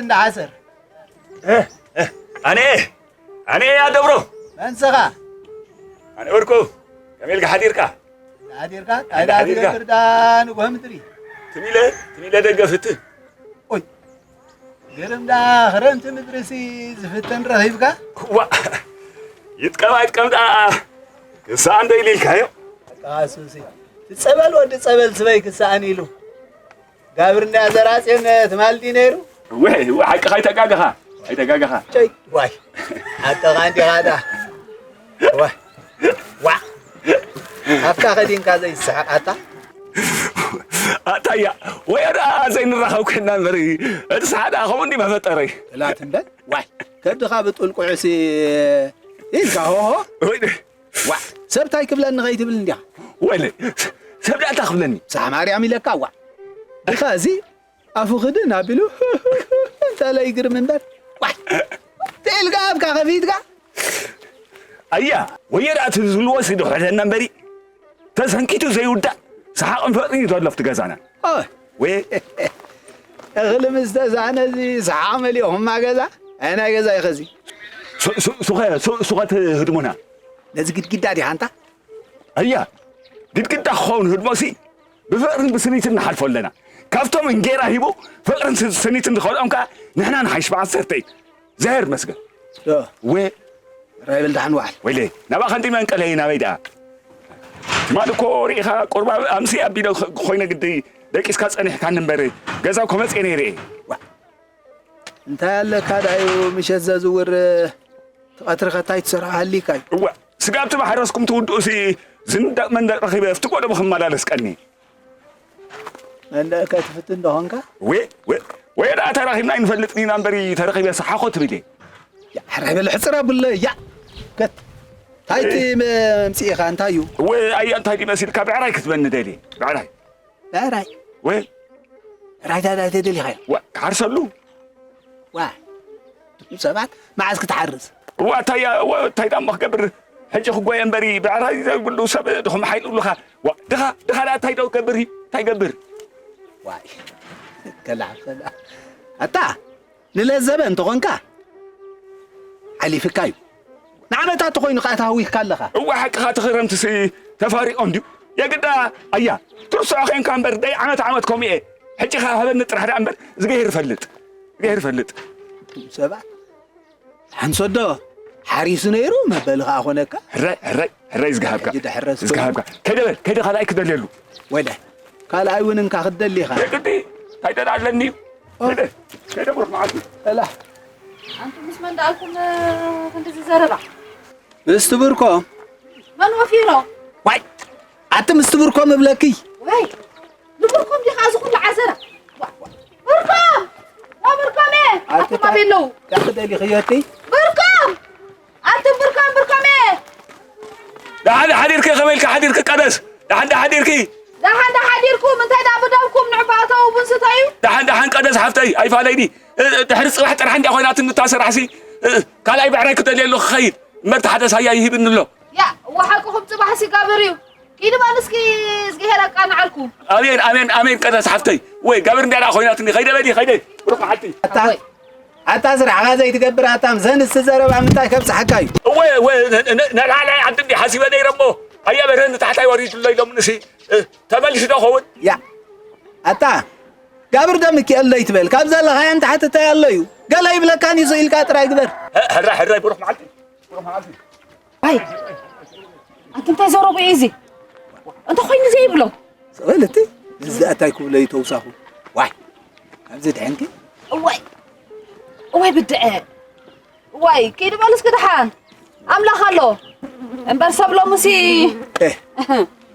እንዳ ዓሰር። ኣነ ኣነ ኣደብሮ መንሰኻ ኣነ ወርቁ ከመይ ኢልካ ሓዲርካ? ሓዲርካ እንታይ እንዳ ሓዲርካ? ትገብር ዳ ንጎህ ምድሪ? ትሚለ ትሚለ ደገፍት። ኦይ፣ ግርም ዳ ክረምቲ ምድርሲ ዝፍተን ረኺብካ? ዋ፣ ይጥቀም ኣይጥቀም ደኣ ክሳዕ እንዶ ኢሉ ኢልካዮ? በቃ እሱሲ፣ እቲ ጸበል ወዲ ጸበል ስበይ ክሳኣን ኢሉ። ጋብር እንዳ ዘራጽዮን ትማልዲ ነይሩ? እወ፣ እወ፣ ሓቅኻ ኣይተጋገኻ፣ ኣይተጋገኻ። ጨይ፣ ዋይ፣ ሓቅኻ እንዲኻ ዳ። ዋይ፣ ዋ፣ ኣፍካ ከዲንካ ዘይስሕቕ ኣታ። ኣታያ፣ ወዮ ደኣ ዘይንራኸብ ኮይንና እምበሪ፣ እቲ ሰሓ ደኣ ከምኡ እንዲ መፈጠረይ። እላት እምበር፣ ዋይ፣ ከድኻ ብጡል ቁዕሲ ኢልካ ሆሆ። ወይ፣ ዋ፣ ሰብ ታይ ክብለኒ ከይትብል እንዲኻ። ወይለ፣ ሰብ ደኣ እንታይ ክብለኒ? ሳሕ ማርያም ኢለካ፣ ዋ። ድኻ እዚ ኣፉ ክድን ኣቢሉ እንተለ ይግርም እምበር። ዋ፣ ትኢልካ ኣፍካ ከፊትካ። ኣያ፣ ወዮ ደኣ እቲ ዝብልዎ ሲ ድሕረተና እምበሪ፣ ተሰንኪቱ ዘይውዳእ ሰሓቕን ፍቕርን እዩ ዘሎ ኣብቲ ገዛና። ኦይ፣ ወይ፣ እኽሊ ምስ ተሳእነ እዚ ሰሓቕ መሊኦኹማ ገዛ? ኣየናይ ገዛ እዩ ኸዚ? ሱ-፣ ሱ-፣ ሱኸ፣ ሱ-፣ ሱኸ ትህድሙና? ነዚ ግድግዳ ዲኻ ኣንታ? ኣያ፣ ግድግዳ ክኸውን ህድሞሲ ብፍቕርን ብስኒትን ንሓልፎ ኣለና። ካብቶም እንጌራ ሂቡ ፍቕርን ስ-፣ ስኒትን ዝኸልኦም ከኣ ንሕና ንሓይሽ ብዓሰርተ እዩ። እግዚኣብሔር ይመስገን። ዶ? ወ-፣ ራይ በል ደሓን ዋዕል። ወይለ፣ ናብኣ ከንዲ መንቀለይ ናበይ ደኣ? ትማሊ እኮ ርኢኻ ቁርባ ኣምሲ ኣቢለ ኽ-፣ ኮይነ ግዲ ደቂስካ ጸኒሕካኒ እምበር ገዛ እኮ መጽየ ነይረ እየ። ዋ፣ እንታይ ኣለካ ደኣዩ ምሸት ዘዝውር፣ እቲ ቀትሪ ከ እንታይ ትሰርሖ ሃሊካ እዩ? እዋ፣ ስጋብ እቲ ማሕረስኩም ትውድኡሲ ዝንደቕ መንደቕ ረኺበ ኣብቲ ጎደቦ ክመላለስ ቀኒ። መንደቕ ከትፍትን ዶ ኾንካ? ወ-፣ ወ-፣ ወይ ደኣ ተራኺብና ኣይንፈልጥን ኢና እምበሪ ተረኺበ ሰሓኾ ትብል እየ። ያ፣ ሕራይ በል ሕጽር ኣብለ፣ ያ። ከት-፣ እንታይ እቲ መ-፣ ምጽኢኻ፣ እንታይ እዩ? ወ-፣ ኣያ፣ እንታይ ድዩ መሲልካ? ብዕራይ ክትበኒ ደልየ፣ ብዕራይ። ብዕራይ? ወ-፣ ብዕራይ እንታይ፣ እንታይ ተደሊኻዮ? ዋ፣ ክሓርሰሉ። ዋ፣ እቶም ሰባት መዓዝ ክትሓርስ? ዋ፣ እንታይ እያ፣ ዋ፣ እንታይ ደኣ እሞ ክገብር? ሕጂ ክጎየ እምበሪ፣ ብዕራይ ዘይብሉ ሰብ ድኹም ሓይሉ ኣለኻ። ዋ፣ ድኻ፣ ድኻ ደኣ እንታይ ደኣ ክገብር እዩ? እንታይ ይገብር? ዋይ፣ ከላዕ፣ ከላዕ። ኣታ፣ ንለዘበ እንተኾንካ፣ ሓሊፍካ እዩ። ንዓመታት ተኾይኑ ከኣ ተሃዊኽካ ኣለኻ። እወ፣ ሓቅኻ፣ እቲ ክረምትሲ ተፋሪቑ እንድዩ። የግዳ፣ ኣያ፣ ትርስዖ ኬንካ እምበር፣ ደይ ዓመት ዓመት ከምኡ እየ። ሕጂ ኸኣ ሃበኒ ጥራሕ ደኣ እምበር፣ ዝገይር እፈልጥ። ዝገይር እፈልጥ። ሰባት፣ ሓንሶዶ ሓሪሱ ነይሩ፣ መበሊ ኸኣ ኾነካ። ሕራይ፣ ሕራይ፣ ሕራይ ዝገሃብካ። ሕጂ ደሕረስ ዝገሃብካ። ከይደ በል፣ ከይደ ካልኣይ ክደልየሉ። ወደ፣ ካልኣይ እውን እንካ ክትደሊ ኢኻ። የግዲ፣ እንታይ ደኣ ኣለኒ እዩ። ኦ። ከይደ፣ ከይደ ብሩኽ መዓልቲ። እላ። ኣንቱም ምስ መን ደኣልኩም፣ እ፣ ክንድዚ ዘረባ? ምስቲ ብርኮ። መን ወፊሮ? ዋይ፣ ኣቲ ምስቲ ብርኮ ምብለኪ። ወይ፣ ንብርኮም ዲኻ እዚ ኩሉ ዓዘራ? ዋ፣ ዋ። ብርኮም! ዋ፣ ብርኮም፣ እ፣ ኣቲ ኣቱም ኣበይ ኣለዉ? ታ-፣ ታኽደሊ ኽዮቲ? ብርኮም! ኣቱም ብርኮም፣ ብርኮም፣ እ! ደሓን ሓዲርኪ፣ ከመይ ኢልኪ ሓዲርኪ ቀደስ? ደሓን ዶ ሓዲርኪ? ደሓን ዶ ሓዲርኩም? እንታይ ደኣ ብደምኩም ንዕባ እተው ቡን ስተዩ? ደሓን፣ ደሓን ቀደስ ሓፍተይ፣ ኣይፋለይኒ። እ፣ ድሕሪ ጽባሕ ጥራሕ እንድያ ኮይናትኒ እታ ስራሕሲ። እ፣ ካልኣይ ብዕራይ ክደልየ ኣለኹ ክኸይድ። እምበር እቲ ሓደ ሳያ ይህብኒ ኣሎ። ያ፣ እወ ሓቅኹም ጽባሕሲ ጋብር እዩ። ኪዲ በል እስኪ እዝግሄር ኣቃንዓልኩም። ኣሜን፣ ኣሜን፣ ኣሜን ቀደስ ሓፍተይ። ወይ ጋብር እንድያ ደኣ ኮይናትኒ። ኸይደ በሊ፣ ኸይደ። ብሩኽ መዓልቲ። ኣታ፣ ኣታ ስራሕኻ ዘይትገብር ኣታ፣ ምሰንስ ዘረባ ምንታይ ከብጽሓካ እዩ? እወ፣ እወ፣ ነ-፣ ነ-፣ ነላዕላይ ዓዲ እንዲ ሓሲበ ነይረ እሞ፣ ኣያ በርሀ ንታሕታይ ወሪዱ ኣሎ ኢሎምንሲ፣ እ፣ ተመሊሱ ዶ ኸውን? ያ፣ ኣታ፣ ጋብር ዶ ሚኪኤል ዶ ይትበል? ካብ ዘለኻዮ ንታሕቲ እንታይ ኣሎ እዩ? ገለ ይብለካን እዩ ኢልካ ጥራይ ግበር። ህ-፣ ሕራይ፣ ሕራይ፣ ብሩኽ መዓልቲ፣ ብሩኽ መዓልቲ። ኣይ፣ ኣንቲ እንታይ ዘረቡ እዩ እዚ? እንተ ኾይኑ ዘይብሎ። ሰበለቲ፣ እዚ ኣታይ ክብሎ እዩ ተውሳኹ። ዋይ፣ ኣብዚ ድሕንኪ? እዋይ፣ እዋይ ብድዐ። እዋይ፣ ኪዲ በል እስኪ ደሓን። ኣምላኽ ኣሎ። እምበር ሰብ ሎምሲ። ኤ፣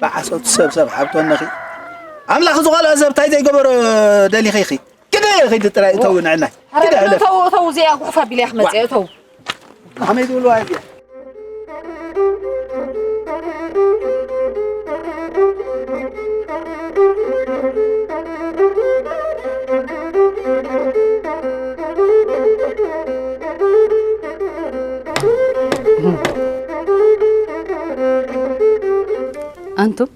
ብዓሶት ሰብ ሰብ ሓብቶ ነኺ። ኣምላኽ ዝኸልኦ ሰብ እንታይ ዘይገበሮ ደሊኺ ኢኺ? ኪዲ፣ ኪዲ ጥራይ እተው ንዕናይ። ኧረ ኪዲ ሕለፍ። እተው፣ እተው፣ እዚኣ ጉሕፍ ኣቢለ እያ ክመጽእ፣ እተው። ከመይ ዝብልዋ እዚኣ? ኣንቱም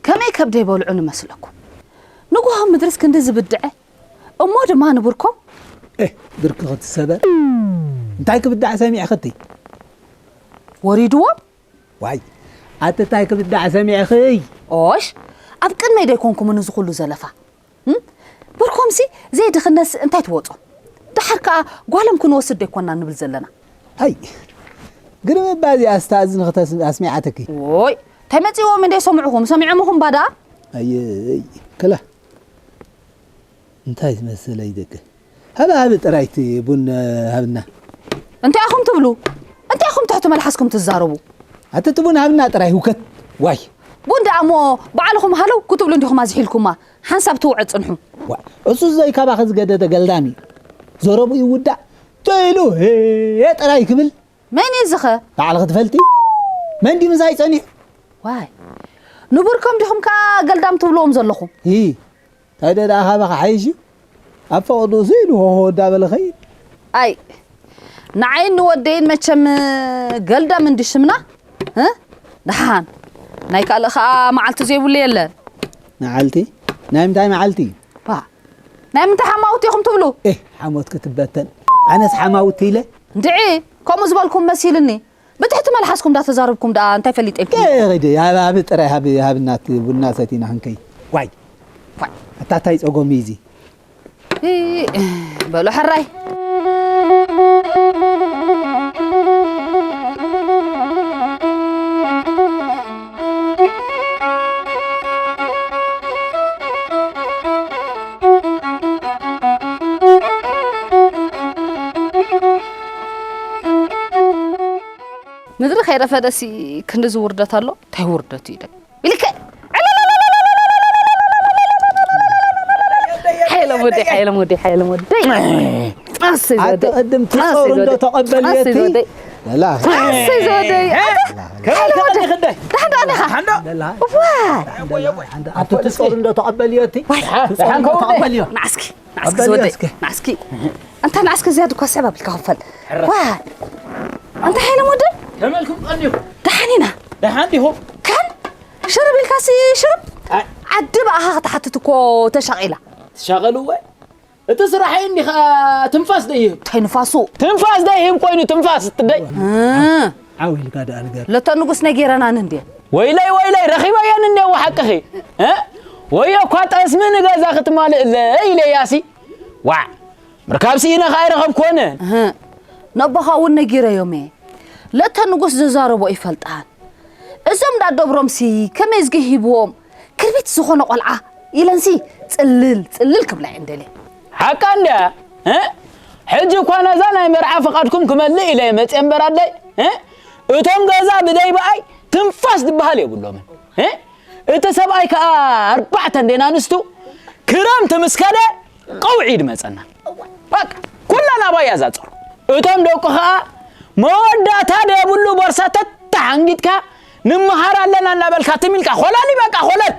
ከመይ ከብደይ በልዑ ንመስለኩም? ንጉሆ ምድርስ ክንዲ ዝብድዐ፣ እሞ ድማ ንብርኮም ብርኪ ክትሰበር እንታይ ክብዳዕ ሰሚዕኽቲ? ወሪድዎም? ዋይ ኣቲ እንታይ ክብዳዕ ሰሚዕኽይ? ኦሽ፣ ኣብ ቅድመይ ደይኮንኩም ንዝኹሉ ዘለፋ? እም? ብርኮምሲ ዘይድኽነትሲ እንታይ ትወጾ? ደሓር ከኣ ጓሎም ክንወስድ ደይኮና ንብል ዘለና? ኣይ ግርም እባ እዚኣ ስታ እዝንኺ ኣስሚዓትኪ። ዎይ እንታይ መጺዎም እንደ ሰምዕኹም ሰሚዖምኹም ባዳ? ኣይ ክላ እንታይ ዝመስለይ ደቂ ሃቢ ሃቢ ጥራይቲ ቡን ሃብና። እንታይ ኢኹም ትብሉ? እንታይ ኢኹም ትሕቲ መልሓስኩም ትዛረቡ? ኣቲ እቲ ቡን ሃብና ጥራይ ህውከት ዋይ። ቡን ደኣ እሞ ባዕልኹም ሃለው ክትብሉ እንዲኹም ኣዝሒልኩማ ሓንሳብ ትውዐ ጽንሑ። ዋ እሱ ዘይ ካባኺ ዝገደደ ገልዳም እዩ። ዘረቡ ይውዳእ ተይሉ ጥራይ ክብል መን እዩ ዝኸ? ባዕልኺ ትፈልጢ? መን ድዩ ምሳይ ጸኒሑ? ዋይ ንቡርኩም ዲኹም ከኣ ገልዳም ትብልዎም ዘለኹም? ይ ታዲያ ደኣ ካባኻ ሓይሽ እዩ? ኣብ ፈቐድኡ ስኢሉ ሆሆ እንዳበለ ኸይድ። ኣይ ንዓይን ንወደይን መቸም ገልዳም እንዲ ሽምና እ? ደሓን ናይ ካልእ ኸኣ መዓልቲ ዘይብሉ የለን። መዓልቲ? ናይ ምንታይ መዓልቲ? ባ ናይ ምንታይ ሓማውቲ ኢኹም ትብሉ? ኤህ ሓሞት ክትበተን ኣነስ ሓማውቲ ኢለ? እንድዒ ከምኡ ዝበልኩም መሲልኒ። ብትሕቲ መልሓስኩም ዳተዛረብኩም ደኣ እንታይ ፈሊጠ ይብኩም? ከይዲ ሃብ ሃብ ጥራይ ሃብ ሃብ እናት ቡና ሰቲና ክንከይ ዋይ ዋይ ኣታ ታይ ጸጎም እዩ እዚ? ሂ፣ በሉ ሕራይ። ምድሪ ከይረፈደሲ ክንድዚ ውርደት ኣሎ እንታይ ውርደት እዩ ደ ኢልከ ሓይሎም ወደይ ሓይሎም ወደይ ሓይሎም ወደይ ኣሰይ ኣቲ ዘወደይ ቅድም ኣሰይ ትጾር እንዶ ዘወደይ ተቐበልየቲ ኣሰይ ዘወደይ ላ ኣሰይ ዘወደይ ከመይ ሓይሎም ወደይ ከመይ ክደይ ደሓን ደኣ ዲኻ ደላ ዋ ኣቲ ትጾር እንዶ ተቐበልየቲ ዋይ ትጾር እንዶ ተቐበልዮ ናዓስኪ ናዓስኪ ቀበልዮ ዘወደይ እስከ። ናዓስኪ ኣንታ ናዓስኪ ዝያድ እኳ ስዕብ ኣቢልካ ክፈል ዋ ኣንታ ሓይሎም ወደይ ከመልኩም ቀንዲኹ ደሓን ኢና ደሓን ዲኹ ካን ሽርብ ኢልካሲ ሽርብ ኣይ። ዓዲ ብኣኻ ክትሓትት እኮ ተሻቒላ ትሻቐልወ እቲ ስራሐይ እንዲኻ ትንፋስ ደይህብ እንታይ ንፋሱ ትንፋስ ደይህብ ኮይኑ ትንፋስ ትደይ እ፣ ዓው ኢልካ ደኣ ንገር ለተ ንጉስ ነጊረናን እንዴ ወይለይ ወይለይ ረኺበየን እንዴ ሓቅኺ እ? ወዮ እኳ ጠስሚ ንገዛ ክትማልእለ ኢለያሲ ዋዕ ምርካብ ስኢነ ከኣ ይረኸብኮነ እህ፣ ነቦኻ እውን ነጊረዮም እየ ለተ ንጉስ ዝዛረቦ ይፈልጣን እዞም ዳደብሮምሲ ከመይ ዝገሂብዎም ክርቢት ዝኾነ ቆልዓ ኢለንሲ ጽልል ጽልል ክብላ እየን ደልየ ሓቃ እንድያ እ? ሕጂ እኳ ነዛ ናይ መርዓ ፍቓድኩም ክመልእ ኢለ መፅየ እምበር ኣደይ እ? እቶም ገዛ ብደይ በኣይ ትንፋስ ዝበሃል የብሎምን እ? እቲ ሰብኣይ ከዓ ኣርባዕተ እንዴና ኣንስቱ ክረምቲ ምስ ከደ ቀውዒ ድመፀና በቃ ኩላ ናባይ እያ ዛፀሩ እቶም ደቁ ከዓ መወዳእታ ደየብሉ ቦርሳ ተተሓንጊጥካ ንምሃር ኣለና እናበልካ ትም ኢልካ ኮለል በቃ ኮለል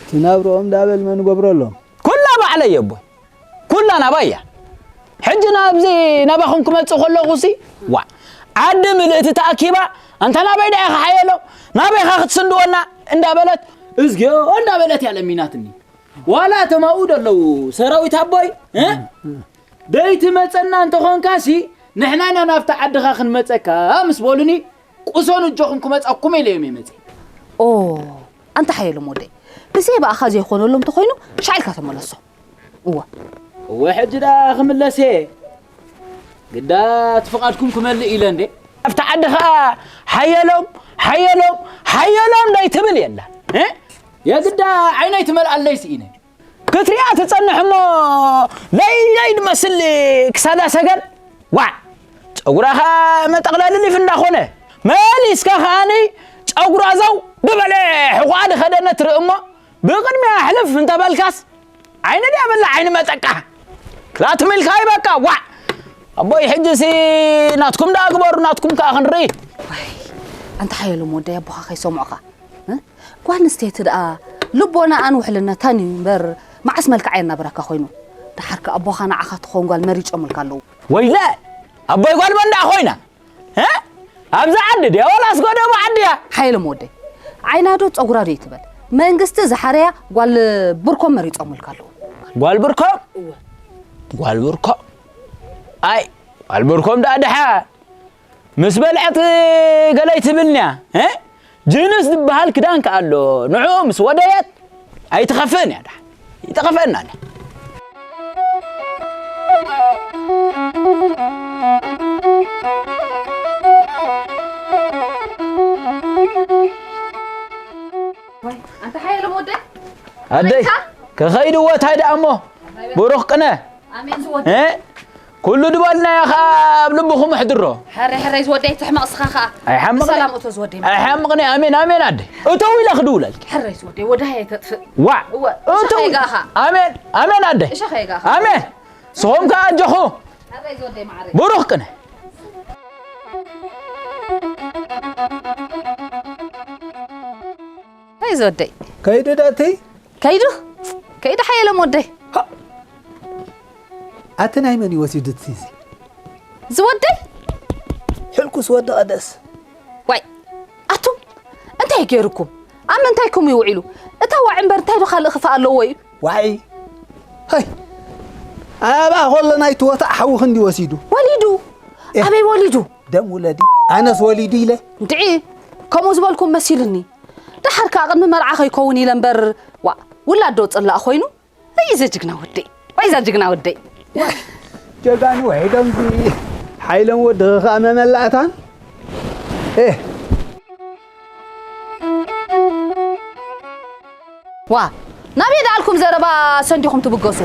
ትነብርኦም ዳበል መን ገብረሎም ኩላ ባዕለይ የቦይ ኩላ ናባይ እያ ሕጂ ናብዚ ናባኹም ክመፅእ ከለኹ ሲ ዋ ዓዲ ምልእቲ ተኣኪባ ኣንታ ናበይ ዳ ኢኻ ሓየሎ ናበይኻ ክትስንድወና እንዳበለት እዝግዮ እንዳበለት እያ ለሚናትኒ ዋላ እቶም ኣብኡ ደለዉ ሰራዊት ኣቦይ እ? ደይትመፀና እንተኾንካሲ ንሕና ኢና ናብቲ ዓድኻ ክንመፀካ ምስ በሉኒ ቁሶን እጆኹም ክመፀኩም ኢለ እዮም እየ መፅእ ኦ ኣንታ ሓየሎም ወደይ ብዘይ ብኣኻ ዘይኮነሎም እንተኾይኑ ሻዕ ኢልካ ተመለሶ እወ እወ ሕጂ ደኣ ክምለስ እየ ግዳ እቲ ፍቓድኩም ክመልእ ኢለ እንዴ ኣብቲ ዓዲ ኸዓ ሓየሎም ሓየሎም ሓየሎም ደይትብል የላ እ? የግዳ ዓይነይ ትመልኣለይ ስኢነ ክትሪኣ ትጸንሕ እሞ ለይለይ ድመስል ክሳዳ ሰገን ዋዕ ጸጉራ ኸዓ መጠቕለሊ ሊፍ እንዳኾነ መሊስካ ኸዓኒ ጸጉራ ዘው ድበለ ሕቖኣ ድኸደነ ትርኢ እሞ ብቕድሚያ ሕልፍ እንተበልካስ ዓይኒ ድያ በላ ዓይኒ መጠቃ ክላትም ኢልካ ይበቃ ዋዕ ኣቦይ ሕጂሲ ናትኩም ደኣ ግበሩ ናትኩም ከኣ ክንርኢ ኣንታ ሓየሎም ወደይ ኣቦኻ ከይሰምዑኻ እ? ጓል ኣንስተይቲ ደኣ ልቦናኣን ውሕልነታን እዩ እምበር መዓስ መልክዓ የናብረካ ኮይኑ ደሓር ከኣ ኣቦኻ ንዓኻ ትኸውን ጓል መሪጾምልካ ኣለዉ ወይለ ኣቦይ ጓል መን ደኣ ኮይና እ? ኣብዚ ዓዲ ድያ ዋላስ ጎደቦ ዓዲ እያ ሓየሎም ወደይ ዓይና ዶ ጸጉራ ዶ ይትበል መንግስቲ ዝሓረያ ጓል ብርኮም መሪጾምልካ ኣለዉ ጓል ብርኮም ጓል ብርኮ። ኣይ፣ ጓል ብርኮም ደኣ ደሓ ምስ በልዐት ገለይ ትብልንያ። እ? ጅንስ ዝበሃል ክዳን ከኣ ኣሎ። ንዕኡ ምስ ወደየት ኣይትኸፍእን እያ ደሓ። ይጠኸፈና ደሓ። ወይ፣ ኣንታ ሓየሎም ወደይ። ኣደይ፣ ከመይካ? ከኸይድ እወ፣ ታይ ደኣ እሞ? ብሩኽ ቅነ። ኣሜን ዝወደይ። እ? ኩሉ ድበልናዮ ኸኣ ኣብ ልብኹም ኣሕድሮ። ሕረይ፣ ሕረይ ዝወደይ፣ ትሕመቕ ስኻ ኸኣ። ኣይሓምቕን። ብሰላም እቶ ዝወደይ። ኣይሓምቕን። ኣሜን፣ ኣሜን ኣደይ። እተው ኢለ ክድውለልኪ። ሕረይ ዝወደይ፣ ወዳይ ኣይተጥፍእ። ዋዕ። እወ፣ እተው። እሸኸ ይጋኻ። ኣሜን፣ ኣሜን ኣደይ። እሸኸ ይጋኻ። ኣሜን። ስኹም ከኣ ኣጆኹ። ሕረይ ዝወደይ ማዕረይ። ብሩኽ ቅነ። ሕረይ ዝወደይ። ከይዱ ዶ እቲ? ከይዱ? ከይዱ ሓየሎም ወደይ። ሃ! ኣቲ ናይ መን እዩ ወሲዱ እቲ እዚ? ዝወደይ? ሕልኩስ ወዲ ቀደስ። ዋይ፣ ኣቱም እንታይ ገይሩኩም? ኣብ ምንታይኩም እዩ ውዒሉ? እታ ዋዒ እምበር እንታይ ዶ ካልእ ክፋእ ኣለዎ እዩ? ዋዒ? ሃይ! ኣባ ኮሎ ናይ ትወታእ ሓዊ ክንዲ ወሲዱ። ወሊዱ? ኤህ! ኣበይ ወሊዱ? ደም ውለዲ። ኣነስ ወሊዱ ኢለ። እንድዒ፣ ከምኡ ዝበልኩም መሲሉኒ። ደሓር ከኣ ቅድሚ መርዓ ከይከውን ኢለ እምበር፣ ዋእ፣ ውላድ ዶ ጽላእ ኮይኑ? ኣይ፣ እዛ ጅግና ወደይ። ዋይ፣ እዛ ጅግና ወደይ። ጀጋኑ ውሒዶም እዚ ሓይሎም ወድኺ ከኣ መመላእታን። ኤህ። ዋ፣ ናበይ ደኣልኩም ዘረባ ሰንዲኹም ትብገሱ?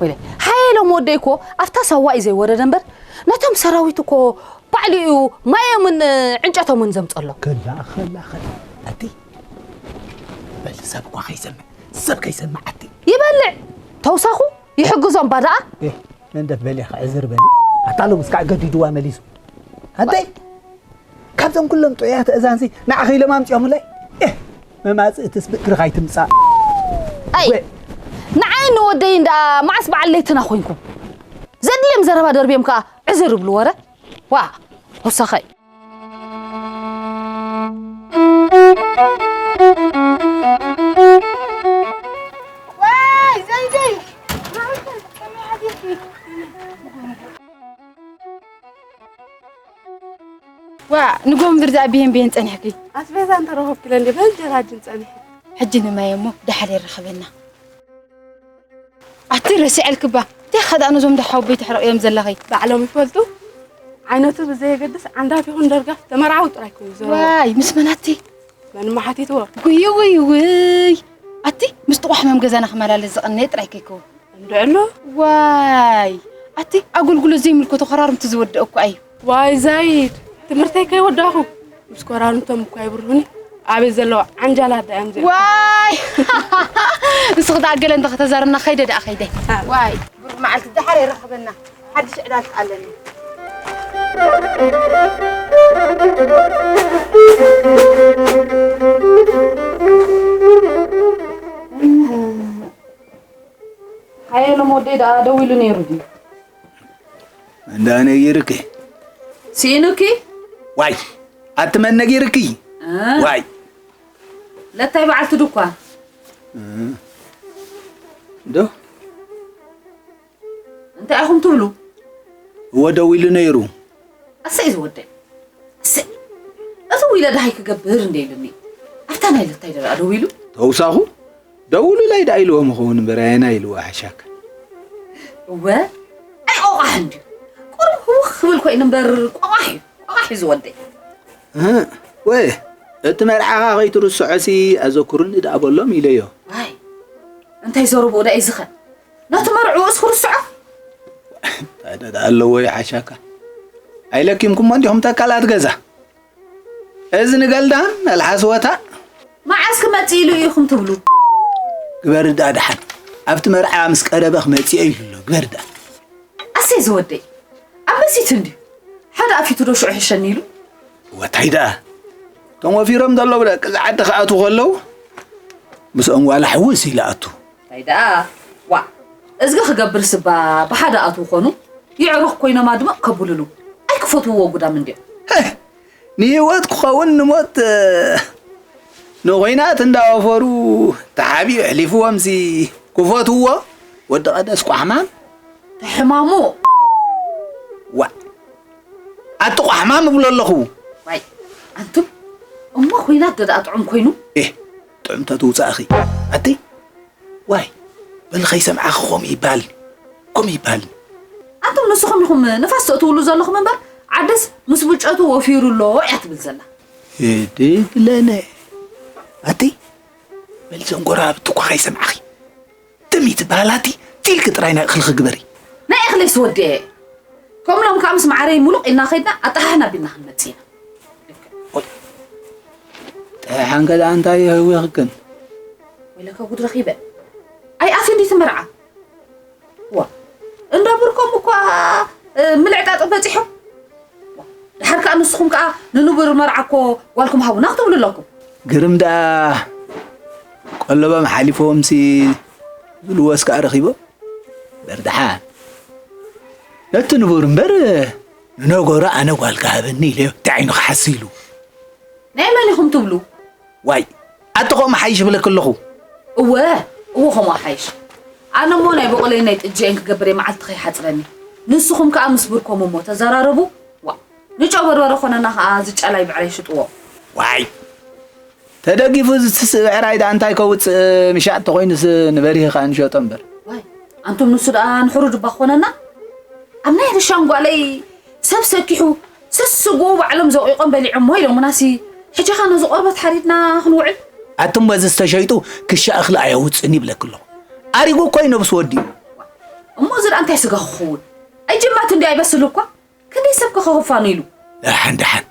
ወይለ፣ ሓየሎም ወደይ እኮ ኣብታ ሳዋ እዩ ዘይወረደ እምበር፣ ነቶም ሰራዊት እኮ ባዕሉ እዩ ማዮምን ዕንጨቶምን ዘምጸሎም። ከላ፣ ከላ፣ ከላ። ኣቲ፣ በል ሰብ እኳ ከይሰምዕ፣ ሰብ ከይሰምዕ ኣቲ። ይበልዕ፣ ተውሳኹ፣ ይሕግዞም ባደኣ። ኤ፣ መንደፍ በል ኢኻ፣ ዕዝር በል። ኣታ ሎምስ ከዓ ገዲድዋ መሊሱ። ኣንተይ፣ ካብዞም ኩሎም ጥዑያት ኣእዛንሲ ንዓኺ ኢሎም ኣምጺኦምለይ። ኤ፣ መማጽእ ትስብእ ክርኻ ኣይትምጻእ። ኣይ፣ ወ- ንዓይን ንወደይን ደኣ መዓስ በዓል ለይትና ኮይንኩም? ዘድልዮም ዘረባ ደርብዮም ከኣ ዕዝር ይብሉ ወረ። ዋ፣ ወሳኸይ። ዋይ፣ ዘይደይ። ዋ፣ ንጎንብር ደኣ ብሄን ብሄን ጸኒሕኪ። ኣስቤዛ እንተረኸብክለ እንዲ በል ጀራጅን ጸኒሐ። ሕጂ ንማይ እሞ ደሓር የራኽበና። ኣቲ ረሲዐልክባ። እንታይ ኸ ደኣ ነዞም ደሓው ቤት ተሕረቕዮም ዘለኺ? ባዕሎም ይፈልጡ። ዓይነቱ ብዘየገድስ ዓንዳፍ ይኹን ደርጋፍ ተመርዓው ጥራይ ክብሉ ይዘረቡ። ዋይ፣ ምስ መን ኣቲ? መን እሞ ሓቲትዎ? ውይ፣ ውይ፣ ውይ። ኣቲ ምስ ጥቑሕ ሕማም ገዛና ክመላለስ ዝቐነየ ጥራይ ከይከውን። እንድዕሎ። ዋይ፣ ኣቲ ኣገልግሎት ዘይምልከቶ ኸራርምቲ ዝወደአ እኮ እዩ። ዋይ ዛይድ፣ ትምህርተይ ከይወዳኹ ምስ ኮራርምቶም እኮ ኣይብርሁኒ። ኣበይ ዘለዋ ዓንጃላት ደኣ እዮም ዝብሉ። ዋይ! ንስኺ ደኣ ገለ እንተ ከተዛርና ኸይደ ደኣ ኸይደ። አ። ዋይ፣ ብሩኽ መዓልቲ ደሓር የራኽበና። ሓድሽ ዕዳል ኣለኒ። ሓየሎም ወደይ ደኣ ደዊሉ ነይሩ ድዩ? እንዳ ነጊርኪ። ስኢኑኪ? ዋይ፣ ኣቲ መን ነጊርኪ? እ? ዋይ። ለታይ በዓልቲ ድኳን። እ። ዶ? እንታይ ኢኹም ትብሉ? እወ፣ ደዊሉ ነይሩ። ኣሰይ ዝወደይ። ኣሰይ። እዚ ዊለ ደሃይ ክገብር እንደ ኢሉኒ። ኣብታ ናይ ለታይ ደኣ ደዊሉ? ተውሳኹ? ደውሉለይ ደኣ ኢልዎ ምኸውን እምበር ኣየናይ ኢልዎ ሓሻካ። እወ፣ ኣይ ቆቋሕ እንድዩ። ቁሩብ ህውኽ ክብል ኮይኑ እምበር ቆቋሕ እዩ። ቆቋሕ እዩ ዝወደይ። እህ፣ ወ፣ እቲ መርዓኻ ከይትርስዖሲ ኣዘኩርኒ ደኣ በሎም ኢለዮ። ዋይ፣ እንታይ ዘረብኡ ደኣ እዩ ዝኸ? ነቲ መርዕኡስ ክርስዖ? እንታይ ደኣ ኣለዎ ይሓሻካ? ኣይለኪምኩሞ እንዲኹም ተካላት ገዛ። እዚ ንገልዳም መልሓስ ወታ። መዓስ ክመጽእ ኢሉ ኢኹም ትብሉ? ግበር ደኣ ደሓን። ኣብቲ መርዓ ምስ ቀረበ ክመጽእ ኢሉ ኣሎ። ግበር ደኣ። ኣሰይ ዝወደይ። ኣብ መሲት እንድዩ። ሓደ ኣፊቱ ዶ ሽዑ ሕሸኒ ኢሉ? ወታይ ደኣ። እቶም ወፊሮም ዘለዉ ደቂ እዚ ዓዲ ክኣትዉ ከለዉ ምስኦም ዋላ ሕውስ ኢሉ ኣቱ። እንታይ ደኣ? ዋ፣ እዝጊ ክገብር ስባ ብሓደ ኣትዉ ኾኑ፣ የዕሩኽ ኮይኖም ኣድምቕ ከብሉሉ። ኣይክፈትውዎ ጉዳም እንድዮም። ህህ! ንህይወት ክኸውን ንሞት፣ እ፣ ንኹናት እንዳወፈሩ ተሓቢኡ ኣሕሊፍዎምሲ ክፈትውዎ? ወዲ ቀደስ ቋሕማም። ተሕማሙ። ዋ፣ ኣጥቑ ሕማም እብሎ ኣለኹ። ዋይ፣ ኣንቱም፣ እሞ ኹናት ዶ ደኣ ጥዑም ኮይኑ? ኤህ፣ ጥዑም ተትውጻእኺ። ኣቲ፣ ዋይ፣ በል ኸይሰምዓኺ ኸም ይባል፣ ኸም ይባል። ኣንቱም ንስኹም ኢኹም ንፋስ ተእትውሉ ዘለኹም እምበር፣ ዓድስ ምስ ብጨቱ ወፊሩ ኣሎ እያ ትብል ዘላ። እድግለነ። ኣቲ፣ በል ዘን ጎረባብቲ እኳ ኸይሰምዓኺ። ትም ይትበሃል ኣቲ፣ ፊልክ ጥራይ ናይ እኽልኺ ግበሪ። ናይ እኽለይስ ወዲኤ። ከምሎም ከኣ ምስ ማዓረይ ሙሉቕ ኢልና ኸይድና ኣጠሓሕና ኣቢልና ክንመጽእ ኢና። ጥሕሓን ከ ደኣ እንታይ የህዊኽክን? ወይለከ ጉድ ረኺበ። ኣይኣትዩን ድዩ እቲ መርዓ? ዋ፣ እንዳ ብርኮም እኳ፣ እ፣ ምልዕጣጥ በጺሖም። ዋ፣ ደሓር ከኣ ንስኹም ከኣ ንንቡር መርዓ እኮ ጓልኩም ሃቡና ክትብሉ ኣለኩም። ግርም ደኣ፣ ቀለቦም ሓሊፎምሲ ዝብልዎስ ከኣ ረኺቦም። በር ደሓን፣ ነቲ ንቡር እምበር፣ ንነገሩ ኣነ ጓልካ ሃበኒ ኢለዮ፣ እንታይ ዓይኑ ክሓሲ ኢሉ። ናይ መን ኢኹም ትብሉ? ዋይ፣ ኣቲ ከምኡ ሓይሽ እብለኪ ኣለኹ። እወ፣ እወ፣ ከምኡ ሓይሽ። ኣነ እሞ ናይ በቆለይን ናይ ጥጅኤን ክገብር እየ፣ መዓልቲ ከይሓጽረኒ። ንስኹም ከኣ ምስ ብርኮም እሞ ተዘራረቡ። ዋ፣ ንጨው በርበረ ኮነና ከኣ ዝጨላይ ብዕራይ ሽጥዎ። ዋይ፣ ተደጊፉ ዝትስእ ብዕራይ ደኣ እንታይ ከውጽእ፣ ምሻጥ ተኾይኑስ ንበሪህ ከኣ ንሸጦ እምበር። ዋይ፣ ኣንቱም ንሱ ደኣ ንሕሩድ እባ ክኾነና። ኣብ ናይ ርሻን ጓለይ ሰብ ሰኪሑ፣ ስስግኡ ባዕሎም ዘቑቖም በሊዖሞ ኢሎሙናሲ፣ ሕጂ ኸ ነዚ ቆርበት ሓሪድና ክንውዕል? ኣቱም በዚ ዝተሸይጡ ክሻ እኽሊ ኣየውፅእን ይብለኪ ኣለኹ። ኣሪጉ እኮ እዩ ነብሱ ወዲኡ። እሞ እዚ ደኣ እንታይ ስጋ ክኸውን? ኣይጅማት እንዲ ኣይበስል እኳ። ክንደይ ሰብ ከ ከኽፋኑ ኢሉ? ደሓን ደሓን።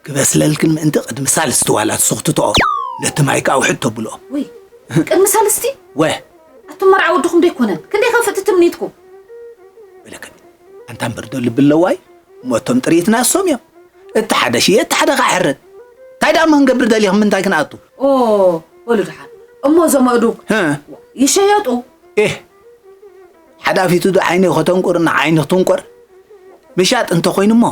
ክበስለልክን ምእንቲ ቅድሚ ሳልስቲ ዋላ ትስኽትትኦ። ነቲ ማይ ከኣ ውሕድ ተብልኦ። ወይ፣ ቅድሚ ሳልስቲ? ወ። ኣቱም መርዓ ወድኹም ዶ ኣይኮነን? ክንደይ ከፍእቲ ትምኒትኩም? ወለከ፣ ኣንታ እምበር ዶ ልቢ ኣለዋ እዩ? እሞ እቶም ጥሪት ናሶም እዮም። እቲ ሓደ ሽየ፣ እቲ ሓደ ከኣ ሕረድ። እንታይ ደኣ እሞ ክንገብር ደሊኹም? ምንታይ ክንኣቱ? ኦ፣ በሉ ደሓን። እሞ እዞም ኣእዱግ ህ። ይሸየጡ? ኤህ፣ ሓዳፊቱ ዶ ዓይነይ ከተንቁር፣ ንዓይኒ ክትንቆር? ምሻጥ እንተኾይኑ እሞ፣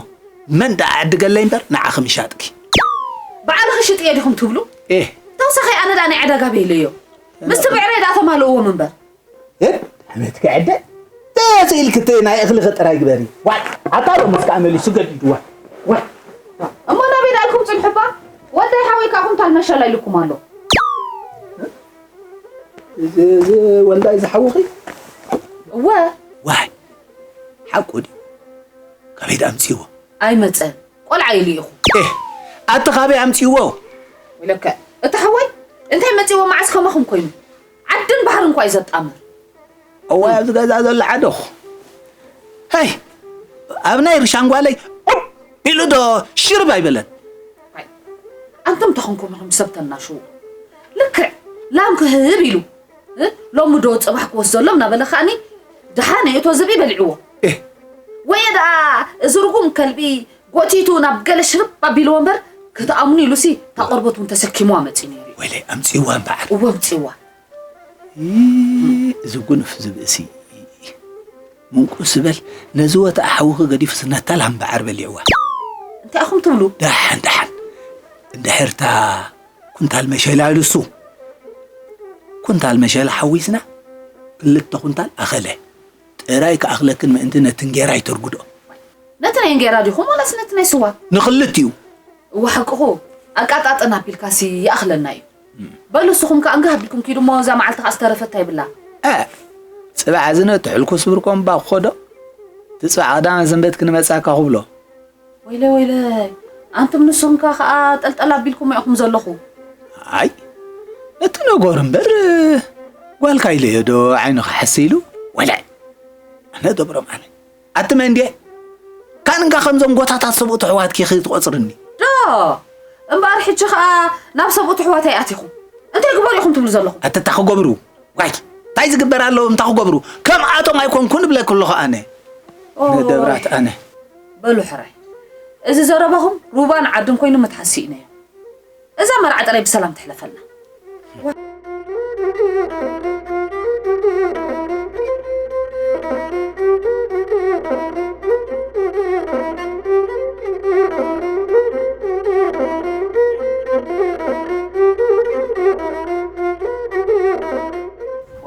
መን ደኣ ዕድገለይ እምበር፣ ንዓኺ ምሻጥኪ። ባዕልኺ ሽጥዮ ዲኹም ትብሉ? ኤህ። ተወሳኺ ኣነ ደኣ ናይ ዕዳጋ ቤለዮ። ምስቲ ብዕረይ ደኣ ተማልእዎም እምበር። እህ፣ ኣመት ክዕደ? ተያዘ ኢልኪ እቲ ናይ እኽልኺ ጥራይ ግበሪ። ዋይ፣ ኣታ ሎምስ ከኣ መሊሱ ገዲዱ፣ ዋይ፣ ዋይ። እሞ ናበይ ደኣ ኢልኩም ጽንሑባ? ወደይ ሓወይ ከኣ ኩንታል መሸላ ኢልኩም ኣሎ። እዚ፣ እዚ ወልዳይ ዝሓውኺ? እወ። ዋይ፣ ሓቁ ድዩ? ካበይ ደኣ ኣምጺእዎ? ኣይመጸን። ቆልዓ ኢሉ ኢኹ። ኤህ፣ ኣቲ ካበይ ኣምጺእዎ? ወይለከ፣ እቲ ሓወይ እንታይ መጺእዎ መዓስ ከማኹም ኮይኑ? ዓድን ባህርን እኳ እዩ ዘጣምር። እዋይ፣ ኣብዚ ገዛ ዘሎ ዓደኹ። ሃይ፣ ኣብ ናይ ርሻን ጓለይ ቁብ ኢሉ ዶ ሽርብ ኣይበለን? ኣይ፣ ኣንቱም ተኾንኩም ኢኹም ሰብ ተናሽዉ። ልክዕ ላም ክህብ ኢሉ፣ እ? ሎሚ ዶ ጽባሕ ክወስደሎም እናበለ ከኣኒ ደሓን እቶ ዝብኢ በሊዕዎ። ኤህ። ወየ ደኣ እዚ ርጉም ከልቢ ጎቲቱ ናብ ገለ ሽርብ ኣቢልዎ እምበር ክትኣምኑ ኢሉሲ እታ ቆርበት እውን ተሰኪምዋ መጺኡ ነይሩ እዩ። ወይለይ፣ ኣምጺእዋ እምበኣር። እወ፣ ኣምጺእዋ። ይ-፣ እዚ ጉኑፍ ዝብእሲ ምንቁስ ዝበል ነዚ ወታ ሓውኺ ገዲፉስ ነታ ላምበዓር በሊዕዋ። እንታይ ኢኹም ትብሉ? ደሓን፣ ደሓን። እንድሕርታ ኩንታል መሸላ ኢሉሱ። ኩንታል መሸላ ሓዊስና ክልተ ኩንታል ኣኸለ። ጥራይ ክኣኽለክን ምእንቲ ነቲ እንጌራ ይተርጉዶ። ነቲ ናይ እንጌራ ዲኹም ዋላስ ነቲ ናይ ስዋ? ንኽልቲኡ። እወ ሓቅኹ፣ ኣቃጣጥን ኣቢልካሲ ይኣኽለና እዩ። በሉ ንስኹም ከኣ እንጋህ ኣቢልኩም ኪዱ እሞ እዛ መዓልቲ ከኣ ዝተረፈት ኣይብላ። እ፣ ጽባሕ እዚ ነቲ ሕልኩስ ብርኮም እባ ክኸዶ፣ እቲ ጽባሕ ቀዳመ ሰንበት ክንመጽኣካ ክብሎ። ወይለ ወይለ፣ ኣንቱም ንስኹም ከኣ ከኣ ጠልጠል ኣቢልኩሞ ኢኹም ዘለኹ። ኣይ፣ ነቲ ነገሩ እምበር፣ ጓልካ ኢለዮ ዶ ዓይኑ ክሓሲ ኢሉ? ወለ፣ ኣነ ገብሮም ኣነ። ኣቲ መንድየ፣ ካን እንካ ከምዞም ጎታታት ሰብኡት ኣሕዋትኪ ኢኺ ትቖጽርኒ። ዶ፣ እምበኣር ሕጂ ኸኣ ናብ ሰብኡት ኣሕዋተይ ኣቲኹም። እንታይ ግበሩ ኢኹም ትብሉ ዘለኹም? ኣቲ እንታይ ክገብሩ? ዋይ፣ እንታይ ዝግበር ኣለዎም እንታይ ክገብሩ? ከምኣቶም ኣይኮንኩን እብለኪ ኣለኹ ኣነ። ኦ። ነደብራት ኣነ። በሉ ሕራይ። እዚ ዘረባኹም ሩባን ዓድን ኮይኑ ምትሓዝ ስኢነዮ። እዛ መርዓ ጥራይ ብሰላም ትሕለፈልና።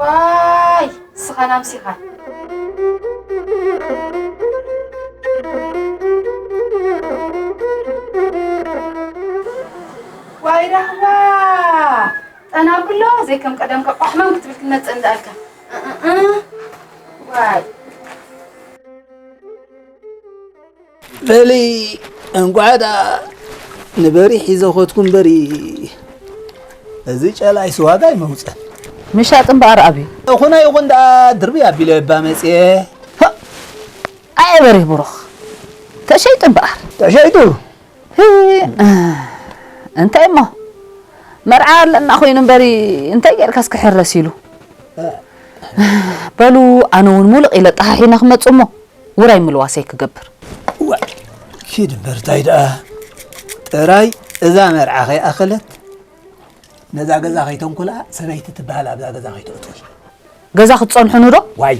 ዋይ፣ ንስኻ ናምሲኻ። ራህዋ ጠና ብሎ ዘይከም ቀደምካ ቋሕማም ክትብል ክትመጽእ እንዳልካ። እ፣ እ፣ እ። ዋይ። በሊ እንቋዕ ደኣ ንበሪ ሒዘ ኾትኩ እምበሪ፣ እዚ ጨላይስ ዋጋ ኣይመውፀን። ምሻጥ እምበኣር ኣብዩ። ይኹን ኣይኹን ደኣ ድርቢ ኣቢለ እባ መፅየ። ሆ! ኣየ በሪ ብሩኽ፣ ተሸይጡ እምበኣር። ተሸይጡ? ህ፣ እንታይ እሞ መርዓ ኣለና ኮይኑ እምበሪ፣ እንታይ ጌርካስ ክሕረስ ኢሉ። በሉ፣ ኣነ እውን ሙሉቕ ኢለ ጠሓሒነ ክመጽእ እሞ ውራይ ምልዋሰይ ክገብር። ዋይ፣ ኪድ እምበር፣ እንታይ ደኣ ጥራይ እዛ መርዓ ከይኣኸለት ነዛ ገዛ ከይተንኩላ፣ ሰበይቲ ትበሃል ኣብዛ ገዛ ከይተእትዊ። ገዛ ክትጸንሑኒ ዶ? ዋይ፣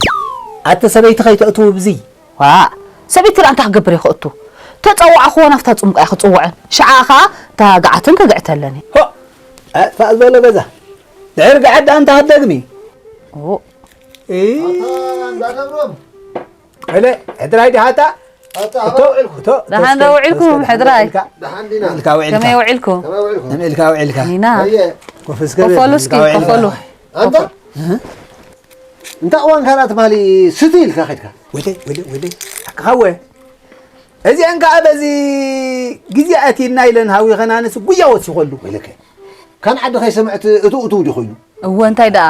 ኣተ ሰበይቲ ከይተእትዉ ብዚ። ዋ፣ ሰበይቲ ደኣ እንታይ ክገብር እየ ክእቱ? ተጸዋዕኽዎ ናብታ ጽምቋ እየ ክጽውዐን። ሽዓ ኸኣ እታ ገዓትን ክግዕተለኒ። ሆ! ኣጥፋእ ዝበሎ ገዛ። ድሕሪ ገዓት ደኣ እንታይ ክትደግሚ? ኦ። እ? ኣታ እንዳገብሮም። እለ፣ ሕድራይ ዲኻ ኣታ? ኣታ፣ እቶ፣ ኣታ፣ ውዒልኩም። እቶ፣ ደሓን ዶ ተስከ-፣ ውዒልኩም፣ ተስከ-፣ ሕድራይ? ኢልካ። ደሓን ዲና። ምእልካ ውዒልካ። ከመይ ውዒልኩም? ምእልካ ውዒልካ። ዲና። ኣየ። ኮፍ እስከ በል፣ ኮፈሉ እስኪ፣ ምእልካ ውዒልካ። ኮፈሉ። ኣንታ? እህ? እንታ እዋን ካልኣት ማሊ ስቲ ኢልካ ከድካ? ወይለይ፣ ወይለይ፣ ወይለይ። ኣካወ። እዚአን ከኣ በዚ ግዜ ኣቲና ኢለን ሃዊኸን ኣነስ ጉያ ወሲኸሉ። ወይለከ። ካን ዓዲ ከይሰምዕት እቱ እቱ ዲ ኮይኑ? እወ፣ እንታይ ደኣ?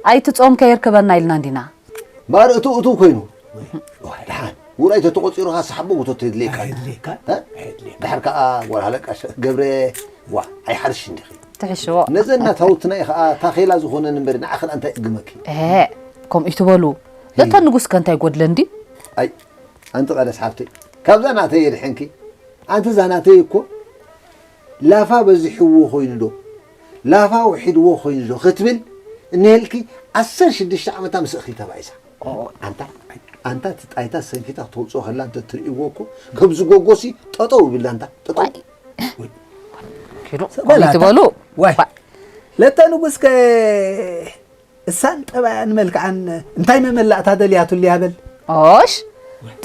ኣይትጾም ከየርክበና ኢልና እንዲና። ማር እቱ እቱ ኮይኑ። ዋይ፣ ደሓን። ውራይ ተተቖጺሩ ኸኣ ሰሓቦ ውቶ ተድልየካ። ኣየድልየካ? እ? ኣየድልየካ። ድሓር ከኣ ጓል ሃለቃ ሸ-፣ ገብረ፣ ዋ፣ ኣይሓርሽ እንዲኺ። ትሕሽዎ። ነዘን ናታውትና እዩ ኸኣ ታኼላ ዝኾነን እምበር ንዓኽን ኣንታይ እግመኪ? እሄ፣ ከምኡ ይትበሉ። እይ። ለተ ንጉስ ከ እንታይ ጎድለ እንዲ? ኣይ፣ ኣንቲ ቀደስ ሓፍተይ፣ ካብዛ ናተይ የድሕንኪ። ኣንቲ እዛ ናተይ እኮ ላፋ በዚሕዎ ኮይኑ ዶ፣ ላፋ ውሒድዎ ኮይኑ ዶ ክትብል እኒሄልኪ ዓሰርተ ሽዱሽተ ዓመታ ምስ እኽሊ ተባኢሳ። ኦ፣ ኣንታ፣ ኣንታ እቲ ጣይታ ሰንኪታ ክተውፅኦ ከላ እንተ ትርእይዎ እኮ ከምዚ ጎጎሲ ጠጠው ይብል ኣንታ፣ ጠጠው። ዋይ። ወይ። ኪዱ፣ ሰበላታ። ከምኡ ትበሉ? ዋይ። ዋይ። ለተ ንጉስ ከ እሳን ጠባያን መልክዓን እንታይ መመላእታ ደልያትሉ እያ በል? ኦሽ፣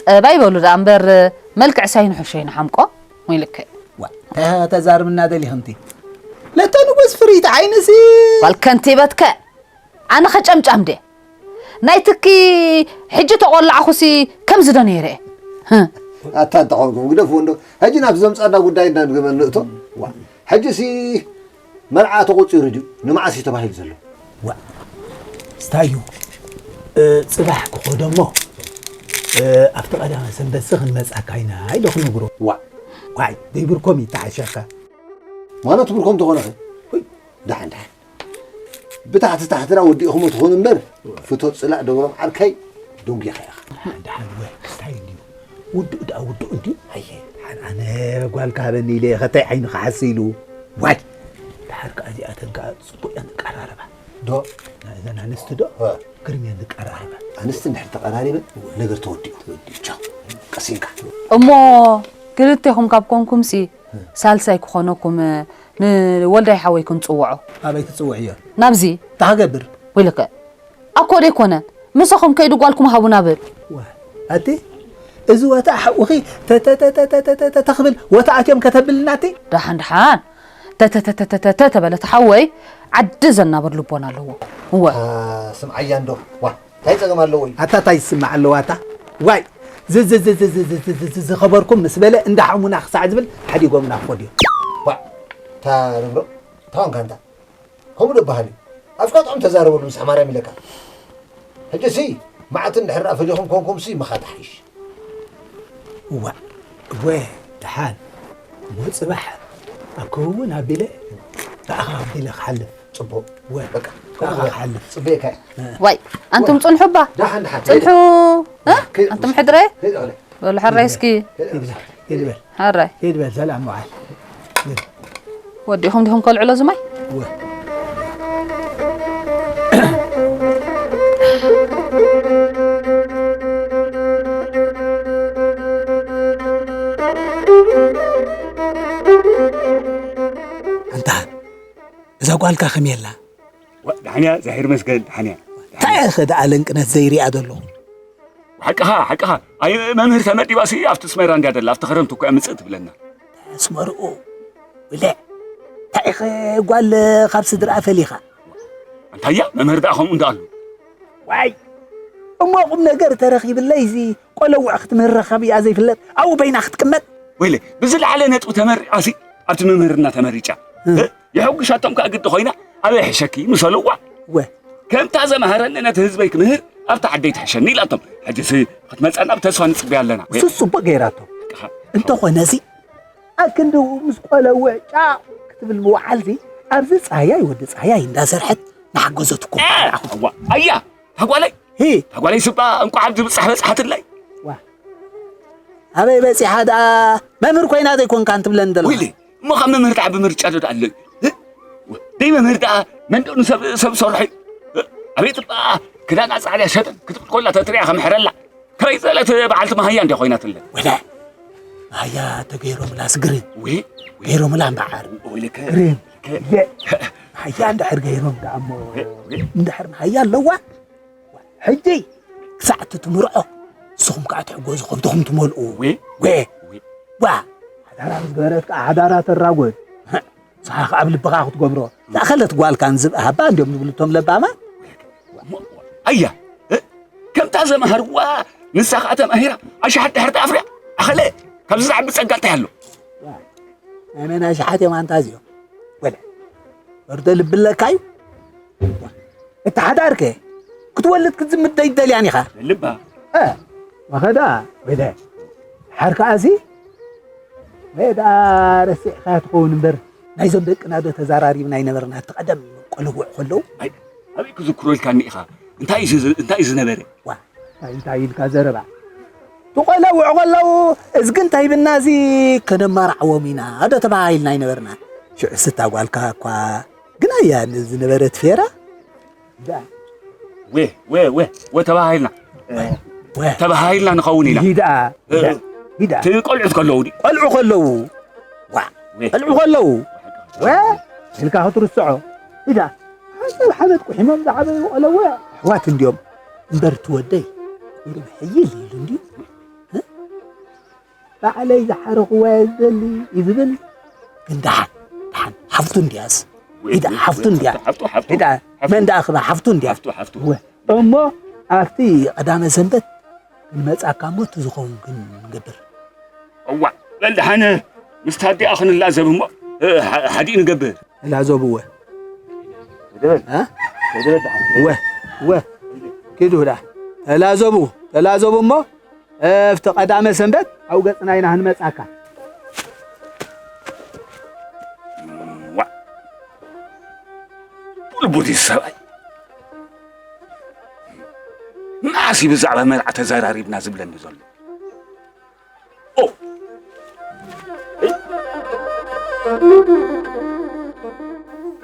ጠባይ በሉ ደኣ እምበር፣ መልክዕ ሳይንሕሾ ይንሓምቆ። ወይ ልክዕ። ዋ፣ እንታይ ተዛርብና ደሊኽንቲ? ለተ ንጉስ ፍርይቲ ዓይንሲ። ጓል ከንቲበትከ፣ ኣነ ኸጨምጫም ድየ? ናይ ትኪ ሕጂ ተቖላዕኹሲ ከምዚ ዶ ነይረ? ህም። ኣታ እንተኾንኩም ግደፍዎ እንዶ። ሕጂ ናብቲ ዘምጻና ጉዳይ እንዳንግበ ንእቶ። ዋ፣ ሕጂሲ መርዓ ተቖጺሩ ድዩ? ንመዓስ እዩ ተባሂሉ ዘሎ? ዋ፣ ስታዩ፣ እ፣ ጽባሕ ክኸዶ እሞ፣ እ፣ ኣብቲ ቀዳመ ሰንበትሲ ክንመጻካ ኢና ኢለ ክነግሮ። ዋ። ዋይ፣ ደይ ብርኮም ይተሓሸካ። ማለት ብርኮም ተኾነኸ? ውይ፣ ደሓን፣ ደሓን። ብታሕቲ ታሕትና ወዲእኹሞ ትኾኑ እምበር፣ ፍቶት ጽላእ ደብሮም ዓርከይ፣ ደንጒኻ ኢኻ። ደሓን፣ ደሓን፣ ወ፣ ስታይ እንድዩ። ውዱእ ደኣ ውዱእ እንድዩ። ኣየ፣ ደሓን ኣነ ጓልካ ሃበኒ ኢለ፣ ኸታይ ዓይኒ ክሓሲ ኢሉ። ዋይ፣ ደሓር ከኣ እዚኣተን ከኣ ጽቡቕ እየን ዝቀራረባ። ዶ? እዘን ኣንስቲ ዶ? እ። ግርም እየን ዝቀራረባ። ኣንስቲ እንድሕር ተቐራሪበን፣ ነገር ተወዲኡ። ተወዲኡ። ቻው። ቀሲንካ። እሞ ክልቴኹም ካብ ኮንኩምሲ፣ ሳልሳይ ክኾነኩም፣ ንወልዳይ ሓወይ ክንጽውዖ። ኣበይ ክጽውዕዮ? ናብዚ። እንታይ ክገብር? ወይለከ፣ ኣኮ ደይኮነ፣ ምሳኹም ከይዱ ጓልኩም ሃቡና ብል። ዋ፣ ኣቲ፣ እዚ ወታ ሓውኺ ተ-፣ ተ-፣ ተ-፣ ተኽብል ወታ ኣትዮም ከተብልና ኣቲ? ደሓን፣ ደሓን። ተ-፣ ተ-፣ ተ-፣ ተ-፣ ተ-፣ ተ-፣ ተበለት ሓወይ፣ ዓዲ ዘናብር ልቦና ኣለዎ። እወ። አ፣ ስምዓያ እንዶ። ዋ፣ እንታይ ጸገም ኣለዎ እዩ? ኣታ እንታይ ዝስማዕ ኣለዋ ኣታ? ዋይ፣ ዝ-፣ ዝ-፣ ዝኸበርኩም ምስ በለ እንዳ ሓሙና ክሳዕ ዝብል ሓዲጎምና ክኸዱ እዮም። ዋ፣ እታ ነብሮ፣ እታ ወንካንታ። ከምኡ ዶ በሃል እዩ? ኣፍካ ጥዑም ተዛረበሉ፣ ምስ ሓማርያም ኢለካ። ሕጂ ሲ፣ መዓት እንድሕር ደኣ ፈሊኹም ኮንኩም ሲ፣ ምኻድ ሓይሽ። እዋ፣ እወ፣ ደሓን። እሞ ጽባሕ ኣብ ክውን ኣቢለ፣ ብኣኻ ኣቢለ ክሓልፍ። ጽቡቕ። እወ፣ በቃ፣ ብኣኻ ከምኡ ክሓልፍ። ጽበየካ እየ። ዋይ፣ ኣንቱም ጽንሑ እባ። ደሓን፣ ደሓን። ጽንሑ፣ እ? ከይድ-፣ ኣንቱም ሕድረ? ከይድ፣ ከይድ። በሉ፣ ሕራይ እስኪ። ሂድ በል፣ ሂድ በል። ሕራይ። ሂድ በል፣ ሰላም መዓል። ሂድ። ወዲኹም ዲኹም ከልዕሎ ዝማይ? ወ-፣ ኣንታ፣ እዛ ጓልካ ከመይ ኣላ? ዋ፣ ደሓን እያ፣ እግዚኣብሔር ይመስገን፣ ደሓን እያ። እንታይ ኢኸ ደኣ ለንቅነት ዘይሪኣ ዘሎ? ሓቅኻ፣ ሓቅኻ። ኣይ፣ መምህር ተመዲባሲ ኣብቲ ስመራ እንድያ ደላ፣ ኣብቲ ክረምቲ እኮ እያ ምጽእ ትብለና። ኣስመርኡ፣ ብልዕ። እንታይ ኢኸ ጓል ካብ ስድራ ፈሊኻ? ኣንታያ መምህር ደኣ ከምኡ እንዳኣሉ። ዋይ እሞ ቁም ነገር ተረኺብለይ እዚ ቆለውዕ ክትምህር ረኻቢኣ ዘይፍለጥ ኣብኡ በይና ክትቅመጥ። ወይለ ብዝለዓለ ነጥቢ ተመሪቓሲ ኣብቲ ምምህርና ተመሪጫ። የሐጉሻቶም ከኣ ግዲ ኮይና ኣበይ ሕሸኪ ምሰልዋ። ወ ከምታ ዘምሃረኒ ነቲ ህዝበይ ክምህር ኣብታ ዓደይ ትሕሸኒ ኢላቶም። ሕጂሲ ክትመጸና ብተስፋ ንጽበያ ኣለና። እሱ ጽቡቕ ገይራቶ። እንተኾነሲ ኣክንድኡ ምስ ቆለውዕ ጫቕ ክትብል ምውዓልሲ ኣብዚ ጻህያይ ወዲ ጻህያይ እንዳሰርሐት ናሓገዘትኩም። ኣያ ታጓለይ ሂ ታጓለይ ስባ እንቋዕ ኣብዚ ብጻሕ በጽሓትለይ። ዋ ኣበይ በጺሓ ደኣ መምህር ኮይና ዘይኮንካ እንትብለኒ ዘለኻ? ወይሊ እሞ ካብ መምህር ደኣ ብምርጫ ዶ ደኣ ኣሎ እዩ? ደይ መምህር ደኣ መንደኡ ንሰብ ሰብ ሰርሑ እዩ። ኣቤት እባ ክዳና ጻዕዳ ሸጠን ክትብል ኮላ ተትሪያ ከምሕረላ ከመይ ዝበለት በዓልቲ መሃያ እንድያ ኮይናትለን። ወላ መሃያ ተገይሮምላ ስግሪ ወይ ገይሮምላ እምበዓር ወይልከ ግሪም መሃያ እንድሕር ገይሮም ደኣ እሞ እንድሕር መሃያ ኣለዋ ሕጂ ክሳዕ እቲ ትምርዖ ንስኹም ከዓ ትሕጎዙ ከብትኹም ትመልኡ ወይ ወይ ዋ ሓዳራ ምስ ገበረት ከዓ ሓዳራ ተራጎድ ንስኻ ከዓ ኣብ ልብኻ ክትገብሮ ዝኣኸለት ጓልካ ንዝብእ ሃባ እንዲዮም ዝብሉ እቶም ለባማት ኣያ ከምታ ዘምሃርዋ ንሳ ከዓ ተማሂራ ኣሽሓት ድሕርቲ ኣፍርያ ኣኸለ ካብዚ ዝዓቢ ፀጋ እንታይ ኣሎ ናይ መን ኣሽሓት እዮም ኣንታ እዚኦም ወለ ወርዶ ልብለካ እዩ እቲ ሓዳር ከ ክትወልድ ክትዝምት ደይደልያን ኢኻ ልባ መኸዳ ወደ ሓር ከዓሲ ወይ ደኣ ረሲዕካ ትኸውን እምበር ናይዞም ደቅና ዶ ተዛራሪብና ኣይነበርና እቲ ቀደም ቆልውዕ ከለዉ ኣበይ ክዝክሮ ኢልካኒ ኢኻ እንታይ እዩ ዝነበረ እንታይ እንታይ ኢልካ ዘረባ ትቆለውዕ ከለዉ እዝግን ታይብና እዚ ከነማርዓዎም ኢና ዶ ተባሃሂልና ኣይነበርና ሽዑ ስታ ጓልካ እኳ ግን ኣያ ዝነበረት ፌራ ወ ወ ወ ወ ተባሃሂልና ተባሃሂልና ንኸውን ኢና ሂዳ ሂዳ ትቆልዑት ከለዉ ዲ ቆልዑ ከለዉ ዋ ቆልዑ ከለዉ ወ ኢልካ ክትርስዖ ሂዳ ሓንሳብ ሓመድ ቁሒሞም ዝዓበዩ ቆለወ ኣሕዋት እንዲዮም እምበር ትወደይ ቁሩብ ሕይል ኢሉ እንድዩ ባዕለይ ዝሓረኽዋ እየ ዝደሊ እዩ ዝብል ግን ደሓን ደሓን ሓፍቱ እንድያስ ኢዳ ሓፍቱ እንድያ ኢዳ መን ደኣ ክባ ሓፍቱ እንድያ እሞ ኣብቲ ቀዳመ ሰንበት ክንመጻካ እሞ እቲ ዝኸውን ግን ንገብር እዋ በል ደሓን ምስታ ኣዲኣ ክንላዘብ እሞ ሓዲእ ንገብር ተላዘብወ ወ ወ ኪዱ ዳ ተላዘቡ ተላዘቡ እሞ ኣብቲ ቀዳመ ሰንበት ኣብ ገጽና ኢና ክንመጻካ ዋ ቡልቡል ሰብኣይ መዓስ እዩ ብዛዕባ መርዓ ተዘራሪብና ዝብለኒ ዘሎ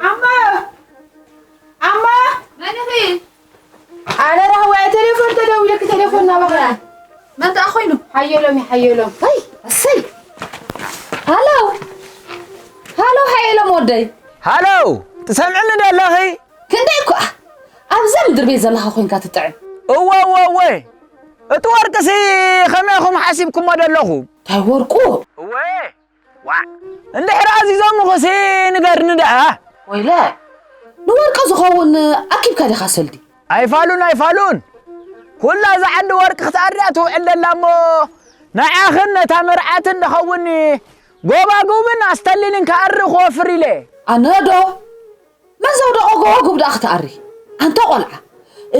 ኣማ ኣማ መን ኢኺ? ኣነ ራህዋ እየ ቴሌፎን ተደዊለኪ ቴሌፎን ናባኺ እያ። መን ደኣ ኮይኑ? ሓየሎም እዩ ሓየሎም። ኣይ ኣሰይ ሃሎ ሃሎ ሓየሎም ወደይ። ሃሎ ትሰምዕኒ ዶ ኣለኺ? ክንደይ እኳ ኣብዛ ምድሪ ቤት ዘለኻ ኮይንካ ትጥዕም። እወ እወ እወ እቲ ወርቅሲ ከመይኹም ሓሲብኩሞ ደለኹም? እንታይ ወርቁ? እወ ዋዕ እንድሕር ኣዚዞምኹሲ ንገርኒ ደኣ። ወይለ ንወርቂ ዝኸውን ኣኪብካ ዲኻ ሰልዲ? ኣይፋሉን ኣይፋሉን ኩላ እዛ ዓዲ ወርቂ ክትኣርያ ትውዕል ደላ እሞ ንዓኽን ነታ መርዓትን ደኸውን ጎባጉብን ኣስተሊንን ክኣሪ ክወፍር ኢለ። ኣነ ዶ መን ዘውደቖ ጎባጉብ ደኣ ክትኣሪ? ኣንታ ቖልዓ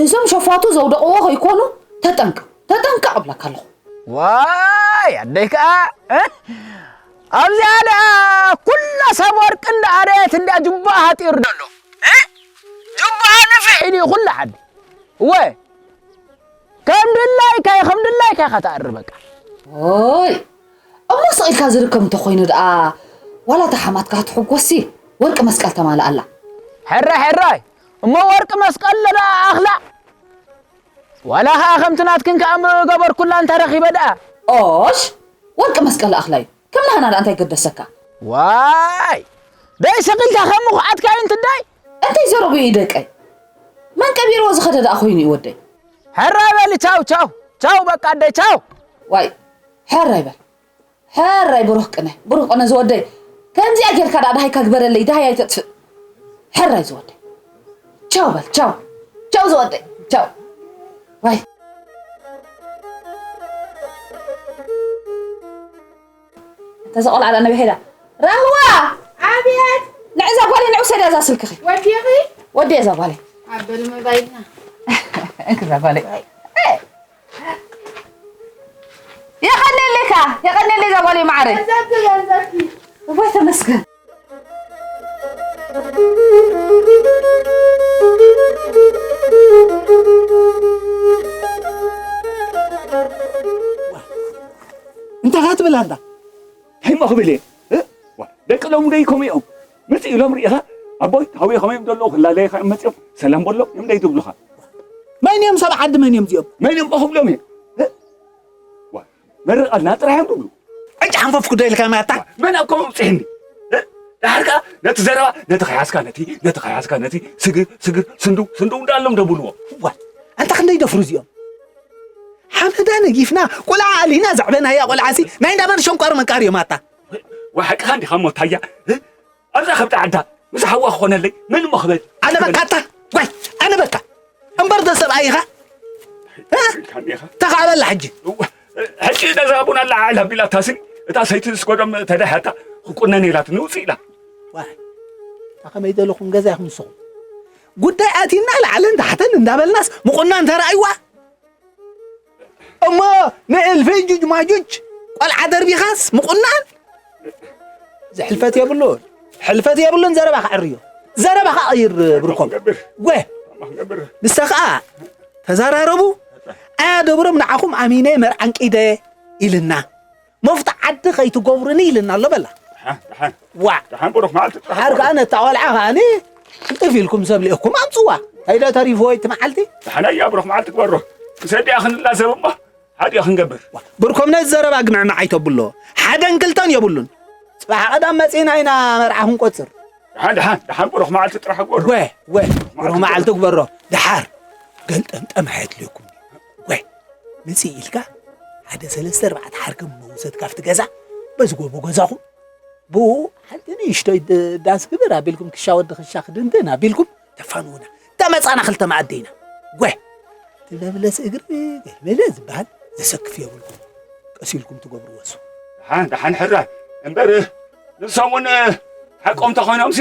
እዞም ሸፋቱ ዘውደቕዎ ከይኮኑ ተጠንቀቕ ተጠንቀቕ እብለካ ኣለኹ። ዋይ ኣደይ ከኣ ኣብዚኣ ደኣ ኩላ ሰብ ወርቂ እንዳ ኣረየት እንዳ ጅባኣ ሃጢሩ ደሎ ጅባኣ ንፍሕ ኢሉ ኩላ ዓዲ እወ ከም ድላይካ ከም ድላይካ ኢኻ ትኣሪ በቃ ኦይ እሞ ስቕ ኢልካ ዝርከብ እንተኾይኑ ደኣ ዋላ እታ ሓማትካ ክትሕጎስሲ ወርቂ መስቀል ተማልኣላ ሕራይ ሕራይ እሞ ወርቂ መስቀል ደኣ ኣኽላ ዋላ ኸዓ ከምቲ ናትክን ከኣ ምገበርኩላ እንተ ረኺበ ደኣ። ኦሽ! ወርቂ መስቀል ኣኽላይ። ከም ናህና ደኣ እንታይ ገደሰካ? ዋይ! ደይ ስቕ ኢልካ ከም ምኹዓትካ እዩ እንትዳይ። እንታይ ዘረጉ እዩ ደቀይ? መን ቀቢርዎ ዝኸደ ደኣ ኮይኑ እዩ ወደይ? ሕራይ በሊ ቻው ቻው ቻው በቃ ኣደይ ቻው። ዋይ! ሕራይ በል። ሕራይ ብሩኽ ቅነ ብሩኽ ቅነ ዝወደይ ከምዚኣ ጌርካ ደኣ ደሃይካ ግበረለይ፣ ደሃይ ኣይተጥፍእ። ሕራይ ዝወደይ። ቻው በል፣ ቻው። ቻው ዝወደይ፣ ቻው። ዋይ። እታ እዛ ቆልዓ ደኣ ናበይ ሄዳ? ራህዋ! ኣብየት! ንዕዛ ጓለይ ንዑ ሰዳ እዛ ስልክኺ። ወዲኺ? ወዲ እዛ ጓለይ። ኣበል መባይልና። እንክ እዛ ጓለይ። የቐኔለካ፣ የቐኔለይ እዛ ጓለይ ማዕረ። ገንዘብኪ፣ ገንዘብኪ። እወይ ተመስገን። እንታይ ኢኻ ትብል ኣንታ? እንታይ እሞ ክብል እየ? እ? ዋ፣ ደቂ ሎሚ ደይ ከምኡ እዮም። ምጽእ ኢሎም ርኢኻ፣ ኣቦይ፣ ሃወይ ከመይ እዮም ዘለዉ? ክላለየኻ እዮም መጺኦም። ሰላም በሎም እዮም ደይ ዝብሉኻ። መን እዮም ሰብ ዓዲ፣ መን እዮም እዚኦም? መን እዮም እሞ ክብሎም እየ? እ? ዋ፣ መርቐልና ጥራሕ እዮም ዝብሉ። ዕጭ ሓንፈፍኩ ዶ ኢልካ ማታ? መን ኣብ ከምኡ ኣብፅሕኒ? እ? ድሓር ከኣ ነቲ ዘረባ፣ ነቲ ከያዝካ ነቲ፣ ነቲ ከያዝካ ነቲ፣ ስግር፣ ስግር፣ ስንድው፣ ስንድው እንዳሎም ደብልዎ። ዋ፣ ኣንታ ክንደይ ደፍሩ እዚኦም? ሓመዳ ነጊፍና፣ ቆልዓ ኣሊና ዘዕበናያ ቆልዓሲ፣ ናይ እንዳመን ሸንቋር መንቃር እዮም ኣታ። ዋ፣ ሓቅኻ እንዲኻ እሞ ታያ፣ እ? ኣብዛ ከብቲ ዓዳ፣ ምስ ሓዋ ክኾነለይ፣ መን እሞ ክበል? ኣነ በካታ፣ ዋይ፣ ኣነ በካ። እምበር ዶ ሰብኣይ ኢኻ? እ? ኢልካኒ ኢኻ። ተኻበላ ሕጂ። እዋ፣ ሕጂ ነዛ ቡን ኣላ ዓል ኣቢላታሲ፣ እታ ሰይቲ ዝስገዶም ተዳሕያታ፣ ክቁነን ኢላትኒ ውፅእ ኢላ። ዋይ፣ እታ ከመይ ዘለኹም ገዛ ኢኹም ንስኹም? ጉዳይ ኣቲና ላዕልን ታሕትን እንዳበልናስ ምቑናን ተራእይዋ? እሞ ንእልፊ ጁጅ ማጁጅ ቆልዓ ደርቢኻስ ምቑናን? እዚ ሕልፈት የብሉን፣ ሕልፈት የብሉን። ዘረባኻ ዕርዮ፣ ዘረባኻ ቀይር ብርኮም። ገብር። ወ-፣ ኣማን ገብር። ንሳ ኸኣ ተዘራረቡ፣ ኣያ ደብሮም ንዓኹም ኣሚነ መርዓን ቂደ ኢልና፣ መፍቶ ዓዲ ከይትገብሩኒ ኢልና ኣሎ በላ። ደሓን፣ ደሓን። ዋ። ደሓን ብሩኽ መዓልቲ ጥራሕ ሓር ከኣ ነታ ቆልዓ ከኣኒ ቅልጥፍ ኢልኩም ሰብ ልእኩም ኣምጽዋ። እንታይ ዶ ተሪፍዎ እቲ መዓልቲ? ደሓን ኣያ ብሩኽ መዓልቲ ግበሮ። ምስ ኣዲኣ ክንላዘብ እሞ ሓዲኣ ክንገብር። ዋ፣ ብርኮም ነዚ ዘረባ ግምዕማዕ ኣይተብሎ። ሓደን ክልተን የብሉን። ጽባሕ ቀዳም መጺእና ኢና መርዓ ክንቆጽር። ደሓን፣ ደሓን፣ ደሓን ብሩኽ መዓልቲ ጥራሕ ግበሮ። ወ፣ ወ፣ ብሩኽ መዓልቲ ግበሮ። ደሓር ገልጠምጠም ኣየድልየኩም። ወ፣ ምጽእ ኢልካ ሓደ ሰለስተ ኣርባዕተ ሓርገም መውሰድ ካብቲ ገዛ በዚ ጎቦ ገዛኹም ብኡ ሓንቲ ንእሽቶይ ድ-፣ ዳንስ ግብር ኣቢልኩም ክሻ ወዲ ክሻ ክድንድን ኣቢልኩም ተፋንዉና። ተመጻና ክልተ መኣዲ ኢና። ወ፣ እቲ ለምለስ እግሪ ገልመለ ዝበሃል ዘሰክፍ የብልኩም። ቀስ ኢልኩም ትገብርዎ እሱ። ደሓን፣ ደሓን ሕራይ። እምበር ንሶም እውን ሓቆም ተኾይኖምሲ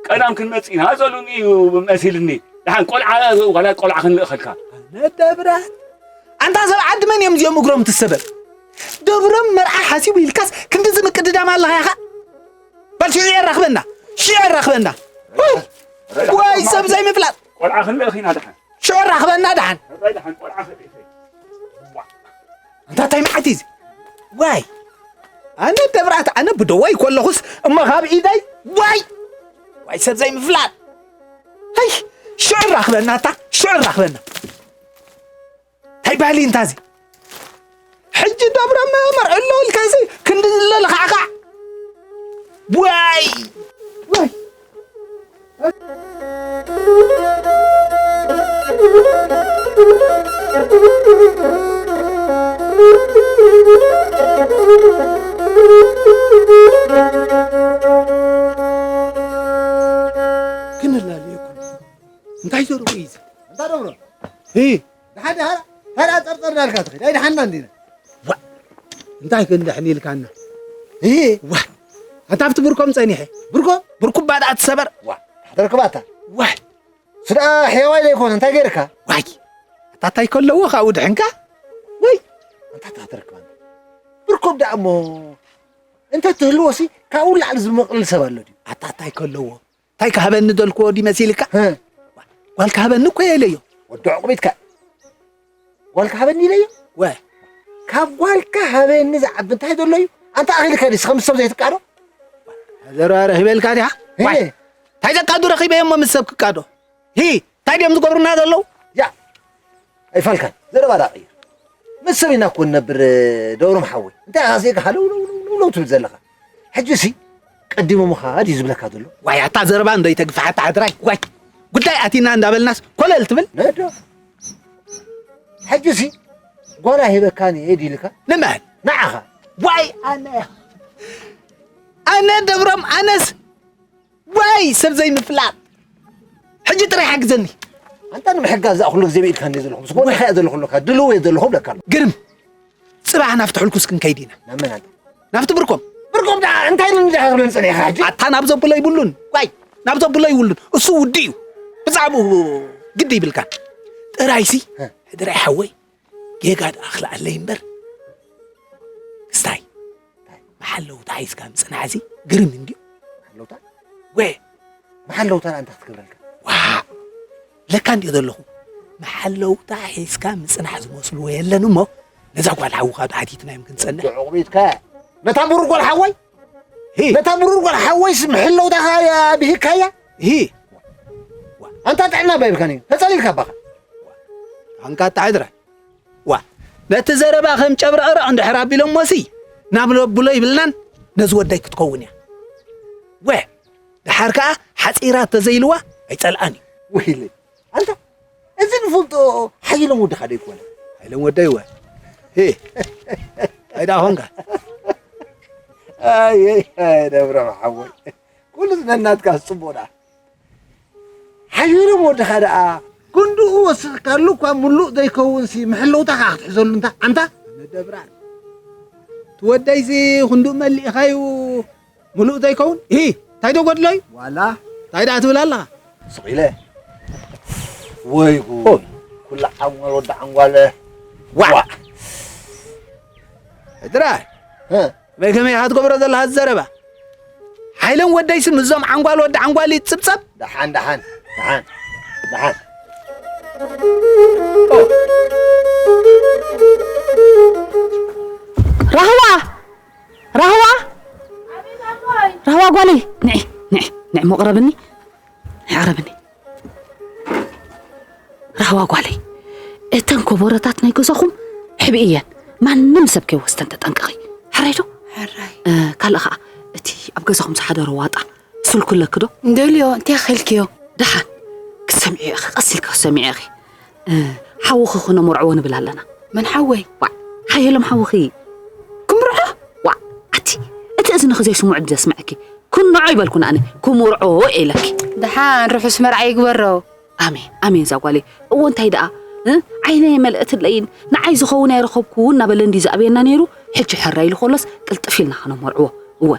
ቀዳም ክንመጽእ ኢና ዘሉኒ እዩ መሲልኒ። ደሓን ቆልዓ፣ ዋላ ቆልዓ ክንልእኸልካ። ኣነ ደብራት። ኣንታ ሰብ ዓዲ መን እዮም እዚኦም እግሮም ትሰበር? ደብሮም መርዓ ሓሲቡ ኢልካስ ክንድዚ ምቅድዳም ኣለኻ ኢኻ? በል ሽዑ የራኽበና፣ ሽዑ የራኽበና። ረዳ፣ ወይ ሰብ ዘይምፍላጥ። ቆልዓ ክንልእኽ ኢና ደሓን። ሽዑ ራኽበና ደሓን። ረዳ ደሓን ቆልዓ ክንልእኽ። ኣንታ እንታይ መዓት እዩ እዚ? ዋይ። ኣነ ደብራት ኣነ ብደወይ ከለኹስ እሞ ካብ ኢደይ ዋይ። ዋይ ሰብ ዘይምፍላጥ። ሀይ ሽዑ ራኽበና ኣታ ሽዑ ራኽበና። እንታይ ባህሊ እንታዚ? ሕጂ ደብረ መርዑ ኣሎ ኢልካሲ ክንዲ ዝለለ ኻዕኻዕ። ዋይ! ዋይ! ክንላለየኩም። እንታይ ዘርኡ እዩ እዚ? እንታ ደብሮ? ሂ! ደሓን ዲኻ? ታዲያ ጸርጸር እንዳልካ ትኸይድ? ኣይደሓንና እንዲና። ዋ! እንታይ ክንድሕን ኢልካና? ሂ! ዋ! ኣንታ ኣብቲ ብርኮም ጸኒሐ። ብርኮም? ብርኩባ ደኣ ትሰበር። ዋ! ተረክባታ። ዋይ! ስዳ ሕያዋይ ዘይኮነ እንታይ ገይርካ? ዋይ! ኣታ እንታይ ከለዎ ካብኡ ድሕንካ? ወይ! ኣንታ ተረክባና። ብርኮም ደኣ እሞ እንተ ትህልዎሲ ካብኡ ላዕሊ ዝመቕልል ሰብ ኣሎ ድዩ? ኣታ እንታይ ከለዎ? እንታይ ክሃበኒ ደልክዎ ድዩ መሲልካ? ህ። ጓል ክሃበኒ እኮ የለዮ። ወዲ ዕቑቢትካ። ጓል ክሃበኒ ኢለዮ? ወ። ካብ ጓልካ ሃበኒ ዝዓቢ እንታይ ዘሎ እዩ? ኣንታ ኣኺልካ ድስ ከም ሰብ ዘይትቃዶ? ዘረባ ረኺበልካ ዲኻ? ሂ። ዋይ። እንታይ ዘቃዱ ረኺበ እሞ ምስ ሰብ ክቃዶ? ሂ። እንታይ ድዮም ዝገብሩና ዘለዉ? ያ። ኣይፋልካን። ዘረባ ዳ ቀይር። ምስ ሰብ ኢና እኮ ንነብር፣ ደብሮም ሓወይ። እንታይ ኢኻ ዜጋ ሃለው ለው ለው ለው ለው ትብል ዘለኻ? ሕጂሲ ቀዲሞምኻ ድዩ ዝብለካ ዘሎ? ዋይ፣ ኣታ ዘረባ እንዶ ይተግፍሓታ ሕድራይ። ዋይ፣ ጉዳይ ኣቲና እንዳበልናስ ኮለል ትብል? ነዶ። ሕጂሲ ጓላ ሂበካኒ እየ ድዩ ኢልካ? ንመን? ንዓኻ። ዋይ፣ ኣነ። ኣነ ደብሮም ኣነስ ዋይ ሰብ ዘይምፍላጥ። ሕጂ ጥራይ ሓግዘኒ። ኣንታ ንምሕጋዝ ዝኣ ኩሉ ግዜ ብኢድካ እንደ ዘለኹ ምስ ጎንኻ እየ ዘለኹ ኣለካ ድልው እየ ዘለኹ ብለካ ኣሎ። ግርም ጽባሕ ናብቲ ሕልኩስ ክንከይድ ኢና። ናብ መን ኣንታ? ናብቲ ብርኮም። ብርኮም ደኣ እንታይ ኢሉ እንዳ ክብለኒ ጸኒሕካ ሕጂ? ኣታ ናብ ዘብሎ ይብሉን ዋይ ናብ ዘብሎ ይብሉን እሱ ውዲ እዩ። ብዛዕባኡ ግዲ ይብልካ። ጥራይሲ ጥራይ ሓወይ ጌጋ ደኣ ክልኣለይ እምበር ክስታይ መሓለውታ ሒዝካ ምጽናሕሲ ግርም እንድዩ። መሓለውታ? ወ መሓለውታ ደኣ እንታይ ክትገብረልካ? ዋ ለካ እንድዩ ዘለኹ መሓለውታ ሒዝካ ምጽናሕ ዝመስልዎ የለን እሞ ነዛ ጓል ሓውኻ ዶ ሓቲትናዮም ክንጸንሕ? ዕቑብ ኢትካ ነታ ምሩር ጓል ሓወይ ሂ ነታ ምሩር ጓል ሓወይስ ምሕለውታኻ ብሂካያ? ሂ ኣንታ ጥዕና ባይብካን እዩ ተጸሊልካ ኣባኻ። ኣንካ ኣተሓድራ ዋ ነቲ ዘረባ ከም ጨብረቕረቕ እንድሕር ኣቢሎሞሲ ናብ ለብሎ ይብልናን ነዚ ወደይ ክትከውን እያ። ወ ድሓር ከኣ ሓጺራ ተዘይልዋ ኣይጸልኣን እዩ። ወይለይ ኣንታ እዚ ንፈልጦ ሓይሎም ወድኻ ዶ ይኮነ? ሓይሎም ወደይ ወ ሄ እንታይ ደኣ ኾንካ? ኣየይ ደብረ ሓወይ ኩሉ ነናትካ ጽቡቕ ደኣ ሓዩሎም ወድኻ ደኣ ክንድኡ ወሲኽካሉ እኳ ምሉእ ዘይከውንሲ ምሕለውታ ከኣ ክትሕዘሉ እንታ ኣንታ መደብራን እቲ ወደይሲ ክንድኡ መሊእኻዩ ምሉእ ዘይከውን ሂ እንታይ ዶ ጎድሎ እዩ ዋላ እንታይ ደኣ ትብል ኣለኻ ስቕ ኢለ ወይ ጉድ ኩላ ዓንጓል ወዲ ዓንጓለ ዋዕ ዋዕ ሕድራ እ? መይ ከመይ ኢኻ ትገብሮ ዘለኻ እዚ ዘረባ ሓይለን ወደይሲ ምስዞም ዓንጓል ወዲ ዓንጓል ይጽብጸብ ደሓን ደሓን ደሓን ደሓን ራህዋ ራህዋ ራህዋ ጓለይ ንዒ ንዒ ንዒ ሞ ቅረብኒ ንዒ ቅረብኒ ራህዋ ጓለይ እተን ኮቦረታት ናይ ገዛኹም ሕብእየን ማንም ሰብ ከይወስተን ተጠንቀቒ ሕራይ ዶ ሕራይ ካልእ ኸዓ እቲ ኣብ ገዛኹም ዝሓደረ ዋጣ ስልኩ ኣለኪ ዶ እንደልዮ እንታይ ኸልክዮ ደሓን ክትሰምዒ ኢኺ ቀስ ኢልኪ ክትሰምዒ ኢኺ ሓውኺ ክነመርዕዎ ንብል ኣለና መን ሓወይ ዋዕ ሓየሎም ሓውኺ ክምርዖ ዋዕ ኣቲ እቲ እዝንኺ ዘይስምዑ ድዩ ዘስምዐኪ ክምርዖ ይበልኩ ንኣነ ክምርዖ ኢለኪ ደሓን ርሑስ መርዓ ይግበሮ ኣሜን ኣሜን እዛ ጓለይ እዎ እንታይ ደኣ ዓይነይ መልእትለይን ንዓይ ዝኸውን ኣይረኸብኩ እናበለ እንዲ ዝኣብየና ነይሩ ሕጂ ሕራይ ኢሉ ከሎስ ቅልጥፍ ኢልና ክነመርዕዎ እወ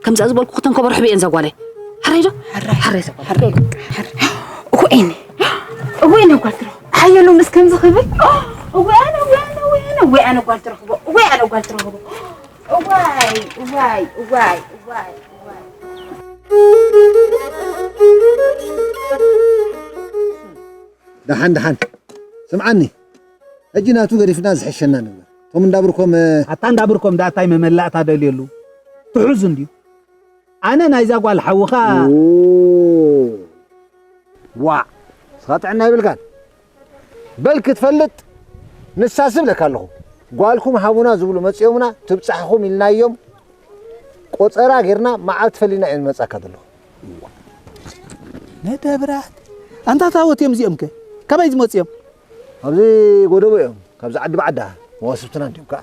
ከምዛ ዝበልኩ ክተንከበርሕቢ እየን እዛ ጓለይ ሕራይ ዶ ሕራይ እዛ ጓለይ እወይኒ እወይኒ ጓል ትረኽቦ ሓየሎም እስከምዚ ክብል እወይ ኣነ እወይ ኣነ እወይ ኣነ እወይ ኣነ ጓል ትረኽቦ እወይ ኣነ ጓል ትረኽቦ እዋይ እዋይ እዋይ እዋይ እዋይ ደሓን ደሓን ስምዓኒ ሕጂ ናቱ ገዲፍና ዝሕሸና ንግበር እቶም እንዳብርኮም ኣታ እንዳብርኮም ዳታይ መመላእታ ደልየሉ ትሑዝ እንድዩ ኣነ ናይዛ ጓል ሓውኻ ዋዕ ስኻ ጥዕና ይብልካን በል ክትፈልጥ ንሳስ እብለካ ኣለኹ ጓልኩም ሃቡና ዝብሉ መጺኦምና ትብጻሕኹም ኢልናዮም ቆጸራ ጌርና መዓልቲ ፈሊና እዮም ንመጻካ ዘለኹ ነደብራት ኣንታ ታወት እዮም እዚኦም ከ ካበይ ዝመጹ እዮም ኣብዚ ጎደቦ እዮም ካብዚ ዓዲ ባዕዳ መዋስብትና እንዲዮም ከዓ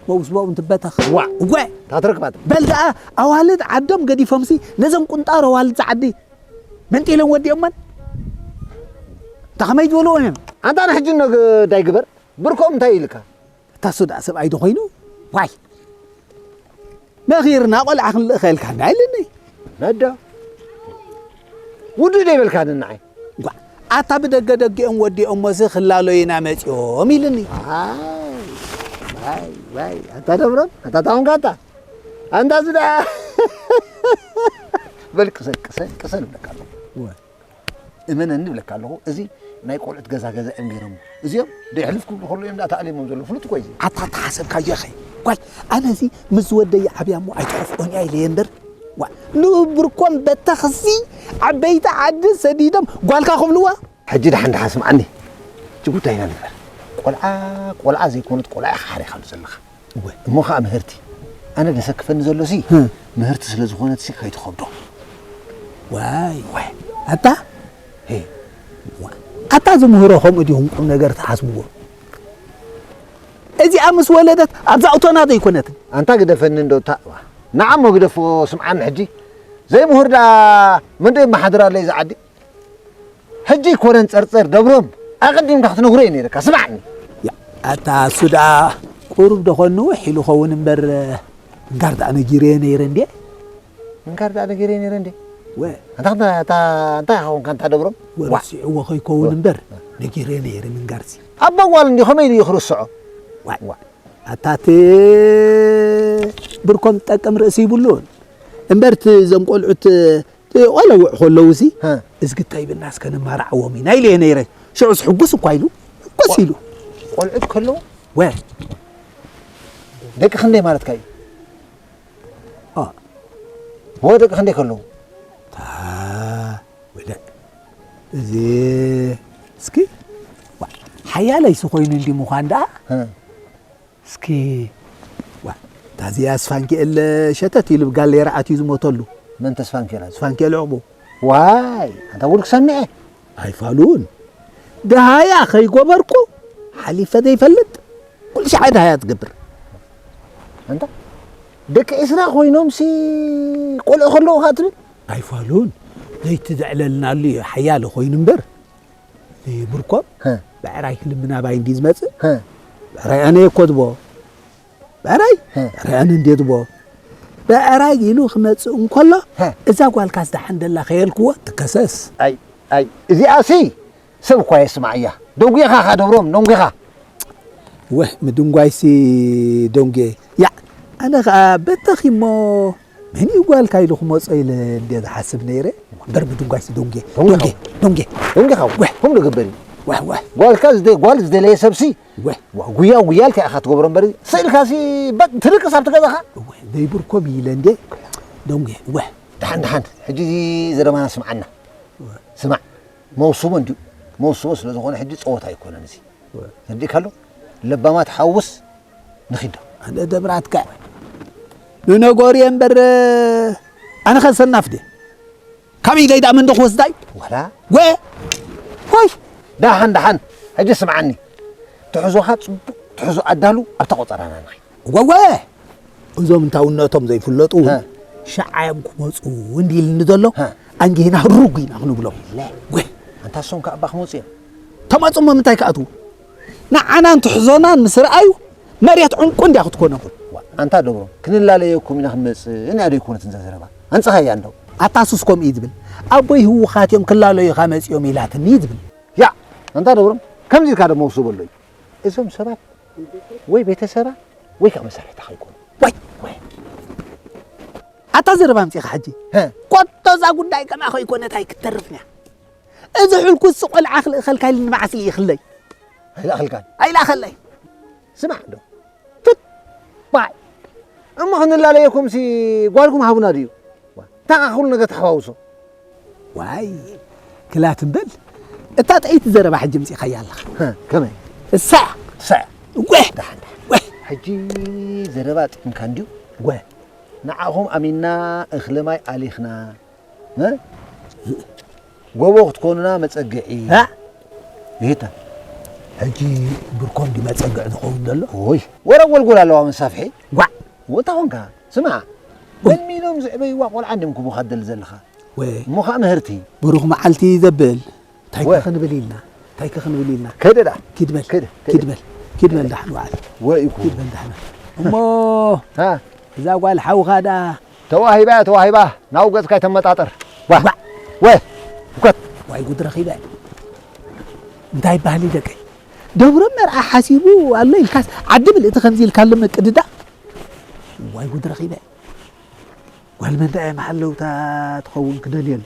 መውስቦኦም ትበተኽ ዋ እወ ታትረክባት በል ደኣ ኣዋልድ ዓዶም ገዲፎምሲ ነዘን ቁንጣሮ ኣዋልድ ዓዲ መንጢሎም ወዲኦመን እንታ ከመይ ዝበልዎ እዮም ኣንታ ንሕጂ ዳይ ግበር ብርኮም እንታይ ኢልካ እታ ሱዳ ሰብኣይ ዶ ኮይኑ ዋይ መኺርና ቆልዓ ክንልእኸ ኢልካና ኢልኒ ነዳ ውዱ ዶ ይበልካኒ ንዓይ ጓ ኣታ ብደገ ደጊኦም ወዲኦሞሲ ክላለዩና መፂኦም ኢልኒ ኣይ ዋይ ዋይ ኣንታ ደብሮም ኣንታ ታሁንካ ኣንታ ኣንታ ዝዳ በል ቅሰን ቅሰን ቅሰን እብለካ ኣለኹ እመነኒ እብለካ ኣለኹ እዚ ናይ ቆልዑት ገዛ ገዛ እዮም ገይሮሞ እዚኦም ደይሕልፍ ክብሉ ከሎ እዮም ዳኣ ተኣሊሞም ዘለዉ ፍሉጥ እኮ እዩ እዚ ኣታ ተሓሰብካዮ ኢኸ ጓል ኣነ እዚ ምስ ዝወደይ ዓብያ እሞ ኣይትኸፍኦን እያ ኢለየ እምበር ዋ ንብርኮም በተኽሲ ዓበይቲ ዓዲ ሰዲዶም ጓልካ ክብልዋ ሕጂ ደሓን ደሓን ስምዓኒ እቲ ጉዳይና ንግበር ቆልዓ ቆልዓ ዘይኮነት ቆልዓ ኢኻ ሓሪኻሉ ዘለኻ እሞ ኸዓ ምህርቲ ኣነ ደሰክፈኒ ዘሎሲ ምህርቲ ስለ ዝኾነትሲ ከይትኸብዶ ዋይ ዋይ ኣታ ኣታ ዝምህሮ ከምኡ ዲኹም ቁም ነገር ትሓስብዎ እዚኣ ምስ ወለደት ኣብዛ እቶና ዘይኮነትን ኣንታ ግደፈኒ እንዶ እታ ንዓሞ ግደፎ፣ ስምዓኒ ሕጂ። ዘይምሁር ደኣ መን ዶ የመሓድራ ኣሎ እዚ ዓዲ? ሕጂ ኣይኮነን ጸርጸር ደብሮም፣ ኣቐዲምካ ክትነግሮ እዩ ነይርካ። ስማዕኒ። ያ፣ ኣታ እሱ ደኣ ቁሩብ ዶ ኾን ንውሕ ኢሉ ኸውን እምበር፣ ምንጋር ደኣ ነጊረዮ ነይረ እንዴ? ምንጋር ደኣ ነጊረዮ ነይረ እንዴ? ወ- ኣንታ፣ ኣንታ፣ ኣንታ እንታይ ኸውን ካንታ ደብሮም? ወ- ዋ። ረሲዕዎ ከይከውን ወ- እምበር፣ ነጊረዮ ነይረ ምንጋርሲ። ኣባ ጓል እንዲ ከመይ ኢሉ እዩ ክርስዖ? ዋ። ዋ። ኣታ እቲ ብርኮም ዝጠቅም ርእሲ ይብሉን። እምበር እቲ እዞም ቆልዑት ቆለውዕ ከለውሲ፣ ሃ። እዝግታ ይብልና እስከ ነማርዓዎም ኢና ኢለ እየ ነይረ። ሽዑስ ሕጉስ እኳ ኢሉ፣ ሕጉስ ኢሉ። ቆልዑት ከለዉ? ወ። ደቂ ክንደይ ማለትካ እዩ? ኦ። ወ ደቂ ክንደይ ከለዉ? ታ፣ ወደ፣ እዚ፣ እስኪ፣ ዋ፣ ሓያለይሲ ኮይኑ እንዲ ምዃን ደኣ? ሃ። እስኪ፣ ዋ፣ እታ እዚኣ ስፋንኪኤል ሸተት ኢሉ ብጋሌራ ኣትዩ ዝሞተሉ። መን ተስፋንኪኤል ኣዚ? ስፋንኪኤል ዕቑቡ። ዋይ፣ ኣንታ ውልክ ሰሚዐ። ኣይፋሉን። ደሃያ ከይገበርኩ ሓሊፈ ዘይፈልጥ፣ ኩሉ ሻዕ ደሃያ ትገብር። ኣንታ፣ ደቂ ዒስራ ኮይኖምሲ ቆልዑ ከለዉ ኸኣ ትብል? ኣይፋሉን። ዘይትዘዕለልናሉ እዩ ሓያለ ኮይኑ እምበር። ብርኮም፣ ሀ። ብዕራይ ክልምን ኣባይ እንዲ ዝመጽእ፣ ሀ። ብዕራይ ኣነ እኮ ትቦ። ብዕራይ፣ ሀ። ብዕራይ ኣነ እንዴ ትቦ። ብዕራይ ኢሉ ክመጽእ እንከሎ፣ ሀ። እዛ ጓልካስ ደሓን ደላ ከየልክዎ ትከሰስ። ኣይ፣ ኣይ፣ እዚኣሲ ሰብ እኳ የስማዕ እያ። ደንጒኻ ኻ ደብሮም፣ ደንጒኻ። ወህ፣ ምድንጓይሲ ደንጉየ። ያ፣ ኣነ ኸኣ በተኺሞ መን እዩ ጓልካ ኢሉ ክመጾ ኢለ እንደ ዝሓስብ ነይረ። እምበር ምድንጓይሲ ደንጉየ። ደንጉየ። ደንጉየ። ደንጉየ። ደንጉየ ኻው። ወህ። ከምኡ ዝግበር እዩ። ወህ፣ ወህ። ጓልካ ዝደ-፣ ጓል ዝደለየ ሰብሲ። ወህ። ዋ፣ ጉያ ጉያ ኢልካ ኢኻ ትገብሮ እምበር፣ ስእልካሲ በቅ ትድቅስ ኣብቲ ገዛኻ። ወህ፣ ዘይብርኮም ኢለ እንደ ደንጉየ። ወህ። ደሓን፣ ደሓን። ሕጂ እዚ ዘረባና ስምዓና። ወህ። ስማዕ፣ መውስቦ እንድዩ። መውስቦ ስለ ዝኾነ ሕጂ ጸወታ ኣይኮነን እዚ። ወህ። ተረዲእካ ኣሎ? ለባማት ሓውስ ንኺዶ። ኣነ ደብራትካ ንነገሩ እየ እምበር፣ ኣነ ኸሰናፍ ድየ? ካብ ኢደይ ደኣ መን ዶ ክወስዳ እዩ? ዋላ? ወ-፣ ሆይ! ደሓን፣ ደሓን። ሕጂ ስምዓኒ። ትሕዞኻ ጽቡቕ ትሕዞ ኣዳሉ፣ ኣብታ ቆጸራና ንኸይድ። ወወ! እዞም እንታውነቶም ዘይፍለጡ እውን ሀ። ሸዓ እዮም ክመጹ እንዲ ኢልኒ ዘሎ፣ ሀ። ኣንጌና ህሩግ ኢና ክንብሎም። ለ። ወ-፣ ኣንታ እሶም ከኣ እባ ክመጹ እዮም። ተመጹ እሞ ምንታይ ክኣትዉ? ንዓናን ትሕዞናን ምስ ረኣዩ፣ መሬት ዕንቁ እንድያ ክትኮኖም። ዋ፣ ኣንታ ደብሮም፣ ክንላለየኩም ኢና ክንመጽእ፣ እንያ ዶ ኣይኮነትን እዛ ዘረባ? ኣንጻኻያ እንደው። ኣታ ሱስ ከምኡ እዩ ዝብል። ኣቦይ ህዉኻት እዮም ክላለዩኻ መጺኦም ኢላትኒ እዩ ዝብል። ያ፣ ኣንታ ደብሮም፣ ከምዚ ኢልካ ዶ መውስቦ ኣሎ እዩ? እዞም ሰባት ወይ ቤተሰባ ወይ ከኣ መሳርሕታ ከይኮኑ። ወይ! ወይ! ኣታ ዘረባ ኣምጺእኻ ሕጂ። ሀ። ኮቶ እዛ ጉዳይ ከማኻ ኣይኮነት ኣይክተርፍን እያ። እዚ ሕልኩስ ቆልዓ ክልእኸልካ ኢሉ ንመዓስ ልኢኽለይ? ኣይልኣኸልካን? ኣይልኣኸለይ። ስማዕ ዶ። ትት! ባይ! እሞ ክንላለየኩምሲ ጓልኩም ሃቡና ድዩ? ዋ፣ እንታይ ከ ኩሉ ነገር ተሓዋውሶ? ዋይ፣ ክላት እምበል። እታ ጥዕይቲ ዘረባ ሕጂ ኣምጺእካያ ኣለኻ። ሀ፣ ከመይ? እሳ! እሳ! ወህ! ደሓን፣ ደሓን። ወህ! ሕጂ ዘረባ ጥዕምካ እንድዩ? ወህ! ንዓኹም ኣሚንና እኽሊ ማይ ኣሊኽና፣ እ? ጎቦ ክትኮኑና መጸግዒ። እ? ይሄታ። ሕጂ ብርኮም ድዩ መጸግዒ ዝኸውን ዘሎ? ኦይ፣ ወረ ጎልጎል ኣለዋ መሳፍሒ። ጓዕ! ወታ ኾንካ፣ ስማዕ፣ ኦይ። መልሚሎም ዝዕበይዋ ቆልዓ እንድዮም ክቡኻ ትደሊ ዘለኻ። ወይ። እሞ ኸኣ ምህርቲ። ብሩኽ መዓልቲ ዘብል። እንታይ ወ- ከ ክንብል ኢልና? እንታይ ከ ክንብል ኢልና? ከደ ደኣ። ኪድ በል። ከደ፣ ከደ። ኪድ በል። ኪድ በል ደሓን በዓል። ወ ይኩ። ኪድ በል ደሓን። እሞ ሃ። እዛ ጓል ሓውኻ ደኣ? ተዋሂባ፣ ተዋሂባ። ናው ገጽካ ኣይተመጣጠር። ዋ። ዋ። ወ። ውከት። ዋይ ጉድ ረኺበ። እንታይ ይበሃል እዩ ደቀይ? ደብሮም መርዓ ሓሲቡ ኣሎ ኢልካስ ዓዲ ምልእቲ ከምዚ ኢልካ ኣሎ ምቅድዳ? ዋይ ጉድ ረኺበ። ጓል መን ደኣ እያ መሓለውታ ትኸውን ክደልየሉ?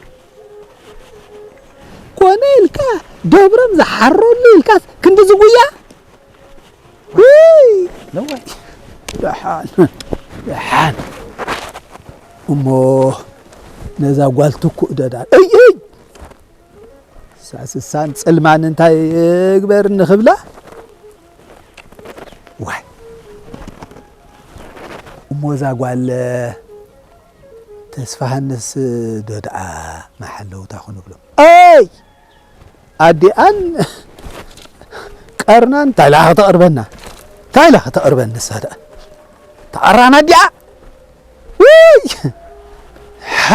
ኮነ ኢልካ ደብሮም ዝሓረሉ ኢልካስ ክንዲ ዝጉያ? ውይ! ለዋይ! ደሓን፣ ደሓን። እሞ ነዛ ጓል ትኩእ ደዳ-፣ እይ፣ እይ! ሳስሳን ጽልማን እንታይ እግበር ንኽብላ? ዋይ! እሞ እዛ ጓል ተስፋሃንስ ዶ ደኣ መሓለውታ ክንብሎ? ኣይ! ኣዲኣን ቀርናን እንታይ ኢላ ከተቕርበና? እንታይ ኢላ ከተቕርበን ንሳ ደኣ? ተቐራን ኣዲኣ? ውይ! ሃ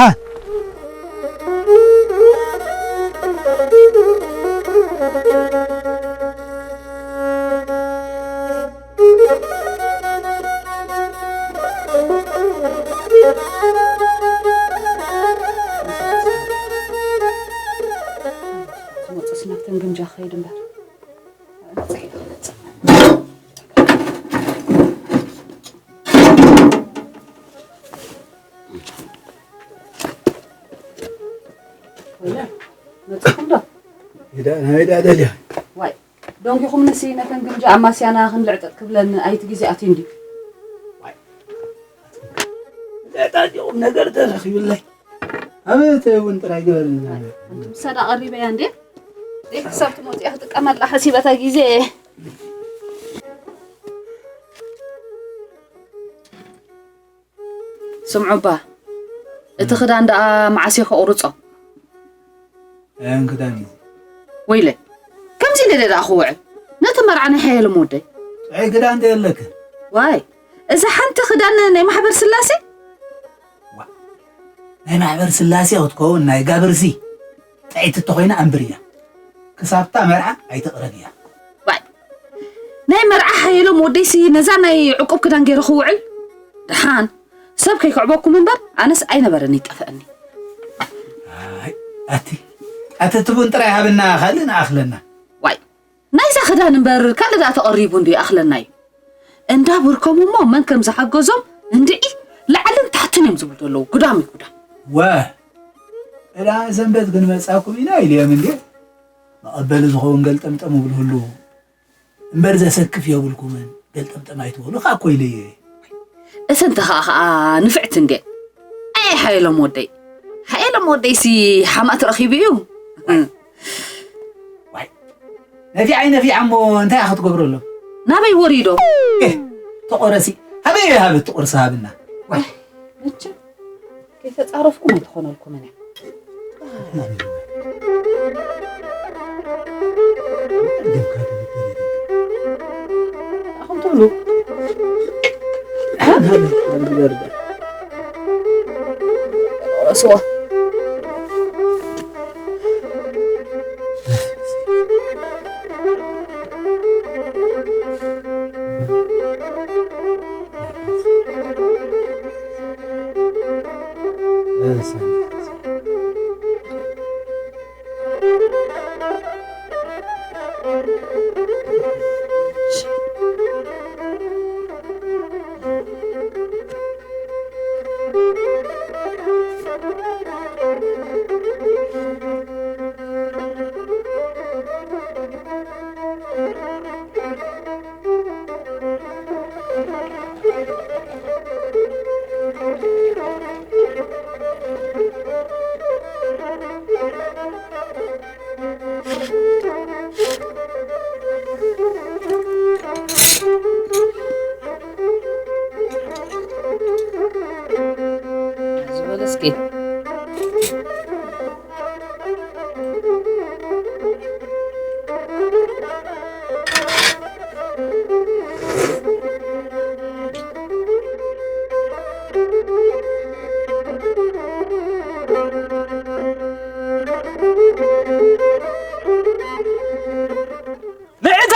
ዝመፅእ ስናብተን ግምጃ ክኸይድ እምበር። መፅኹም ዶ? ናበይ ደኣ ደልያ? ዋይ ደንጊኹምንሲ ነተን ግምጃ ኣማስያና ክንልዕጥጥ ክብለን ኣይቲ ግዜ ኣትዩ እንዲ። ጣዲቑም ነገር ተረኺብለይ ኣበተ እውን ጥራይ ግበርና። ምሳዳ ቀሪበያ እንዴ? ክሳብ ትመፅያ ክጥቀመላ ሓሲበታ ግዜ። ስምዑባ፣ እቲ ክዳን ደኣ መዓስ እየ ከቑርጾ? ኣያን ክዳን እዩ። ወይለ፣ ከምዚ ኢለ ደኣ ክውዕል? ነቲ መርዓ ናይ ሓየሎም ወደይ። ጥዑይ ክዳን ተየለክን። ዋይ፣ እዛ ሓንቲ ክዳን ናይ ማሕበር ስላሴ? ናይ ማሕበር ስላሴ ክትከውን ናይ ጋብርሲ ጥዕይቲ እተኾይና ኣንብር እያ። ክሳብታ መርዓ ኣይትቕረብ እያ። ዋይ፣ ናይ መርዓ ሓየሎም ወደይሲ ነዛ ናይ ዕቁብ ክዳን ገይረ ክውዕል? ደሓን ሰብ ከይክዕበኩም እምበር ኣነስ ኣይነበረን ይጠፍአኒ። ኣይ ኣቲ ኣቲ ትቡን ጥራይ ሃብና ካልእ ንኣኽለና። ዋይ ናይዛ ክዳን እምበር ካልእ ደኣ ተቐሪቡ እንዲ ይኣኽለና እዩ። እንዳ ብርከሙ እሞ መን ከም ዝሓገዞም እንድዒ ላዕልን ታሕትን እዮም ዝብሉ ዘለዉ። ጉዳም እዩ ጉዳም። ወ እዳ ሰንበት ክንመጻኩም ኢና ኢልዮም እንዴ? መቐበሊ ዝኸውን ገልጠምጠም እብልህሉ እምበር ዘሰክፍ የብልኩምን። ገልጠምጠም ኣይትበሉ ከዓ እኮ ኢለየ። እሰንተ ከዓ ከዓ ንፍዕቲ እንዴ? ኣየ ሓየሎም ወደይ፣ ሓየሎም ወደይሲ ሓማት ረኺቡ እዩ። ዋይ ነፊዓይ ነፊዓ እሞ እንታይ ክትገብረሎም? ናበይ ወሪዶ? ተቆረሲ ሃበይ ሃበት ትቆርሲ ሃብና። ዋይ መቸም ከይተጻረፍኩም ኣይትኾነልኩምን እያ። ኣኹም ትብሉ ስዋ ዝበለ እስኪ ንዕታ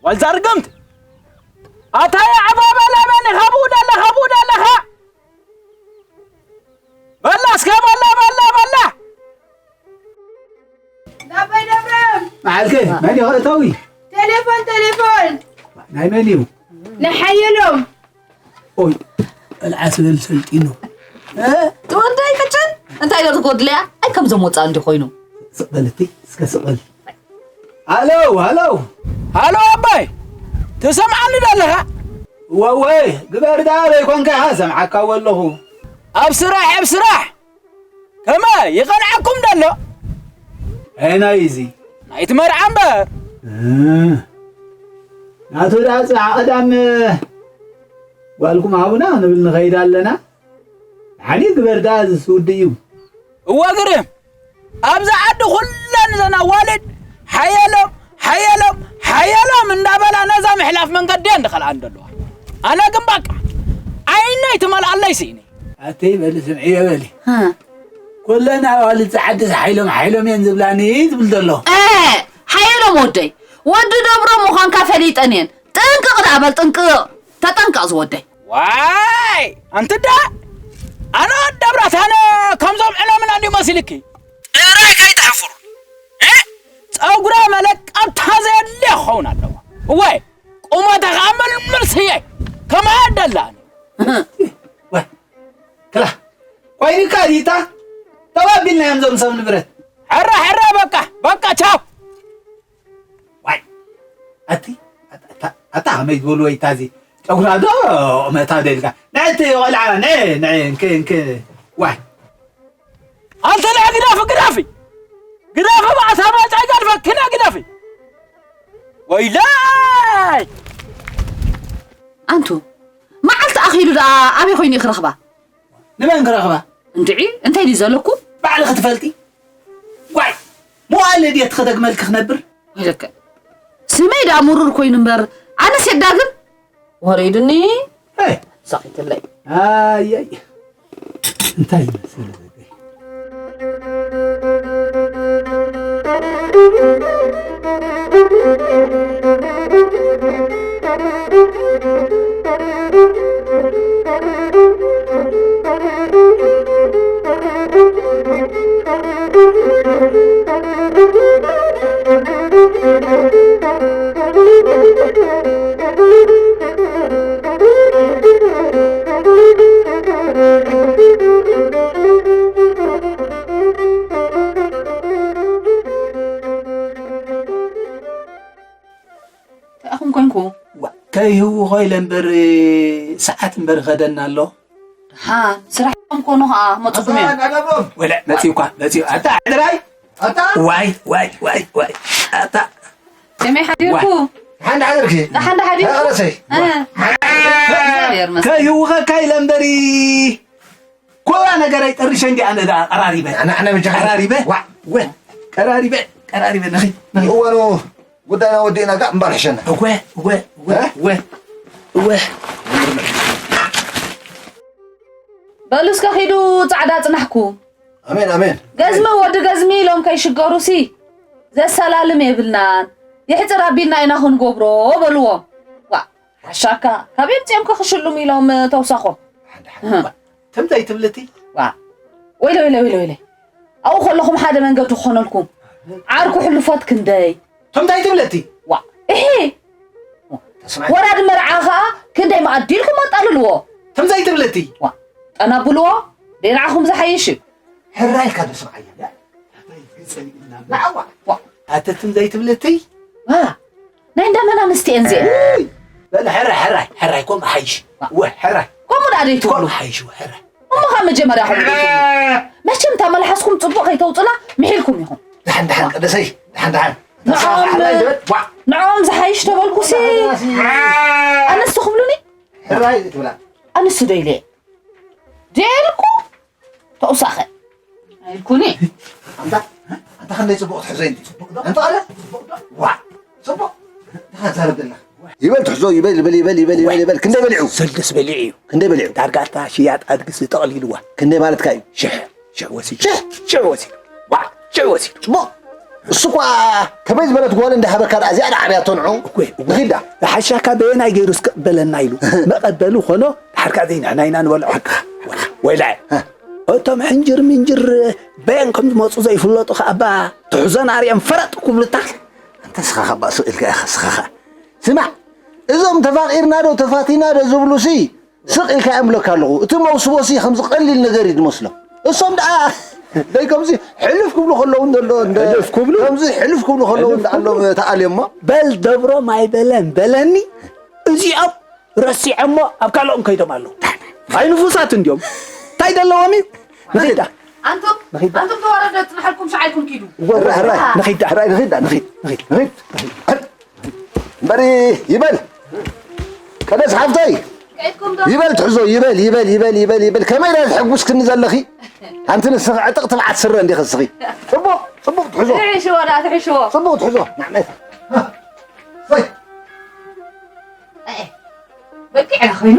ዋልዛ ርግምት ኣታ የዕባባ ላበኒ ካብኡ ደለኻ ብኡ ደለኻ በላ እስከ በላ በላ በላ ናበይ ደብረም መዓልከ መን ይኸእተዊ ቴሌፎን ቴሌፎን ናይ መን እዩ ናይ ሓየሎም ኦይ ቀልዓ ስበል ሰልጢኑ ትወደይ ቅጭን እንታይ ዶ ትጎድልያ ኣይ ከም ዘሞፃ እንዲ ኮይኑ ስቕበልቲ እስከ ስቕበል ሃሎ ሃሎ ሃሎ ኣባይ ትሰምዓኒ ዶ ኣለኻ ወወይ ግበር ዳ ዘይኮንካ ኢኻ ሰምዓካ ወለኹ ኣብ ስራሕ ኣብ ስራሕ ከመ ይቐንዓኩም ዶ ኣሎ ኣየናይ እዚ ናይቲ መርዓ እምበር ናቱ ዳ ፅባሕ ቀዳም ጓልኩም ሃቡና ክንብል ንኸይድ ኣለና ሓኒ ግበር ዳ ዝስውድ እዩ እወ ግርም ኣብዚ ዓዲ ኩለን ዘን ኣዋልድ ሓየሎም ሓየሎም ሓየሎም እንዳበላ ነዛ ምሕላፍ መንገዲ እየን ዝኸልኣን ዘለዋ ኣነ ግን በቃ ዓይነይ ትመልኣለይ ስኢነ ኣተይ በሊ ስምዒ በሊ። እ። ኩለን ኣዋልድ ጸዓዲ ሓይሎም ሓይሎም እየን ዝብላኒ ትብል ዘሎ። እ፣ ሓየሎም ወደይ፣ ወዲ ደብሮ ምዃንካ ፈሊጠን እየን። ጥንቅቕ ደኣ በል ጥንቅቕ። ተጠንቀቕ ዝወደይ። ዋይ፣ ኣንቲ ዳ ኣነ ወዲ ደብራት ኣነ ከምዞም ዕኖምና እንዲዩ መሲልኪ። ጥራይ ከይትሕፍሩ። እ? ጸጉራ መለቀብታ ዘየድልያ ክኸውን ኣለዋ። እወ፣ ቁመታ ኸኣ ምልምል ስየ። ከማያ ደላኒ። እህ። ወ-፣ ክላ፣ ኮይኑካ ዲታ? ተባቢልና እዮም ዞም ሰብ ንብረት። ሕራ፣ ሕራ፣ በቃ፣ በቃ፣ ቻው። ዋይ፣ ኣቲ፣ ኣታ፣ ኣታ፣ ኣታ፣ ከመይ ዝበሉ ወይ ታዚ? ጨጉራ ዶ ቁመታ ደልካ? ንዕቲ ቆልዓ፣ ንዕ፣ ንዕ፣ እንክ፣ እንክ፣ ዋይ። ኣንተ ንዕ ግዳፊ፣ ግዳፊ። ግዳፊ ብኣታ ማጫ ይጋድፈክና ግዳፊ። ወይለይ! ኣንቱ፣ መዓልቲ ኣኺሉ ደኣ ኣበይ ኮይኑ እዩ ክረኽባ? ንመን ክረኽባ? እንድዒ፣ እንታይ ድዩ ዘለኩም? ባዕልኺ ትፈልጢ? ዋይ፣ መዋእለ ድየ ትኸደግመልኪ ክነብር? ወይለከ፣ ስመይ ደኣ ምሩር ኮይኑ እምበር፣ ኣነስ የዳግም። ወሪድኒ። ሄይ። ሳቂትለይ። ኣይ፣ ኣይ። እንታይ ይመስል ዘገይ? እንታይ ኢኹም ኮንኩ? ዋ፣ ከይህውኾ ኢለ እምበር፣ ሰዓት እምበር ይኸደና ኣሎ። ደሓን ስራሕ እዮም ኮኑ ኸዓ መፅኹም እዮም። ወላ መፂኡ እኳ፣ መፂኡ። ኣታ ሕራይ? ኣታ? ዋይ፣ ዋይ፣ ዋይ፣ ዋይ። ኣታ? ከመይ ሓዲርኩ? ዋይ። ደሓን ዶ ሓዲርኪ? ደሓን ዶ ሓዲርኩ? ደሓን ዶ ሓዲርኩ? እ። እግዚኣብሔር ይመስገን። ከይህውኸካ ኢለ እምበሪ። ኮራ ነገረይ ጠሪሸ እንዲ ኣነ ደኣ ቀራሪበ። ኣነ፣ ኣነ ብቻ ቀራሪበ። ዋ። ወ-፣ ቀራሪበ፣ ቀራሪበ፣ ንኺድ፣ ንኺድ። እወ፣ ኑ፣ ጉዳይና ወዲእና ጋእ እምበር ሕሸና። እወ፣ እወ፣ እወ፣ እ? እወ፣ እወ። በሉ እስከ ኺዱ ጻዕዳ ጽናሕኩ። ኣሜን፣ ኣሜን። ገዝሚ ወዲ ገዝሚ ኢሎም ከይሽገሩሲ ዘሰላልም የብልናን። የሕጽር ኣቢልና ኢና ክንገብሮ በልዎም። ዋ፣ ሓሻካ፣ ካብ የምጽኦም ከክሽሉም ኢሎም ተውሳኾም። ሓንቲ ሓንቲ እህ። ዋ፣ ትምታይ ትብልቲ? ዋ፣ ወይለ፣ ወይለ፣ ወይለ፣ ወይለ። ኣብኡ ከለኹም ሓደ መንገዲ ክኾነልኩም። ዓርኩ ሕሉፎት ክንደይ? ትምታይ ትብልቲ? ዋ፣ እሂ። ተስማዕ። ወራዲ መርዓ ኸኣ ክንደይ መኣዲ ኢልኩም ኣጣልልዎ? ትምታይ ትብልቲ? ዋ፣ ጠናብልዎ፣ ደይ ንዓኹም ዝሓይሽ እዩ። ሕራይ ኢልካ ዶ ስምዓያ? ያ፣ ኣታ ይትግጸኒ ኢልና። ንዓዋ። ዋ። ኣተ ትምታይ ትብልቲ? ዋ፣ ናይ እንዳ መን ኣንስቲ እየን እዚአን? እይ! በል፣ ሕራይ፣ ሕራይ፣ ሕራይ፣ ከምኡ ሓይሽ። ወ፣ ሕራይ። ከምኡ ደኣ ደይትብሉ። ከምኡ ሓይሽ፣ ወ፣ ሕራይ። እሞ ካብ መጀመርያ ከምኡ ደይትብሉ። መቸም እታ መልሓስኩም ጽቡቕ ከይተውጽላ ምሒልኩም ኢኹም። ደሓን፣ ደሓን፣ ቅደሰይ፣ ደሓን፣ ደሓን። ንዖም፣ ሕራይ ዝበል፣ ዋ። ንዖም ዝሓይሽ ተበልኩሲ። ኣንስቲ ክብሉኒ? ሕራይ ትብላ። ኣንስቲ ዶ ኢለ? ደልኩ? ተውሳኸ። ኣይኩኒ። ኣንታ፣ ኣንታ ክንደይ ጽቡቕ ትሕዞ እንቲ። ኣንታ ኣለ? ዋ፣ ጽቡቕ። እንታይ ትዛረብ ዘለኻ? ይበል ትሕዞ፣ ይበል፣ ይበል፣ ይበል፣ ይበል፣ ይበል፣ ይበል። ክንደይ በሊዑ? ሰልደስ በሊዑ እዩ። ክንደይ በሊዑ? ዳርጋ እታ ሽያጥ ኣድጊ ዝጠቕሊልዋ። ክንደይ ማለትካ እዩ? ሽሕ፣ ሽሕ ወሲዱ። ሽሕ? ሽሕ ወሲዱ። ዋ፣ ሽሕ ወሲዱ። ጽቡቕ። እሱ እኳ ከመይ ዝበለት ጓል እንዳሃበካ ደኣ እዚኣ ደኣ ዓብያቶ ንዑ። እኮ፣ እኮ። ንኺዳ። ዝሓሻካ በየናይ ገይሩ እስከ ቅበለና ኢሉ። መቐበሉ ኾኖ፣ ድሓር ከኣ ዘይንሕና ኢና ንበልዖ። ወላ፣ ወላ። ሃ። እቶም ሕንጅር ምንጅር በየን ከም ዝመጹ ዘይፍለጡ ከኣ እባ ትሕዞን ኣርዮም ፈረጥ ክብሉታ። ኣንታ ስኻ ኸኣ ባእ ስቕ ኢልካ ኢኻ ስኻ ኸኣ። ስማዕ፣ እዞም ተፋቒርና ዶ ተፋቲና ዶ ዝብሉሲ ስቕ ኢልካ እዮም ብለካ ኣለኹ። እቲ መውስቦሲ ከምዚ ቀሊል ነገር እዩ ዝመስሎም። እሶም ደኣ ደይ ከምዚ ሕልፍ ክብሉ ከለዉ እንዶ እንደ-፣ ሕልፍ ክብሉ? ከምዚ ሕልፍ ክብሉ ከለዉ ሕልፍ እንደ ኣሎም ክብሉ? ተኣልዮሞ። በል ደብሮም ኣይበለን በለኒ። እዚኦም ረሲዖሞ ኣብ ካልኦም ከይዶም ኣለዉ። ኣይ ንፉሳት እንድዮም። እንታይ ደለዎም እዩ? ንኺዳ። ኣንቱም፣ ንኺዳ። ኣንቱም ተዋረደ ጽንሓልኩም ሸዓይኩም ኪዱ። ወ-፣ ወ-፣ ሕራይ፣ ሕራይ። ንኺዳ። ሕራይ፣ ንኺዳ፣ ንኺድ፣ ንኺድ፣ ንኺድ። እምበሪ ይበል። ቀደስ ሓፍተይ። ከይድኩም ዶ? ይበል ትሕዞ፣ ይበል፣ ይበል፣ ይበል፣ ይበል፣ ይበል። ከመይ ኢላ ትሕጉስክኒ ዘለኺ? ኣንቲ ንስኺ ዕጥቕ ትብዓት ስረ እንዲኺ እስኺ። ጽቡቕ፣ ጽቡቕ ትሕዞ። ትሕሽዎ ደኣ፣ ትሕሽዎ። ጽቡቕ ትሕዞ። ንዕመት። ወይ። ኣይ፣ በቃ ኢላ ኮይኑ።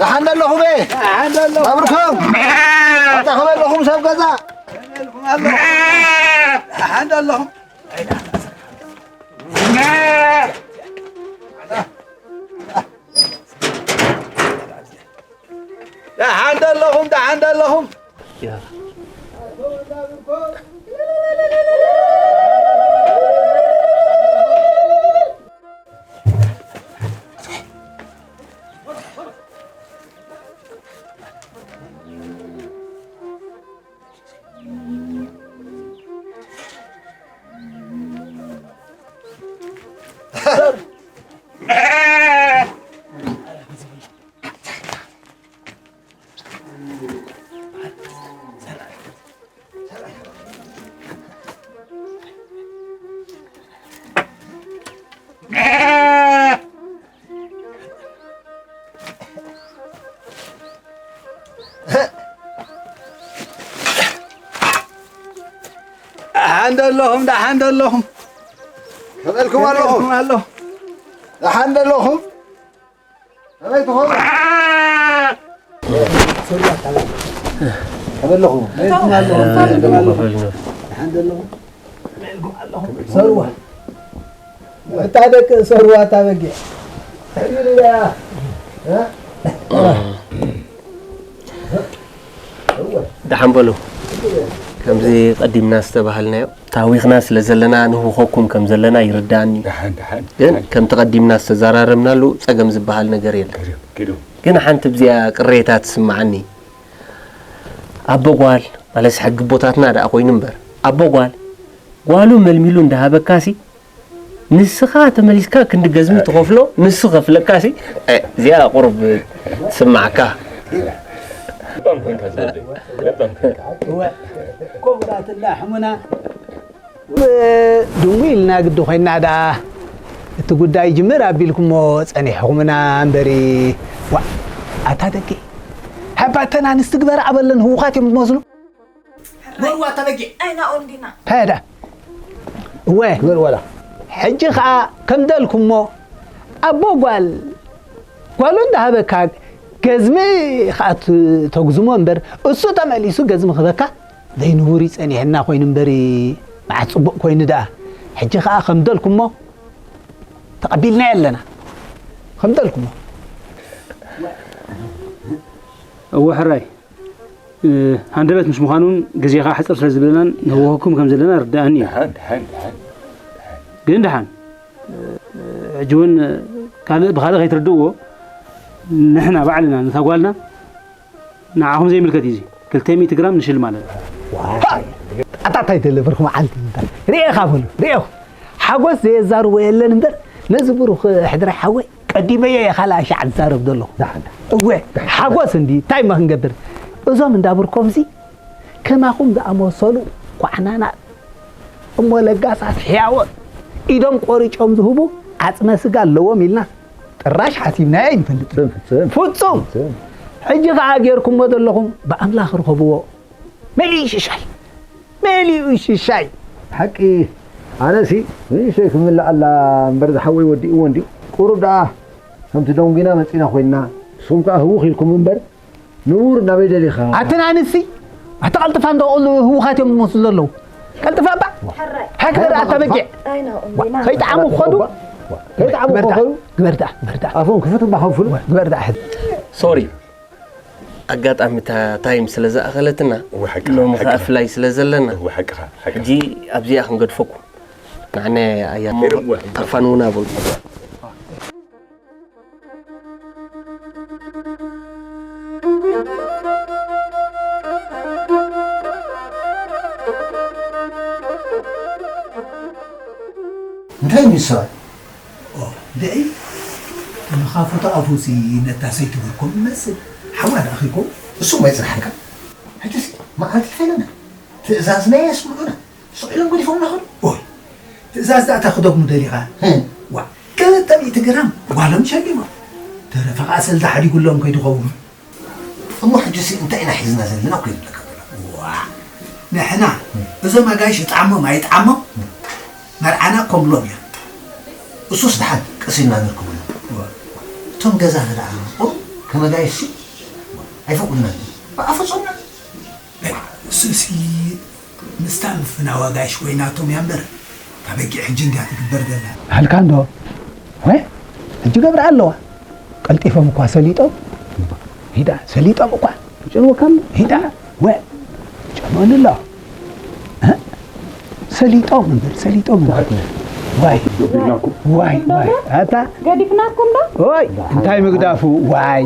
ደሓን ዶ ኣለኹም? ደሓን ዶ ኣለኹም? መብርኮም። ኣታ ከመይ ኣለኹም ሰብ ገዛ? ከመይ ኣለኹም? ደሓን ዶ ኣለኹም? ደሓን ዶ ኣለኹም? ደሓን ዶ ኣለኹም? ደሓን ዶ ኣለኹም? ደሓን ዶ ኣለኹም? ከመይ ኢልኩም ኣለኹም? ከመይ ኢልኩም ኣሎ? ደሓን ዶ ኣለኹም? ከመይ ትኾኑ? ከመይ ኣለኹም? ከመይ ኢልኩም ኣለኹም? ደሓን ዶ ኣለኹም? ሰርዋ። እታ ደቂ ሰርዋ እታ በጊዕ። ሕቢርያ። እ? እወ። ደሓን በሉ። ከምዚ ቀዲምና ዝተባሃልናዮ፣ ታዊኽና ስለ ዘለና ንህውኸኩም ከም ዘለና ይርዳእኒ። ደሓን፣ ደሓን፣ ግን ደሓን። ከምቲ ቀዲምና ዝተዘራረብናሉ ጸገም ዝበሃል ነገር የለን። ገዲም፣ ገዲም። ግን ሓንቲ ብዚኣ ቅሬታ ትስምዓኒ። ኣቦ ጓል፣ ማለትስ ሕጊ ኣቦታትና ደኣ ኮይኑ እምበር፣ ኣቦ ጓል፣ ጓሉ መልሚሉ እንዳሃበካሲ፣ ንስኻ ተመሊስካ ክንዲ ገዝሚ ትኸፍሎ፣ ንሱ ከፍለካሲ፣ እ፣ እዚኣ ቁሩብ ትስምዓካ። እወ፣ ክቡራት እንዳ ሕሙና፣ ድንጉ ኢልና ግዲ ኮይና ደኣ፣ እቲ ጉዳይ ጅምር ኣቢልኩሞ ጸኒሕኹምና እምበሪ። ዋ፣ ኣታ ደቂ፣ ሓባተን ኣንስቲ ግበር ኣበለን ህዉኻት እዮም ዝመስሉ። ሕራይ ግበርዋ እታ በጊዕ። ኣይና ኦንዲና። እንታይ ደኣ? እወ። ግበርዋ ደኣ። ሕጂ ኸኣ ከም ደልኩሞ ኣቦ ጓል ጓሉ እንዳሃበካ ገዝሚ ኸኣ ት- ተጉዝሞ እምበር እሱ ተመሊሱ ገዝሚ ክበካ ዘይንቡር እዩ ጸኒሕና ኮይኑ እምበሪ መዓት ጽቡቕ ኮይኑ ደኣ። ሕጂ ኸኣ ከም ደልኩሞ ተቐቢልናዮ ኣለና። ከም ደልኩሞ። እወ ሕራይ፣ ሃንደበት ምስ ምዃኑን ግዜኻ ሕጽር ስለ ዝብለናን ንህወኸኩም ከም ዘለና ርዳእኒ እዩ። ግን ደሓን፣ ሕጂ እውን ካልእ ብኻልእ ከይትርድእዎ፣ ንሕና ባዕልና ነታ ጓልና ንዓኹም ዘይምልከት እዩ። እዚ ክልተ ሚእቲ ግራም ንሽልም ኣለና። ኣታ እንታይ ተለበርኩም ዓልቲ እንታይ ርኤኻ በሉ ርኤኹ ሓጎስ ዘየዛርቦ የለን እምበር ነዚ ብሩኽ ሕድራይ ሓወይ ቀዲመዮ እየ ካልኣ ሻዕ ዝዛረብ ዘለኹ። እወ ሓጎስ እንዲ እንታይ እሞ ክንገብር እዞም እንዳ ብርኮምሲ ከማኹም ዝኣመሰሉ ኳዕናናት እሞ ለጋሳት ሕያዎት ኢዶም ቆሪጮም ዝህቡ ዓፅመ ስጋ ኣለዎም ኢልና ጥራሽ ሓሲብናዮ ኣይንፈልጥን። ፍፁም። ሕጂ ከዓ ጌርኩሞ ዘለኹም ብኣምላኽ ርኸብዎ። መሊኡ ሽሻይ መሊኡ ሽሻይ። ሓቂ ኣነሲ ንእሽተይ ክምልኣላ እምበር ዝሓወይ ወዲእዎ እንድዩ። ቁሩብ ደኣ ከምቲ ደንጒና መጺና ኮይንና ንስኹም ከኣ ህውኽ ኢልኩም እምበር ንቡር ናበይ ደሊኻ? ኣትን ኣንስቲ ኣቲ ቀልጥፋ እንዶ ቁሉ ህውኻት እዮም ዝመስሉ ዘለዉ። ቀልጥፋ እባ ሃክ በል ኣታ በጊዕ። ከይጠዓሙ ክኸዱ። ከይጠዓሙ ክኸዱ። ግበር ደኣ ግበር ደኣ ኣፎም ክፍት እባ ከንፍሉ። ግበር ደኣ ሶሪ ኣጋጣሚ እታ ታይም ስለ ዝኣኸለትና ሎሚ ከኣ ፍላይ ስለ ዘለና ሕጂ ኣብዚኣ ክንገድፈኩም። ንዓና ኣያ ተርፋን እውን ኣበሉ። እንታይ ሚስ ሰብኣይ? ኦ ደይ ንኻፉ ተኣፉሲ ነታ ሰይቲ ብርኮም ይመስል ሓዋ ደኣኺኮ እሱ ማይ ጽንሓልካ ሕጅስ መዓልቲ ይፈለና ትእዛዝና የስምዑና ስቕ ኢሎም ገዲፎምና ኸዱ ኦይ ትእዛዝ ዳእታ ክደግሙ ደሊኻ ዋ ክልተ ሚእቲ ግራም ጓሎም ሸሊሞም ተረፈ ኸዓ ሰልዲ ሓዲጉሎም ከይድኸውን እሞ ሕጂ ሲ እንታይ ኢና ሒዝና ዘለና እኮ ይብለካ ዘሎ። ዋእ ንሕና እዞም ኣጋይሽ ይጥዓሞም ኣይጥዓሞም መርዓና ኮምብሎም እዮም። እሱስ ደሓን ቀስ ኢልና ነርክበሉ። እቶም ገዛ ኸ ደኣ ቁሩብ ከም ኣጋይሽ ሲ ኣይፈቕዱና ኣለዉ። ብኣፈጾምና። እሱሲ ምስታ ምፍናው ኣጋይሽ ኮይናቶም እያ እምበር እታ በጊዕ ሕጂ እንድያ ትግበር ዘላ። በሃልካ እንዶ ወ ሕጂ ገብርኣ ኣለዋ ቀልጢፎም እኳ ሰሊጦም ሂዳ ሰሊጦም እኳ ይጨንወካ ኣሎ ሂዳ ወ ጨንወኒ ኣሎ እ? ሰሊጦም እምበር ሰሊጦም እምበር ዋይ ዋይ ዋይ ኣታ ገዲፍናኩም ዶ ዋይ እንታይ ምግዳፉ ዋይ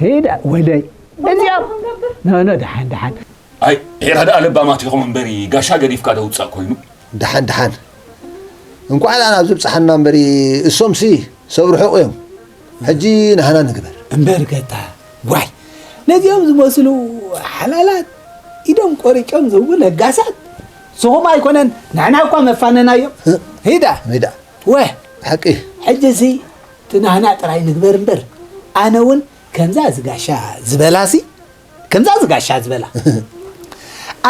ሂዳ ወደይ እዚኦም ኖ ኖ ደሓን ደሓን ኣይ ዒራ ደኣ ለባማት ኢኹም እምበሪ ጋሻ ገዲፍካ ደውጻእ ኮይኑ። ደሓን ደሓን እንኳዕ ደኣ ናብዚ ብጽሓና እምበሪ እሶምሲ ሰብ ርሑቕ እዮም። ሕጂ ናህና ንግበር። እምበር ገታ ዋይ ነዚኦም ዝመስሉ ሓላላት ኢዶም ቆሪጮም ዝህቡ ለጋሳት ንስኹም ኣይኮነን ንሕና እኳ መፋነናዮም። ሂዳ ሜዳ ወ ሓቂ ሕጂሲ እቲ ናህና ጥራይ ንግበር እምበር ኣነ እውን ከምዛ እዚ ጋሻ ዝበላሲ ከምዛ እዚ ጋሻ ዝበላ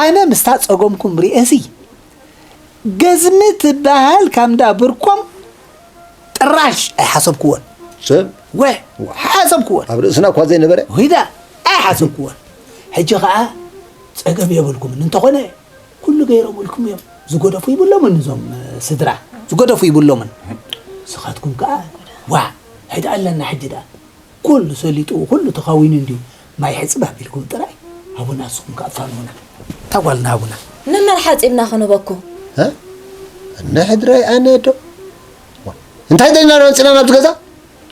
ኣነ ምስታ ጸገምኩም ርእየሲ ገዝሚ ትበሃል ካምዳ ብርኮም ጥራሽ ኣይሓሰብክዎን ሰብ ወ ሓሰብክዎን ኣብ ርእስና እኳ ዘይነበረ ሂዳ ኣይሓሰብክዎን ሕጂ ኸዓ ጸገም የብልኩምን እንተኾነ ኩሉ ገይሮምልኩም እዮም ዝገደፉ ይብሎምን እዞም ስድራ ዝገደፉ ይብሎምን ንስኻትኩም ከኣ ዋ ሕጂ ኣለና ሕጂ ደኣ ኩሉ ሰሊጡ ኩሉ ተኻዊኑ እንድዩ ማይ ሕጽብ ኣቢልኩም ጥራይ ሃቡና ንስኹም ከኣ ፋንዉና እታ ጓልና ሃቡና ንመር ሓጺብና ክንበኩም እነ ሕድረይ ኣነ ዶ እንታይ ደሊና ዶ መጺና ናብዚ ገዛ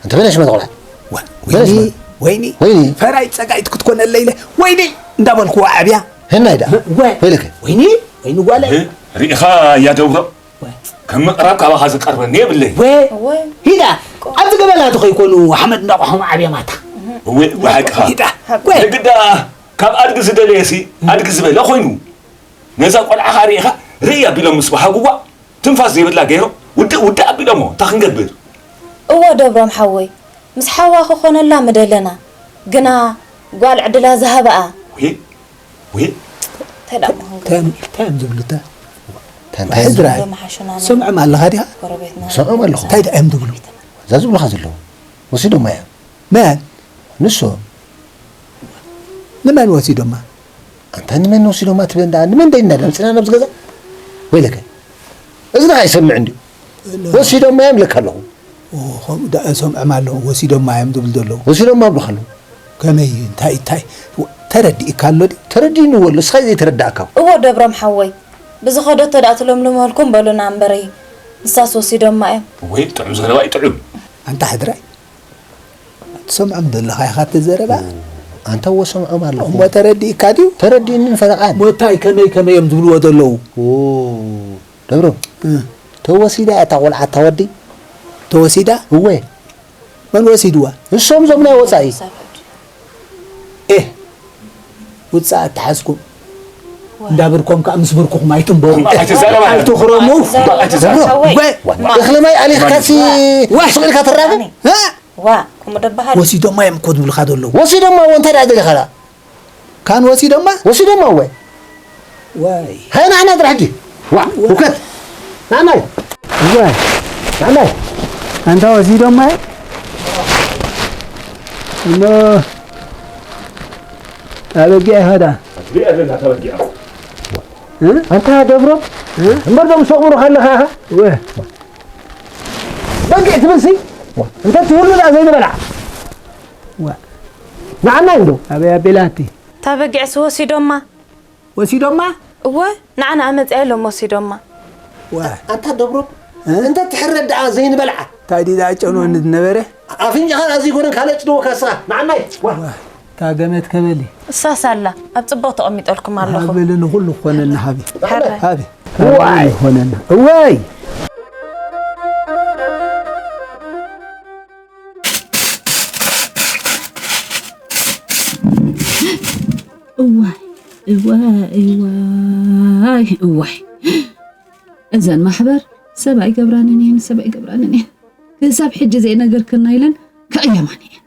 ኣንተ በለሽ መተቑላ ወይኒ ወይኒ ወይኒ ፈራይ ጸጋይት ክትኮነለ ኢለ ወይኒ እንዳበልኩዋ ኣብያ ህናይ ደኣ ወይልከ ወይኒ ወይኒ ጓለ ርኢኻ እያ ደብሮ ከም ምቕራብ ካባኻ ዝቐርበኒ የብለይ ሂዳ ኣብዚ ገበላ ተኸይኮኑ ሓመድ እንዳቋሖም ዓብያ ማታ እወ ሓቅኻ ግዳ ካብ ኣድጊ ዝደለየሲ ኣድጊ ዝበለ ኮይኑ ነዛ ቆልዓኻ ርኢኻ ርእይ ኣቢሎም ምስ ወሃብዋ ትንፋስ ዘይብላ ገይሮም ውድእ ውድእ ኣቢሎሞ እንታይ ክንገብር እወ ደብሮም ሓወይ ምስ ሓዋ ክኾነላ ምደለና ግና ጓል ዕድላ ዝሃብኣ ውሂ ውሂ እንታይ ደኣ ምዃን እንታይ እዮም እንታይ እዮም ዝብሉ? እታ እንታይ እንታይ ሕድራ? ዝብሉ? ዶ መሓሸና? ሰምዖም ኣለኻ ዲኻ? ጎረቤትና። ሰምዖም ኣለኹ። እንታይ ደኣ እዮም ዝብሉ? እዛ ዝብሉኻ ዘለዉ ወሲዶማ እዮም። መን? ንሶም። ንመን ወሲዶማ? ኣንታ ንመን ወሲዶማ ትብል እንዳ ንመን ደይና ደምፅና ናብዚ ገዛ? ወይለከ፣ እዝንኻ ኣይሰምዕ እንድዩ። ወሲዶማ እዮም ለካ ኣለኹ። ኦ፣ ከምኡ ደኣ እሰምዖም ኣለኹ፣ ወሲዶማ እዮም ዝብሉ ዘለዉ። ወሲዶማ ኣብሉኻ ኣለዉ። ከመይ? እንታይ እንታይ? ተረዲእካ ኣሎ ድዩ? ተረዲእኒ ወሎ፣ እስኻ ዘይተረዳእካ። እዎ ደብሮም ሓወይ፣ ብዝኸደቶ ደኣ ትለምልመልኩም በሉና እምበረይ፣ ንሳስ ወሲዶማ እዮም። ወይ ጥዑም ዘረባ እዩ ጥዑም። ኣንታ ሕድራይ፣ ትሰምዖም ዘለኻ ኢኻ እቲ ዘረባ? ኣንታ እዎ ሰምዖም ኣለኹ። እሞ ተረዲእካ ድዩ? ተረዲእኒ ፈረቓን። እሞ እንታይ ከመይ ከመይ እዮም ዝብልዎ ዘለዉ? ኦ፣ ደብሮም፣ እ። ተወሲዳ እያ እታ ቆልዓ እታ ወዲ? ተወሲዳ? እወ። መን ወሲድዋ? እሶም እዞም ናይ ወጻኢ። ኤህ፣ ውጻእ ኣተሓዝኩም። እንዳ ብርኮም ከኣ ምስ ብርኩኹም ኣይትንበሩ። ኣይትዛረብ ኣለ። ኣይትኽረሙ። ኣይትዛረብ። ሓወይ። እወ፣ እኽሊ ማይ ኣሊኽካሲ ዋ። ሱቕ ኢልካ ትራበ? ዋ። እ? ዋ፣ ከምኡ ደበሃል። ወሲዶማ እዮም እኮ ዝብልኻ ዘለዉ። ወሲዶማ እዎ እንታይ ደኣ ደሊኻ ደኣ? ካን ወሲዶማ? ወሲዶማ እወ። ዋይ። ሃይ ንዓና ጥራሕ ሕጂ። ዋ፣ ዋ። ውከት። ንዓናይ። ዋይ። ንዓናይ። ኣንታ ወሲዶማ? እሞ ኣበጊዕ ይኸዳ። ሪኣ ዘለና ተበጊዓ። እ? ኣንታ ደብሮ? እ? እምበር ዶም ሰቑሩ ከለኻ ኢኻ? ወ። በጊዕ ትብልሲ? ዋ። እንተ ትህሉ ደኣ ዘይንበልዓ። ዋ። ንዓናይ እንዶ? ኣበይ ኣቢላቲ? እታ በጊዕሲ ወሲዶማ። ወሲዶማ? እወ፣ ንዓና ኣመጺኣ ኢሎም ወሲዶማ። ዋ። ኣንታ ደብሮ፣ እ? እንተ ትሕረድ ደኣ ዘይንበልዓ። እንታይ ድዩ ደኣ ጨንወኒ ዝነበረ? ኣፍንጫኻ ደኣ ዘይኮነ ካልእ ጭንወካ ንስኻ። ንዓናይ። ዋ። ዋ። እታ ገመት ከበሊ። እሳስ ኣላ፣ ኣብ ጽቡቕ ተቐሚጠልኩም ኣለኹም። ሃቢ ንኹሉ ክኾነና ሃቢ። ሕረ። ሃቢ። ዋይ። ሃቢ ንኾነና። እዋይ። እዋይ፣ እዋይ፣ እዋይ፣ እዋይ። እዘን ማሕበር ሰብ ኣይገብራንን እየን፣ ሰብ ኣይገብራንን እየን። ክሳብ ሕጂ ዘይነገርክና ኢለን ከቕየማን እየን።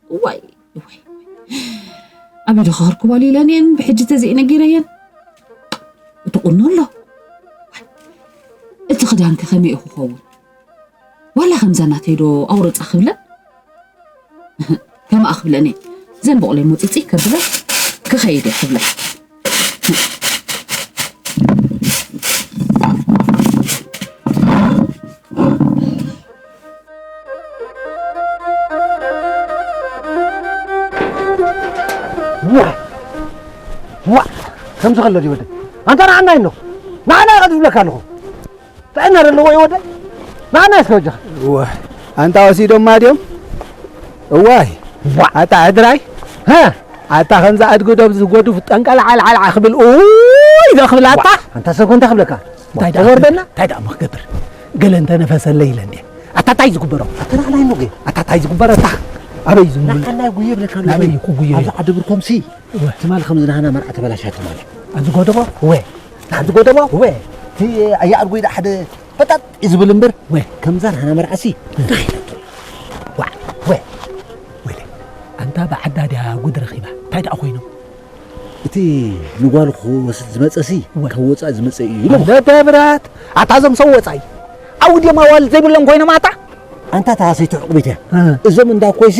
እዋይ፣ እዋይ፣ እዋይ። ኣበይ ዶ ከኽርክባሉ ኢለን እየን፣ ብሕጂ ተዘይነጊረየን። እቲ ቁኖ ኣሎ። እቲ ክዳንኪ ከመይ እዩ ክኸውን? ዋላ ከምዛ ናተይ ዶ ኣውርጻ ክብለን? ከምኣ ክብለን እየ። ዘን በቑለይ ሙጽጺ ከብለን ክኸይድ እየ ክብለን። ዋ! ዋ! ከምዚ ከሎ ድዩ ወደይ? ኣንታ ንዓና ኢሎ። ንዓና ኢኻ ዝብለካ ኣለኹ። ጥዕና ዘለዎ እዩ ወደይ? ንዓና እስከ ወጃኻ። እዋ፣ ኣንታ ወሲዶማ ድዮም? እዋይ። ዋ! ኣታ ሕድራይ? ሃ? ኣታ ከምዛ ኣድጊ ዶብ ዝጎድፍ ጠንቀል ዓልዓልዓ ክብል፣ ኡይ ዶ ክብል ኣታ? ኣንታ ሰብ እንታይ ክብለካ? እንታይ ደኣ ተወርደና? እንታይ ደኣ እሞ ክገብር? ገለ እንተ ነፈሰለይ ኢለ እንድየ። ኣታ እንታይ ዝግበሮ? ኣታ ንዓና ኢሎ ገ? ኣታ እንታይ ዝግበሮ ኣታ? ኣበይ ዝምብል? ንዓና ጉየ ብለካ ኣሎ። ኣበይ ክጉየ? ኣብዚ ዓዲ ብርኮምሲ እወ። ትማል ከምዚ ናህና መርዓ ተበላሽያ ትማል። ኣብዚ ጎደቦ? እወ። ኣብዚ ጎደቦ? እወ። እቲ ኣያ ኣድጎይ ደኣ ሓደ ፈጣጥ እዩ ዝብል እምበር፣ እወ። ከምዛ ናህና መርዓሲ እንታይ ኢለቶ? ዋዕ፣ እወ። ወይለ፣ ኣንታ ብዓዳ ድያ ጉድ ረኺባ? እንታይ ደኣ ኮይኖም? እቲ ንጓሉ ክወስድ ዝመጸሲ እወ። ካብ ወጻኢ ዝመጸ እዩ ኢሎም። ለደብራት፣ ኣታ እዞም ሰብ ወጻኢ። ኣው ድዮም ኣዋልድ ዘይብሎም ኮይኖም ኣታ? ኣንታ እታ ሰይቲ ዕቑቢት እያ። እ። እዞም እንዳ ኮይሲ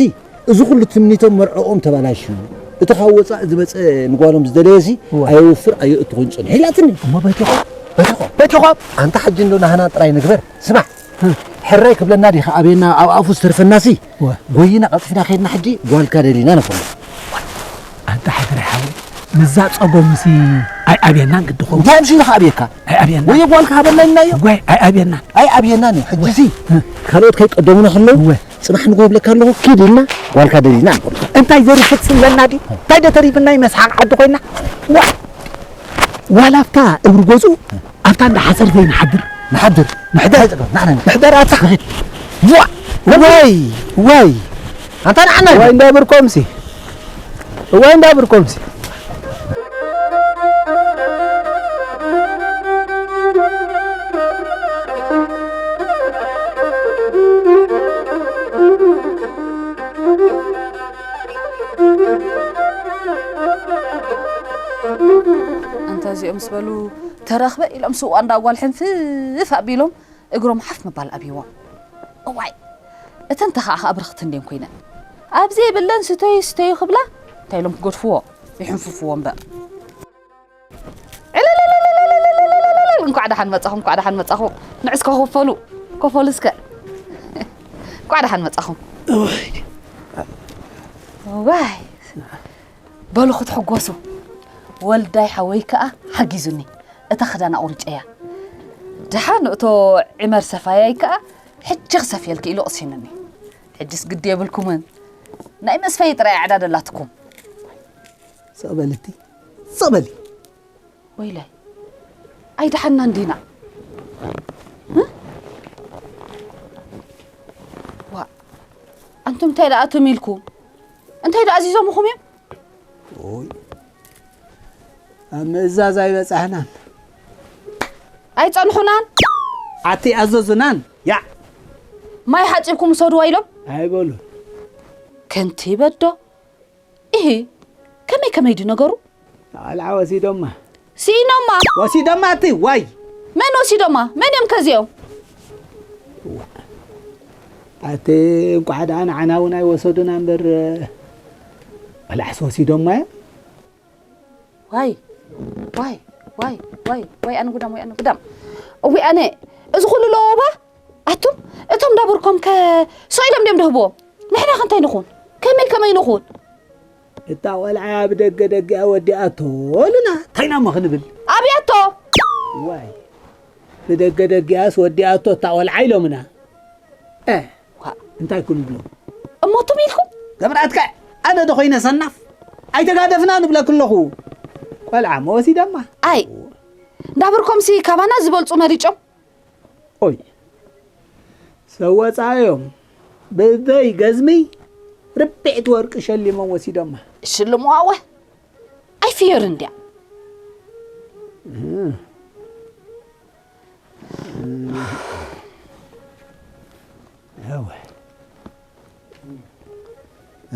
እዚ ኩሉ ትምኒቶም መርዕኦም ተባላሽዩ፣ እቲ ካብ ወጻኢ ዝመጸ ንጓሎም ዝደለየሲ እወ። ኣየውፍር ኣየእቱ ኮይኑ ጸኒሑ ኢላትኒ። እሞ በቲኾም፣ በቲኾም፣ በቲኾም። ኣንታ ሕጂ እንዶ ናህና ጥራይ ንግበር። ስማዕ፣ እ። ሕራይ ክብለና ዲኻ ኣብየና ኣብ ኣፉ ዝተርፈናሲ? እወ። ጎይና ቀልጢፍና ከይድና ሕጂ ጓልካ ደሊና ንኾና። ኣንታ ሕድሪ ሓወይ፣ ምዛ ጸጎምሲ ኣይኣብየናን ግዲ ኾው። እንታይ ምሽ ኢልካ ኣብየካ? ኣይኣብየናን። ወይ ጓልካ ሃበና ኢልናዮ? ወይ ኣይኣብየናን። ኣይኣብየናን እዩ። ሕጂሲ እ። ካልኦት ከይቀደሙና ከለዉ እወ። ጽባሕ ንግሆ እብለካ ኣለኹ፣ ኪድ ኢልና ጓልካ ደሊና ንኾና። እንታይ ዘሪፍት ስለና ድዩ? እንታይ ዶ ተሪፍና እዩ መስሓቕ ዓዲ ኮይና? ዋ! ዋላ ኣብታ እግሪ ገዝኡ ኣብታ እንዳ ሓሰር ዘይንሓድር። ንሓድር። ምሕደር። ንሕደር ኣታ። ንኺድ። ዋ! ወይ! ወይ! ኣንታ ንዓና ወይ እንዳ ብርኮምሲ። ወይ እንዳ ብርኮምሲ። ኣንታ እዚኦም ምስ በሉ ተረኽበ ኢሎም ስዋ እንዳ ጓል ሕንፍፍ ኣቢሎም እግሮም ሓፍ ምባል ኣብይዎም። እዋይ፣ እተን ተኻዓ ብርኽቲ እንድየን ኮይነን፣ ኣብ ዘይብለን ስተዩ ስተዩ ክብላ እንታይ ኢሎም ክገድፍዎ? ይሕንፍፍዎ እምበር። ዕልልልልልልልልልልልልል! እንኳዕ ደሓን መጻኹም፣ እንኳዕ ደሓን መጻኹም። ንዕስ ከኸፈሉ፣ ከፈሉ እስከ። እንኳዕ ደሓን መጻኹም። ዋይ፣ በሉ ክትሕጎሱ። ወልዳይ ሓወይ ከኣ ሓጊዙኒ። እታ ክዳን ኣቑሪጨያ። ደሓን እቶ ዒመር ሰፋያይ ከኣ ሕጂ ክሰፍየልኪ ኢሉ ኣቕሲኑኒ። ሕጅስ ግዲ የብልኩምን። ናይ መስፈይ ጥራይ ዕዳ ደላትኩም። ስቕ በልቲ፣ ስቕ በሊ። ወይላይ፣ ኣይደሓንናን ዲና? እ? ዋእ፣ ኣንቱም እንታይ ደኣ ትም ኢልኩም? እንታይ ደኣ ኣዚዞምኹም እዮም? ኦይ፣ ኣብ ምእዛዝ ኣይበጻሕናን። ኣይጸንሑናን? ኣቲ ኣዘዙናን። ያ። ማይ ሓጺብኩም ውሰድዋ ኢሎም? ኣይበሉን። ከንቲበ ዶ? ኢሂ፣ ከመይ ከመይ ድዩ ነገሩ? ኣልዓ ወሲዶማ። ስኢኖማ? ወሲዶማ ኣቲ፣ ዋይ! መን ወሲዶማ? መን እዮም ከዚኦም? ኣቲ፣ እንቋዕ ደኣ ንዓና እውን ኣይወሰዱና እምበር፣ ኣልዓስ ወሲዶማ እዮም። ዋይ፣ ዋይ፣ ዋይ፣ ዋይ፣ ዋይ፣ ኣነ ጉዳም፣ ወይ ኣነ ጉዳም። እዊ ኣነ፣ እዚ ኩሉ ለወባ? ኣቱም፣ እቶም ዳቡርኮም ከ ስቕ ኢሎም ድዮም ደህብዎም? ንሕና ከ እንታይ ንኹን? ከመይ ከመይ ንኹን? እታ ቖልዓ ብደገ ደጊኣ ወዲኣቶ ኢሉና፣ እንታይ ኢና እሞ ክንብል? ኣብያቶ! ዋይ፣ ብደገ ደጊኣስ ወዲኣቶ እታ ቖልዓ ኢሎምና። እ፣ ዋ። እንታይ ክንብሎ? እሞ ትም ኢልኩም? ገብርኣትካ፣ ኣነ ዶ ኮይነ ሰናፍ? ኣይተጋደፍና ንብለክ ኣለኹ። ቆልዓ መወሲደማ። ኣይ፣ እንዳብርኮምሲ ካባና ዝበልጹ መሪጮም። ኦይ፣ ሰብ ወጻዮም ብበይ ገዝሚ ርብዕቲ ወርቂ ሸሊሞም ወሲዶማ። ሽልምዋ ወ፣ ኣይፍየር እንድያ። እ። እወ።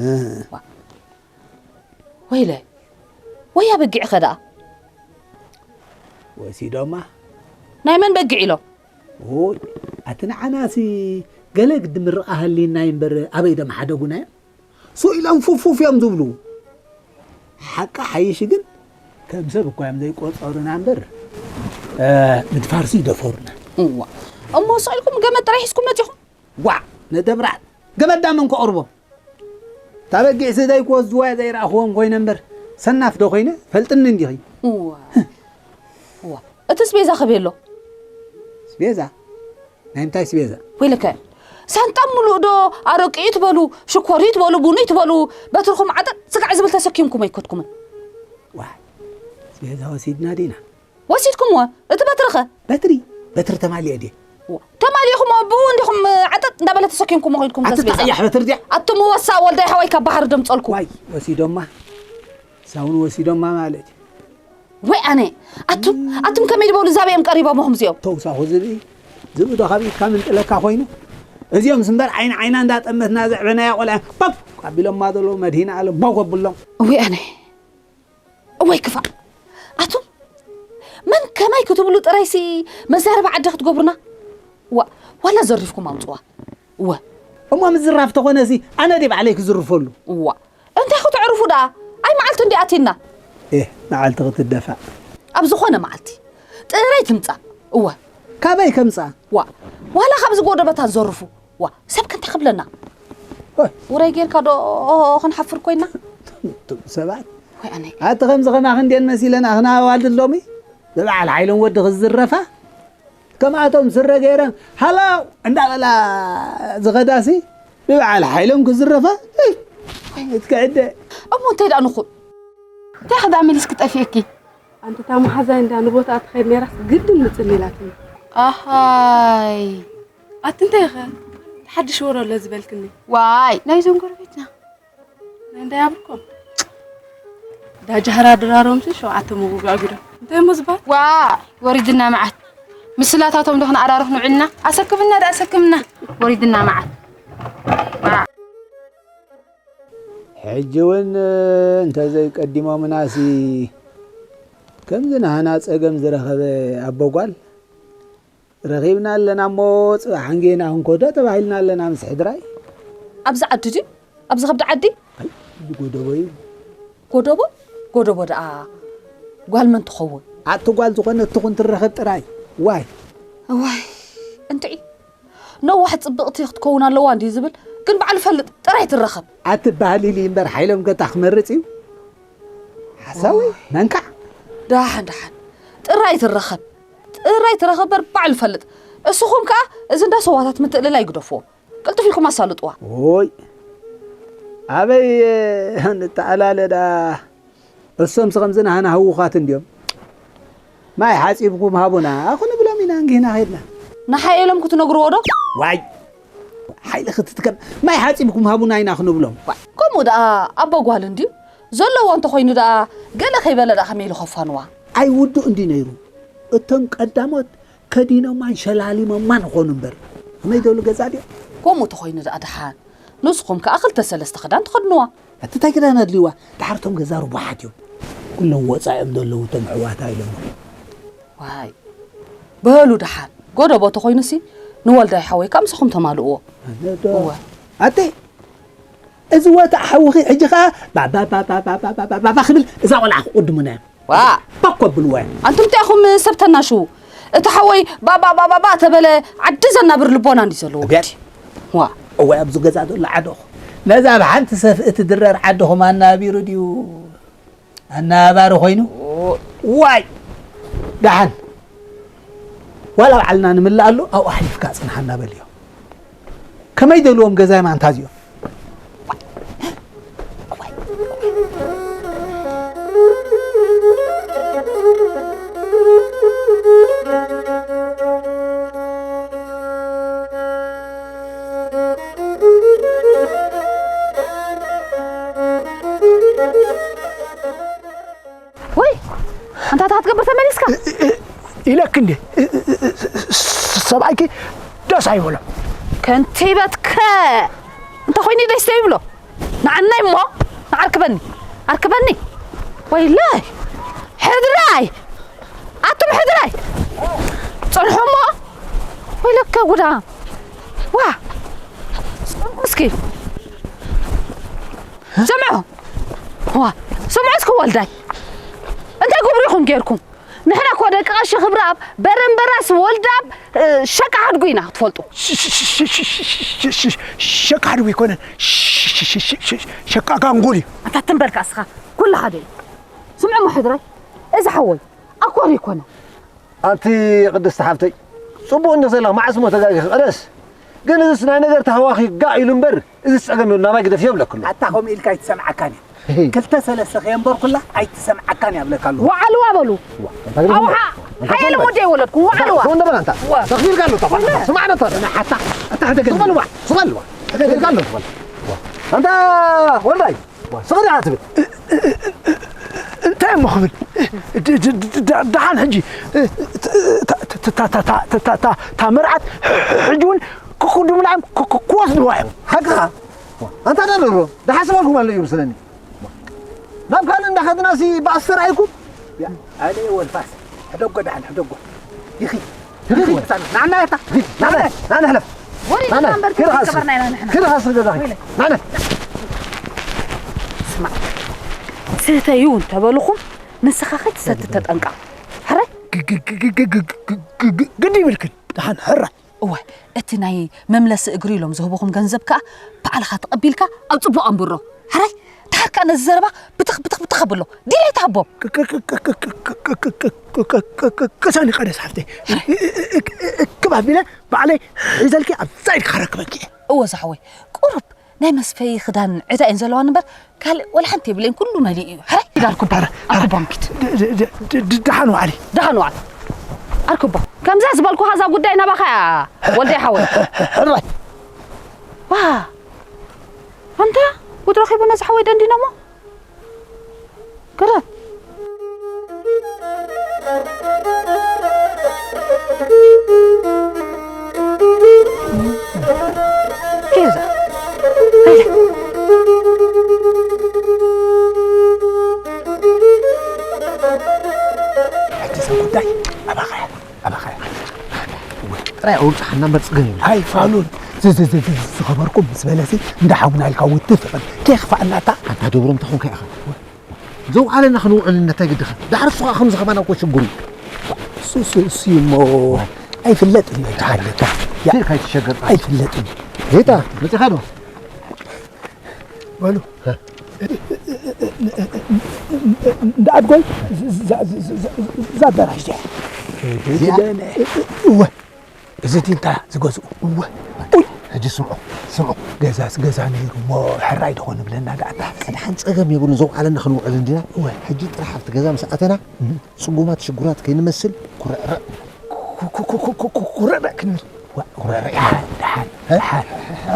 እ። ዋ። ወይለ፣ ወያ በጊዕኸ ደኣ? ወሲዶማ። ናይ መን በጊዕ ኢሎም? ኦይ፣ ኣቲ ንዓናሲ ገለ ግዲ ምርቓ ሃልይና እዩ እምበር ኣበይ ደም ሓደጉና እዮም? ስቕ ኢሎም ፉፍ ፉፍ እዮም ዝብሉ። ሓቂ ሓይሽ ግን ከም ሰብ እኳ እዮም ዘይቆጸሩና እምበር፣ እ፣ ምድፋርሲ ይደፈሩና። እዋ። እሞ ስቕ ኢልኩም ገመድ ጥራይ ሒዝኩም መጺኹም? ዋዕ፣ ነደብራት ገመድ ዳመን ከቕርቦም። እታ በጊዕ ስደይ ክወስድዋ እየ ዘይረኣኽዎም ኮይነ እምበር፣ ሰናፍ ዶ ኮይነ? ፈልጥኒ እንዲኺ። እዋ። እዋ። እቲ ስቤዛ ክበይ ኣሎ? ስቤዛ? ናይ ምንታይ ስቤዛ? ወይለከ፣ ሳንጣ ሙሉእ ዶ ኣረቂ እዩ ትበሉ፣ ሽኮር እዩ ትበሉ፣ ቡን እዩ ትበሉ፣ በትርኹም ዓጠጥ ስጋዕ ዝብል ተሰኪምኩም ኣይኮድኩምን። ዋይ፣ ስቤዛ ወሲድና ዲና? ወሲድኩምዎ? እቲ በትሪ ኸ? በትሪ፣ በትሪ ተማሊኤ ድየ? ዋ፣ ተማሊእኹምዎ ብኡ እንዲኹም ዓጠጥ እንዳበለ ተሰኪምኩምዎ ኸይድኩም ኣቲ ተስቤዛ። ተቐያሕ በትሪ ድያ? ኣቱም ወሳ ወልዳይ ሓወይ ካብ ባሕሪ ደምጸልኩ። ዋይ፣ ወሲዶማ። ሳውን ወሲዶማ ማለት እዩ። ወይ ኣነ፣ ኣቱም፣ ኣቱም ከመይ ዝበሉ ዛበ እዮም ቀሪቦምኹም እዚኦም? ተውሳኹ ዝብኢ፣ ዝብኢ ዶ ካብ ኢድካ ምንጥለካ ኮይኑ? እዚኦም እምበር ዓይኒ ዓይና እንዳጠመትና ዘዕበናያ ቆልዓ፣ ፖፕ! ኣቢሎማ ዘለዉ መድሂነ ኣለም፣ ቦግ ኣብሎም። ወይ ኣነ፣ እወይ ክፋእ! ኣቱም መን ከማይ ክትብሉ ጥራይሲ መዛረቢ ዓዲ ክትገብሩና? ዋ፣ ዋላ ዘሪፍኩም ኣምጽዋ። እወ። እሞ ምዝራፍ ተኾነሲ ኣነ ድየ ባዕለይ ክዝርፈሉ? እዋ፣ እንታይ ከተዕርፉ ደኣ? ኣይ መዓልቲ እንዲ ኣቲና። ኤህ፣ መዓልቲ ክትደፋእ። ኣብ ዝኾነ መዓልቲ ጥራይ ትምጻእ። እወ። ካበይ ከምጻ? ዋ፣ ዋላ ካብዚ ጎደበታት ዘርፉ። ዋ፣ ሰብ ከ እንታይ ክብለና? ኦይ። ውራይ ጌርካ ዶ ክንሓፍር ኮይና? እቶም ሰባት። ወይ ኣነ። ኣቲ ከምዚ ከማኽን ድየን መሲለና ኣኽና ኣዋልድ ሎሚ? ብበዓል ሓይሎም ወዲ ክዝረፋ? ከምኣቶም ስረ ገይረን ሃላው እንዳበላ ዝኸዳሲ ብበዓል ሓይሎም ክዝረፋ? እይ፣ ወይ ክትክዕደ። እሞ እንታይ ደኣ ንኹን? እንታይ ኸ ደኣ መሊስኪ ጠፊእኪ? ኣንቲ እታ መሓዛይ እንዳ ንቦታኣ ትኸይድ ነይራስ ግድን ምጽን ኢላትኒ። ኣሃይ። ኣቲ እንታይ ኸ? ሓድሽ ወረ ኣሎ ዝበልክኒ። ዋይ፣ ናይዞም ጎረቤትና። ናይ እንዳይ ኣብርኮም። ዳጃህራ ድራሮምሲ ሸውዓተ መጉግ ኣጒዶም። እንታይ እሞ ዝበሃል? ዋይ፣ ወሪድና መዓት። ምስላታቶም ዶ ክንኣራርፍ ንውዕልና? ኣሰክምና ዶ ኣሰክምና? ወሪድና መዓት። ዋይ። ሕጂ እውን እንተዘይቀዲሞምናሲ ከምዚ ናህና ጸገም ዝረኸበ ኣቦ ጓል ረኺብና ኣለና እሞ፣ ጽባሕ እንጌና ክንኮዶ ተባሂልና ኣለና ምስ ሕድራይ። ኣብዚ ዓዲ ድዩ? ኣብዚ ከብዲ ዓዲ? ኣይ፣ እዚ ጎደቦ እዩ። ጎደቦ? ጎደቦ ደኣ ጓል መን ትኸውን? ኣቲ ጓል ዝኾነት ትኹን ትረኸብ ጥራይ። ዋይ። እዋይ፣ እንትዒ። ነዋሕ ጽብቕቲ ክትከውን ኣለዋ እንዲ ዝብል፣ ግን ባዕሉ ፈልጥ ጥራይ ትረኸብ። ኣቲ ባህሊ ኢሊ እምበር ሓይሎም ገታ ክመርጽ እዩ። ሓሳዊ? መንካዕ? ደሓን፣ ደሓን። ጥራይ ትረኸብ። ጥራይ ትረኸብ በር ባዕሉ ፈልጥ። እስኹም ከኣ እዚ እንዳ ሰዋታት ምትእልላይ ግደፍዎ። ቅልጥፍ ኢልኩም ኣሳልጥዋ። ኦይ፣ ኣበይ ንተኣላለ ደኣ? እሶምስ ከምዚ ናህና ህውኻት እንድዮም። ማይ ሓጺብኩም ሃቡና፣ ኣኹ ንብሎም ኢና እንጊህና ኸድና። ንሓይ ኢሎም ክትነግርዎ ዶ? ዋይ፣ ሓይሊ ክትትከም፣ ማይ ሓጺብኩም ሃቡና ኢና ክንብሎም። ዋይ፣ ከምኡ ደኣ ኣቦ ጓል እንድዩ። ዘለዎ እንተኾይኑ ደኣ፣ ገለ ከይበለ ደኣ ከመይ ኢሉ ከፋንዋ? ኣይ ውዱእ እንድዩ ነይሩ። እቶም ቀዳሞት ከዲኖማን ሸላሊሞማን ኾኑ እምበር። ከመይ ደሉ ገዛ ድዮም? ከምኡ ተኾይኑ ደኣ ደሓን። ንስኹም ከኣ ክልተ ሰለስተ ክዳን ትኸድንዋ። እቲ እንታይ ክዳን ኣድልይዋ? ደሓር እቶም ገዛ ርቡሓት እዮም። ኩሎም ወጻኢ እዮም ዘለዉ እቶም ኣሕዋታ ኢሎሞ። ዋይ። በሉ ደሓን። ጎደቦ ተኾይኑሲ ንወልዳይ ሓወይ ከኣ ምሳኹም ተማልእዎ። ኣነ ዶ? እወ። ኣቲ፣ እዚ ወታእ ሓውኺ ሕጂ ኸኣ ባባ፣ ባባ፣ ባባ፣ ባባ፣ ባባ ክብል እዛ ቆልዓ ክቕድሙና እዮም። ዋ። ባኮ ብልዋ። ኣንቱም እንታይ ኢኹም ሰብ ተናሽዉ? እቲ ሓወይ ባባ፣ ባባ፣ ባባ ተበለ ዓዲ ዘናብር ልቦና እንዲ ዘለዎ እብያት። ግዲ። ዋ። እዋይ፣ ኣብዚ ገዛ ዘሎ ዓዶኹ። ነዛ ብሓንቲ ሰፍኢ ትድረር ዓዶኹም ኣናቢሩ ድዩ? ኣናባሪ ኮይኑ? ኦ። ዋይ። ደሓን። ዋላ ባዕልና ንምልኣሉ ኣብኡ ኣሕሊፍካ ኣጽንሓና በልዮ። ከመይ ደልዎም ገዛይ ማንታ እዚኦም? ወይ፣ ኣንታ እታ ክትገብር ተመሊስካ? እ-፣ እ-፣ ኢለክ እንዴ? እ-፣ እ-፣ እ-፣ እ-፣ ሰብኣይኪ ደስ ኣይበሎ። ከንቲበትከ እንተ ኾይኑ ደስ ዘይብሎ። ንዓናይ እሞ፣ ንዓርክበኒ፣ ኣርክበኒ። ወይለይ፣ ሕድራይ፣ ኣቱም ሕድራይ፣ ጽንሑ እሞ። ወይለከ ጉዳ። ዋ፣ እስኪ። ስምዑ። ዋ፣ ስምዑ እስኪ ወልዳይ። እንታይ ግብሪ ኢኹም ጌርኩም? ንሕና እኮ ደቂ ቀሺ ክብረኣብ፣ በረምበራስ ወልዳብ፣ እ፣ ሸቃ ሓድጉ ኢና ክትፈልጡ። ሸቃ ሓድጉ ኣይኮነን። ሸቃ ጋንጎል እዩ። ኣታ ትንበልካ እስኻ። ኩሉ ሓደ እዩ። ስምዑ እሞ ሕድራይ። እዚ ሓወይ ኣኮር ኣይኮነን። ኣንቲ ቅድስቲ ሓፍተይ፣ ጽቡቕ እንዲኺ ዘለኺ፣ መዓስ እሞ ተጋጊኺ? ቀደስ ግን እዚስ ናይ ነገር ተሃዋኺ ጋእ ኢሉ እምበር፣ እዚስ ጸገም የብሉ፣ ናባይ ግደፍዮ ይብለኪ ኣሎ። ኣታ ከምኡ ኢልካ ኣይትሰምዓካን እያ። እሂ። ክልተ ሰለስተ ከየንበርኩላ ኣይትሰምዓካን እያ ብለካ ኣለኹ። ወዓልዋ በሉ። ዋ፣ እንታይ ኣውሓ፣ እንታይ ሓየሎም እንታይ ወዲ ኣይወለድኩም፣ ወዓልዋ። እንታይ እንታይ እንታይ ዋ። ተኽቢልካ ኣሎ፣ ጠፋ። ወላ። ስማዕ ነታ። ኣታ፣ ኣታ፣ ሕደገኒ። ስማልዋ፣ ስማልዋ። ሕደገኒ። ተኽቢልካ ኣሎ፣ ስማልዋ። ኣንታ ወልዳይ። ስቕ ዲኻ ትብል? እንታይ እሞ ክብል? ድ-፣ ድ-፣ ድ-፣ ድ-፣ ደሓን ሕጂ፣ እታ፣ እታ መርዓት ሕጂ እውን ክክዱምላ እዮም፣ ክ-፣ ክ-፣ ክወስድዋ እዮም። ሓቅኻ። ኣንታ ዶ ንብሎ? ደሓስበልኩም ኣሎ እዩ ምስለኒ። ናብ ካልእ እንዳኸድናሲ ብኣስተርኣይኩም? ያ፣ ኣነ ወልፋስ፣ ሕደጎ ደሓን፣ ሕደጎ። ይኺድ። ይኺድ። ይኺድ። ናና ያታ። ይኺድ። ናና፣ ናና፣ ናና፣ ሕለፍ። ወሪድና ናና፣ እምበር ኪድ ሃስር። ከይተከበርና ኢና ንሕና። ኪድ ሃስር ገዛኺ። ወይለ። ናና። ስማዕ፣ ስተዩ እንተበልኹም፣ ንስኻ ከይትሰቲ ተጠንቀቕ። ሕራይ? ግ-፣ ግ-፣ ግ-፣ ግ-፣ ግ-፣ ግ-፣ ግ-፣ ግዲ ይብልክን። ደሓን ሕራይ። እወ፣ እቲ ናይ መምለሲ እግሪ ኢሎም ዝህቡኹም ገንዘብ ከኣ ባዕልኻ ተቐቢልካ ኣብ ጽቡቕ ኣንብሮ። ሕራይ? ድሓር ከኣ ነዚ ዘረባ ብትኽ፣ ብትኽ፣ ብትኽ ኣብሎ። ዲሌት ሃቦም። ክ-፣ ክ-፣ ክ-፣ ክ-፣ ክ-፣ ክ-፣ ክ-፣ ክ-፣ ክ-፣ ክ-፣ ቅሰኒ ቀደስ ሓፍተይ። ሕራይ? እ-፣ እ-፣ እ-፣ እክብ ኣቢለ ባዕለይ ሒዘልኪ ኣብዛ ኢድካ ከረክበኪ እየ። እወ ዛሕወይ፣ ቁሩብ ናይ መስፈዪ ክዳን ዕዳ እየን ዘለዋኒ እምበር፣ ካልእ ወላ ሓንቲ የብለይን፣ ኩሉ መሊኡ እዩ። ሕራይ? ኪድ ኣርኩባ፣ ኣረ፣ ኣረ። ኣርኩባ ኪድ። ድ-፣ ድ-፣ ድ-፣ ድ-፣ ደሓን ዋዕሊ። ደሓን ዋዕሊ። ኣርኩባ፣ ከምዛ ዝበልኩኻ እዛ ጉዳይ ናባኻ እያ፣ ወልደይ ሓወይ። ሕራይ። ዋ፣ ኣንታ፣ ጉድ ረኺቡ ነዚ ሓወይ ደንዲኖሞ። ግርም። ኬዛ። ኣባኻ ኣባኻ ጥራይ ኣውርጽሓና እምበር ጽገም ይብላ። ኣይ ፋሉን ዝዝዝዝ ዝኸበርኩም ምስ በለሲ እንዳ ሓውና ኢልካ ውትፍ ይበል። ከይኽፋእና እታ ኣንታ ደብሮም ተኾንካ ኢኻ። ዘውዓለና ክንውዕል እንታይ ግድኻ? ዳሕር እሱ ኸዓ ከም ዝኸባና እኮ ሽግሩ። እሱ እሱ እሱ እሞ ኣይፍለጥን እዩ። ኣይትሓልካ። ያ። ፊልካ ኣይትሸገር። ኣይፍለጥን እዩ። ጌታ መጺኻ ዶ? በሉ። እንዳ ኣድጎይ ዛበራሽ እወ። እዚ እቲ እንታ ዝገዝኡ እወ። ኡይ። ሕጂ ስምዑ፣ ስምዑ። ገዛስ ገዛ ነይሩ እሞ ሕራይ ዶ ኮን ብለና ደኣ። ኣታ ሕድሓን ጸገም የብሉን፣ ዘውዓለና ክንውዕል እንዲና። እወ። ሕጂ ጥራሕ ኣብቲ ገዛ ምስ ኣተና፣ እም። ጽጉማት ሽጉራት ከይንመስል ኩርዕርዕ። ኩ-፣ ኩ-፣ ኩ-፣ ኩ-፣ ኩ-፣ ኩ-፣ ኩርዕርዕ ክንብል። ዋ፣ ኩርዕርዕ። ደሓን፣ ደሓን፣ እ? ደሓን፣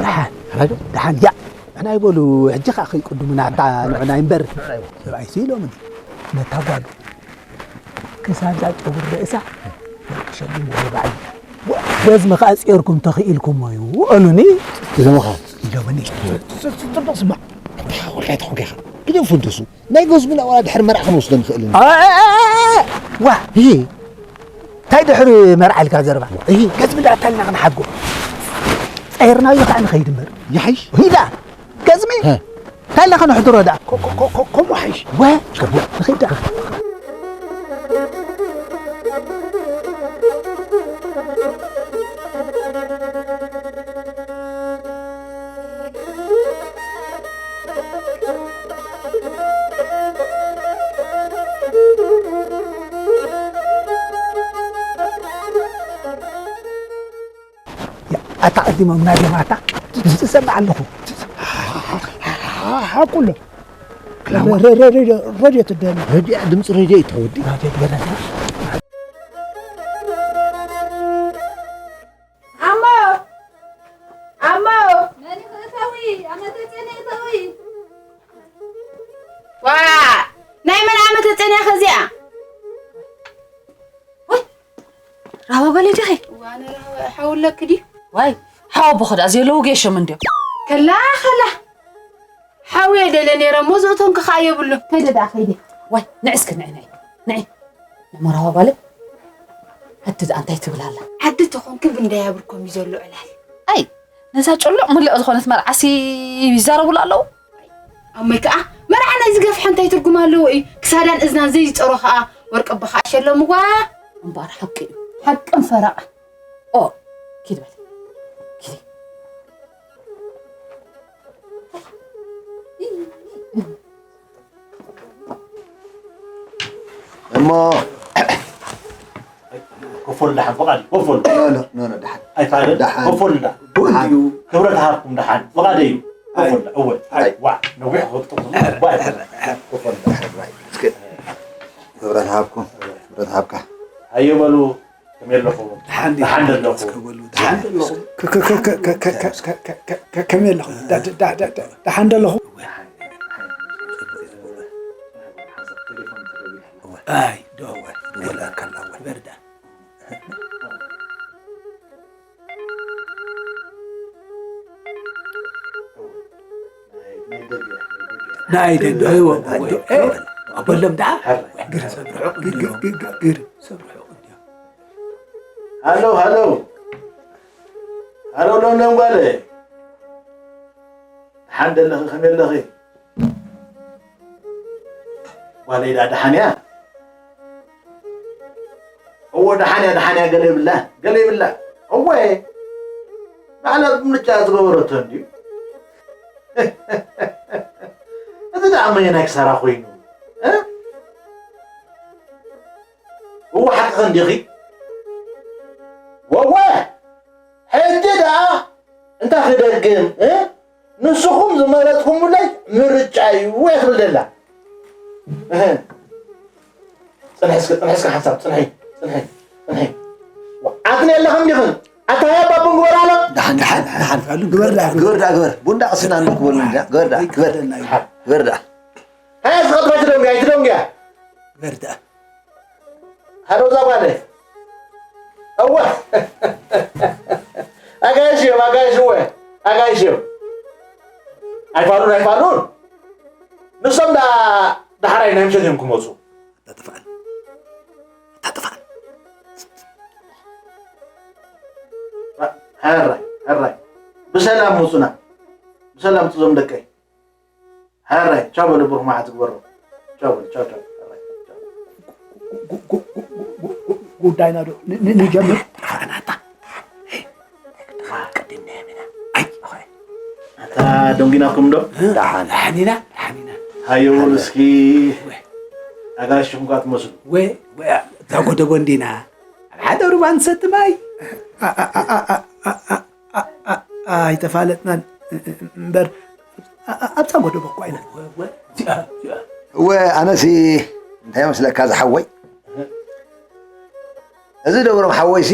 ደሓን። ሕራይ ዶ? ደሓን፣ ያ። ንሕና ይበሉ፣ ሕጂ ኸኣ ከይቅድሙና፣ ኣታ ንዕና ይንበር። ንዕና ይበሉ። ሰብኣይሲ ኢሎምኒ። ነታ ጓሉ ክሳብ እዛ ጨጉሪ ርእሳ ክሸልምዎ ባዕሉ። ገዝሚ ከኣ ጼርኩም ተኽኢልኩሞ እዩ ኣሉኒ። ኢሎምኻ? ኢሎምኒ። ጽ-፣ ጽ-፣ ጽቡቕ ስማዕ። ኣታ ወልቃይ ተኾንካ ኢኻ። ግደፉ እንደሱ። ናይ ገዝምና ዋላ ድሕሪ መርዓ ክንወስዶ ንኽእል ኢና። አ-፣ አ-፣ አ-፣ አ-፣ ዋ። እሂ። እንታይ ድሕሪ መርዓ ኢልካ ዘረባ? እሂ። ገዝሚ እንዳታልና ክንሓጎ። ጸይርናዮ ከዓ ንኸይድ እምበር። ይሓይሽ? ሂዳ። ገዝሚ? ሀ። እንታይ ኢልካ ነሕድሮ ደኣ? ኮ-፣ ኮ-፣ ኮ-፣ ኮ-፣ ከምኡ ሓይሽ። ወ-፣ ንኺድ ደኣ። ያ፣ ኣታ ቀዲሞምና ድዮም ኣታ? ዝሰምዕ ኣለኹ። ሓቁ ኣሎ። ክላማ። ረ-፣ ረ-፣ ረ-፣ ሬድዮ ትደሊ። ሬድዮ፣ ድምፂ ሬድዮ እዩ ተወዲ። ሬድዮ ትበለና። ኣሞ! ኣሞ! መን ይኽእተዊ? ኣመተጨነ ይእተዊ? ዋ! ናይ መን ኣመተጨነ እያ ኸዚኣ? ወይ! ራህዋ በሊ ዲኺ? እዋ፣ ኣነ ራህዋ ሓው ኣለኪ ድዩ? ዋይ! ሓው ኣቦኺ ደኣ ዘየለዉ ጌሾም እንድዮም። ከላ፣ ከላ። ሓውየ ደለ ነይረ እሞ ዘእቶንኪ ኸኣ የብሉን። ከይደ ደኣ፣ ከይደ። ዋይ፣ ንዒ እስኪ፣ ንዒ፣ ንዒ፣ ንዒ። ንመርሃባ ጓለይ፣ ሕቲ ደኣ እንታይ ትብል ኣላ? ዓዲ ተኾንኪ ብንዳይ ኣብርኮም እዩ ዘሎ ዕላል። ኣይ፣ ነዛ ጭሉቕ ምልእ ዝኾነት መርዓሲ ይዛረቡላ ኣለዉ። ኣሞይ ከኣ፣ መርዓ ናይ ዝገፍሐ እንታይ ትርጉም ኣለዎ እዩ? ክሳዳን እዝናን ዘይጸሮ ኸኣ ወርቂ ኣቦ ኸኣ ሸለምዋ። እምበኣር ሓቂ እዩ። ሓቅን ፈረቓ። ኦ፣ ኪድ በል። ኪድ። እሞ ኮፎል ደሓን፣ ፍቓድ፣ ኮፎል። ኖ፣ ኖ፣ ኖ፣ ኖ፣ ደሓን። ኣይፋልን? ደሓን። ኮፎል ደሓን። ቡን እዩ። ክብረት ሃብኩም ደሓን። ፍቓድ እዩ። ኣይ። ኮፎል፣ እወ። ኣይ። ዋ፣ ነዊሕ ክወቅጥ እኮ። ዋ፣ ኮፎል። እስኪ ክብረት ሃብኩም። ክብረት ሃብካ። ኣዮ በሉ። ከመይ ኣለኹም? ደሓን ዲኹም? ደሓን ዶ ኣለኹም? እስከ በሉ፣ ደሓን ዶ ኣለኹም? ከመይ ኣለኹም? ዳ-፣ ዳ-፣ ዳ-፣ ዳ-፣ ደሓን ዶ ኣለኹም? ኣይ፣ ዶ፣ ወላ ከላ፣ ወላ። በርዳ። ናይ ደገ፣ ናይ ደገ። ናይ ደገ፣ እወ፣ እወ፣ እወ። ኣበሎም ደኣ፣ ግር ሰብ ርሑቕ እንድዮ። ግር፣ ግር፣ ግር ሰብ ርሑቕ እንድዮ። ሃሎ፣ ሃሎ። ሃሎ፣ ለምለም ጓለይ። ደሓን ደለኺ፣ ከመይ ኣለኺ? ጓለይ ደኣ ደሓን እያ? እወ፣ ደሓን እያ፣ ደሓን እያ፣ ገለ የብላን፣ ገለ የብላን። እወ፣ ባዕላ ብምርጫ ዝገበረቶ እንድዩ። እዚ ደኣ መየናይ ክሳራ ኮይኑ? እ? እወ፣ ሓቅኺ እንዲኺ። ወወ፣ ሕጂ ደኣ እንታይ ክደግም፣ እ? ንስኹም ዝመረጽኩምለይ ምርጫ እዩ እየ ክብል ደላ። እህ። ጽንሒ እስከ፣ ጽንሒ እስከ ሓንሳብ፣ ጽንሒ፣ ጽንሒ፣ ጽንሒ። ኣትን የለኽን ዲኽን? ኣታ ሃያ ባቡን ግበር ኣለ። ደሓን፣ ደሓን፣ ደሓን። ኣሉ ግበር ደኣ፣ ግበር ደኣ፣ ግበር። ቡንዳ ቅስና እንክበሉ እንዳ፣ ግበር ደኣ፣ ግበር። ግበር ደኣ። ሃያ እስከ ትባይ ትደንጉያ፣ ኣይትደንጉያ። ግበር ደኣ። ሃሎ፣ እዛ ጓለይ። እወ። ኣጋይሽ እዮም፣ ኣጋይሽ፣ እወ። ኣጋይሽ እዮም። ኣይፋሉን፣ ኣይፋሉን። ንሶም ደኣ ዳሕራይ ናይ ምሸት እዮም ክመጹ። ኣታጥፋኣን። ኣታጥፋኣን። ሕራይ ሕራይ ብሰላም ውፁና። ብሰላም ትዞም ደቀይ። ሕራይ ቻው በሉ። ብሩኽ መዓልቲ ግበሩ። ቻው በሉ። ቻው ቻው። ሕራይ ቻው። ጉዳይና ዶ ን- ን- ንጀምር? ጠፋእናታ። ቅድም ነየሚና ኣይ ኣታ ደንጊናኩም ዶ? ደሓን ደሓን ኢና ደሓን ኢና። ሃየው እስኪ ኣጋይሽኩም ኳ ትመስሉ። ወ ወ እዛ ጎደቦ እንዲና ኣብ ሓደ ሩባ ንሰቲ ማይ ኣይተፋለጥናን እምበር ኣብታ ጎደቦ እኳ ኢና። እወ ኣነሲ እንታይ መስለካ ዝሓወይ፣ እዚ ደብሮም ሓወይሲ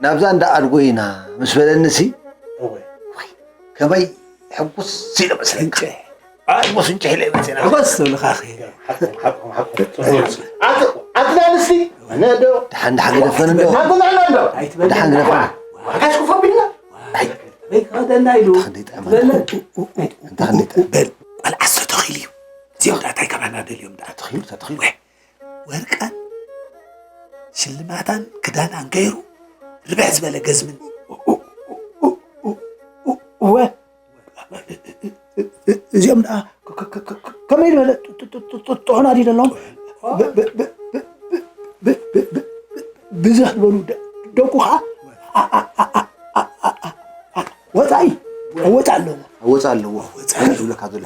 ናብዛ እንዳ ኣድጎ ኢና ምስ በለኒሲ ከመይ ሕጉስ ኢለ መስለካ። ሕጉስ እንጭሕ ኢለ መፅና። ሕጎስ ትብልካ ኣትናንስቲ ነዶ ደሓን ደሓን ግደፈን እንዶ ኣይትበል ደሓን ግደፈን። ዋጋሽ ክፎ ቢልና በይ ክኸደና ኢሉ ክንደይ ጥዕም ትበለ እንታ ክንደይ ጥዕም በል። ቆልዓ ዝተተኺሉ እዩ። እዚኦም ዳ እንታይ ካባና ደልዮም ዳ ተተኺሉ ተተኺሉ ወርቃን ሽልማታን ክዳናን ገይሩ ርብሕ ዝበለ ገዝምን እወ እዚኦም ደኣ ከመይ ዝበለ ጥዑና ድዩ ዘለዎም ብዝሕ ዝበሉ ደቁ ከዓ ወፃኢ ወፃ ኣለዎ ወፃ ኣለዎ ዝብለካ ዘሎ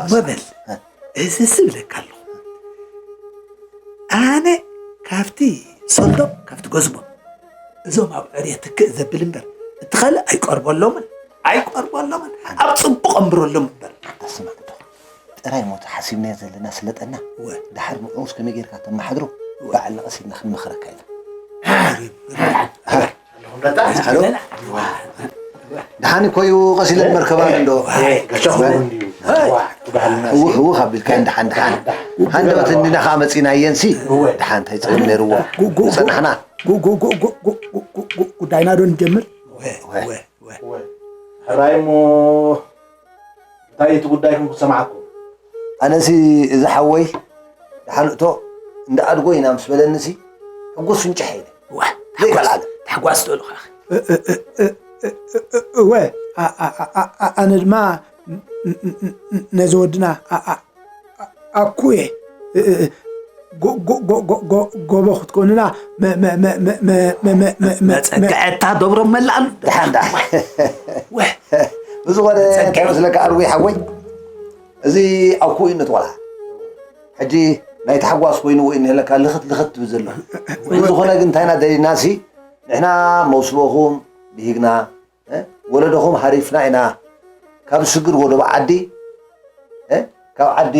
እሞ በል እዚ ዝብለካ ኣለኹ ኣነ ካብቲ ሶልዶም ካብቲ ጎዝቦም እዞም ኣብ ዕርየ ትክእ ዘብል እምበር እቲ ካልእ ኣይቀርበሎምን ኣይቀርበሎምን ኣብ ፅቡቅ ኣንብረሎም እምበር ኣስማዕ እንዶ ጥራይ ሞት ሓሲብናዮ ዘለና ስለጠና ድሓር ንዑስ ከመይ ጌርካ ተመሓድሮ ባዕልና ቀሲልና ክንመኽረካ ኢና ደሓን እኮ እዩ ቀሲለን መርከባን እንዶ ህውኽ ህውኽ ኣቢልካ ደሓን ደሓን ሃንደበት እንዲና ከዓ መፂናየንሲ ደሓን እንታይ ፀገም ነይርዎ ዝፀናሕና ጉዳይና ዶ ንጀምር ሕራይ እሞ እንታይ እቲ ጉዳይኩም ክሰማዓኩም ኣነሲ እዚ ሓወይ ደሓን እቶ እንዳ ኣድጎ ኢና ምስ በለኒሲ ሕጉስ ፍንጭሕ ኢለ ዘይከልኣለ ተሓጓስ ትበሉኻ እወ ኣነ ድማ ነዚ ወድና ኣኩየ ጎቦ ክትኮንና መፀግዐታ ዶብሮም መላእሉ ደሓን ደሓን ብዝኾነ እንታይ መስለካ ኣርጉይ ሓወይ እዚ ኣብ ኩእነት ቆልዓ ሕጂ ናይ ተሓጓስ ኮይኑ ወይ ንህለካ ልኽት ልኽት ትብል ዘሎ ብዝኾነ ግን እንታይና ደሊና ሲ ንሕና መውስቦኹም ብሂግና ወለዶኹም ሃሪፍና ኢና ካብ ስግር ጎደቦ ዓዲ ካብ ዓዲ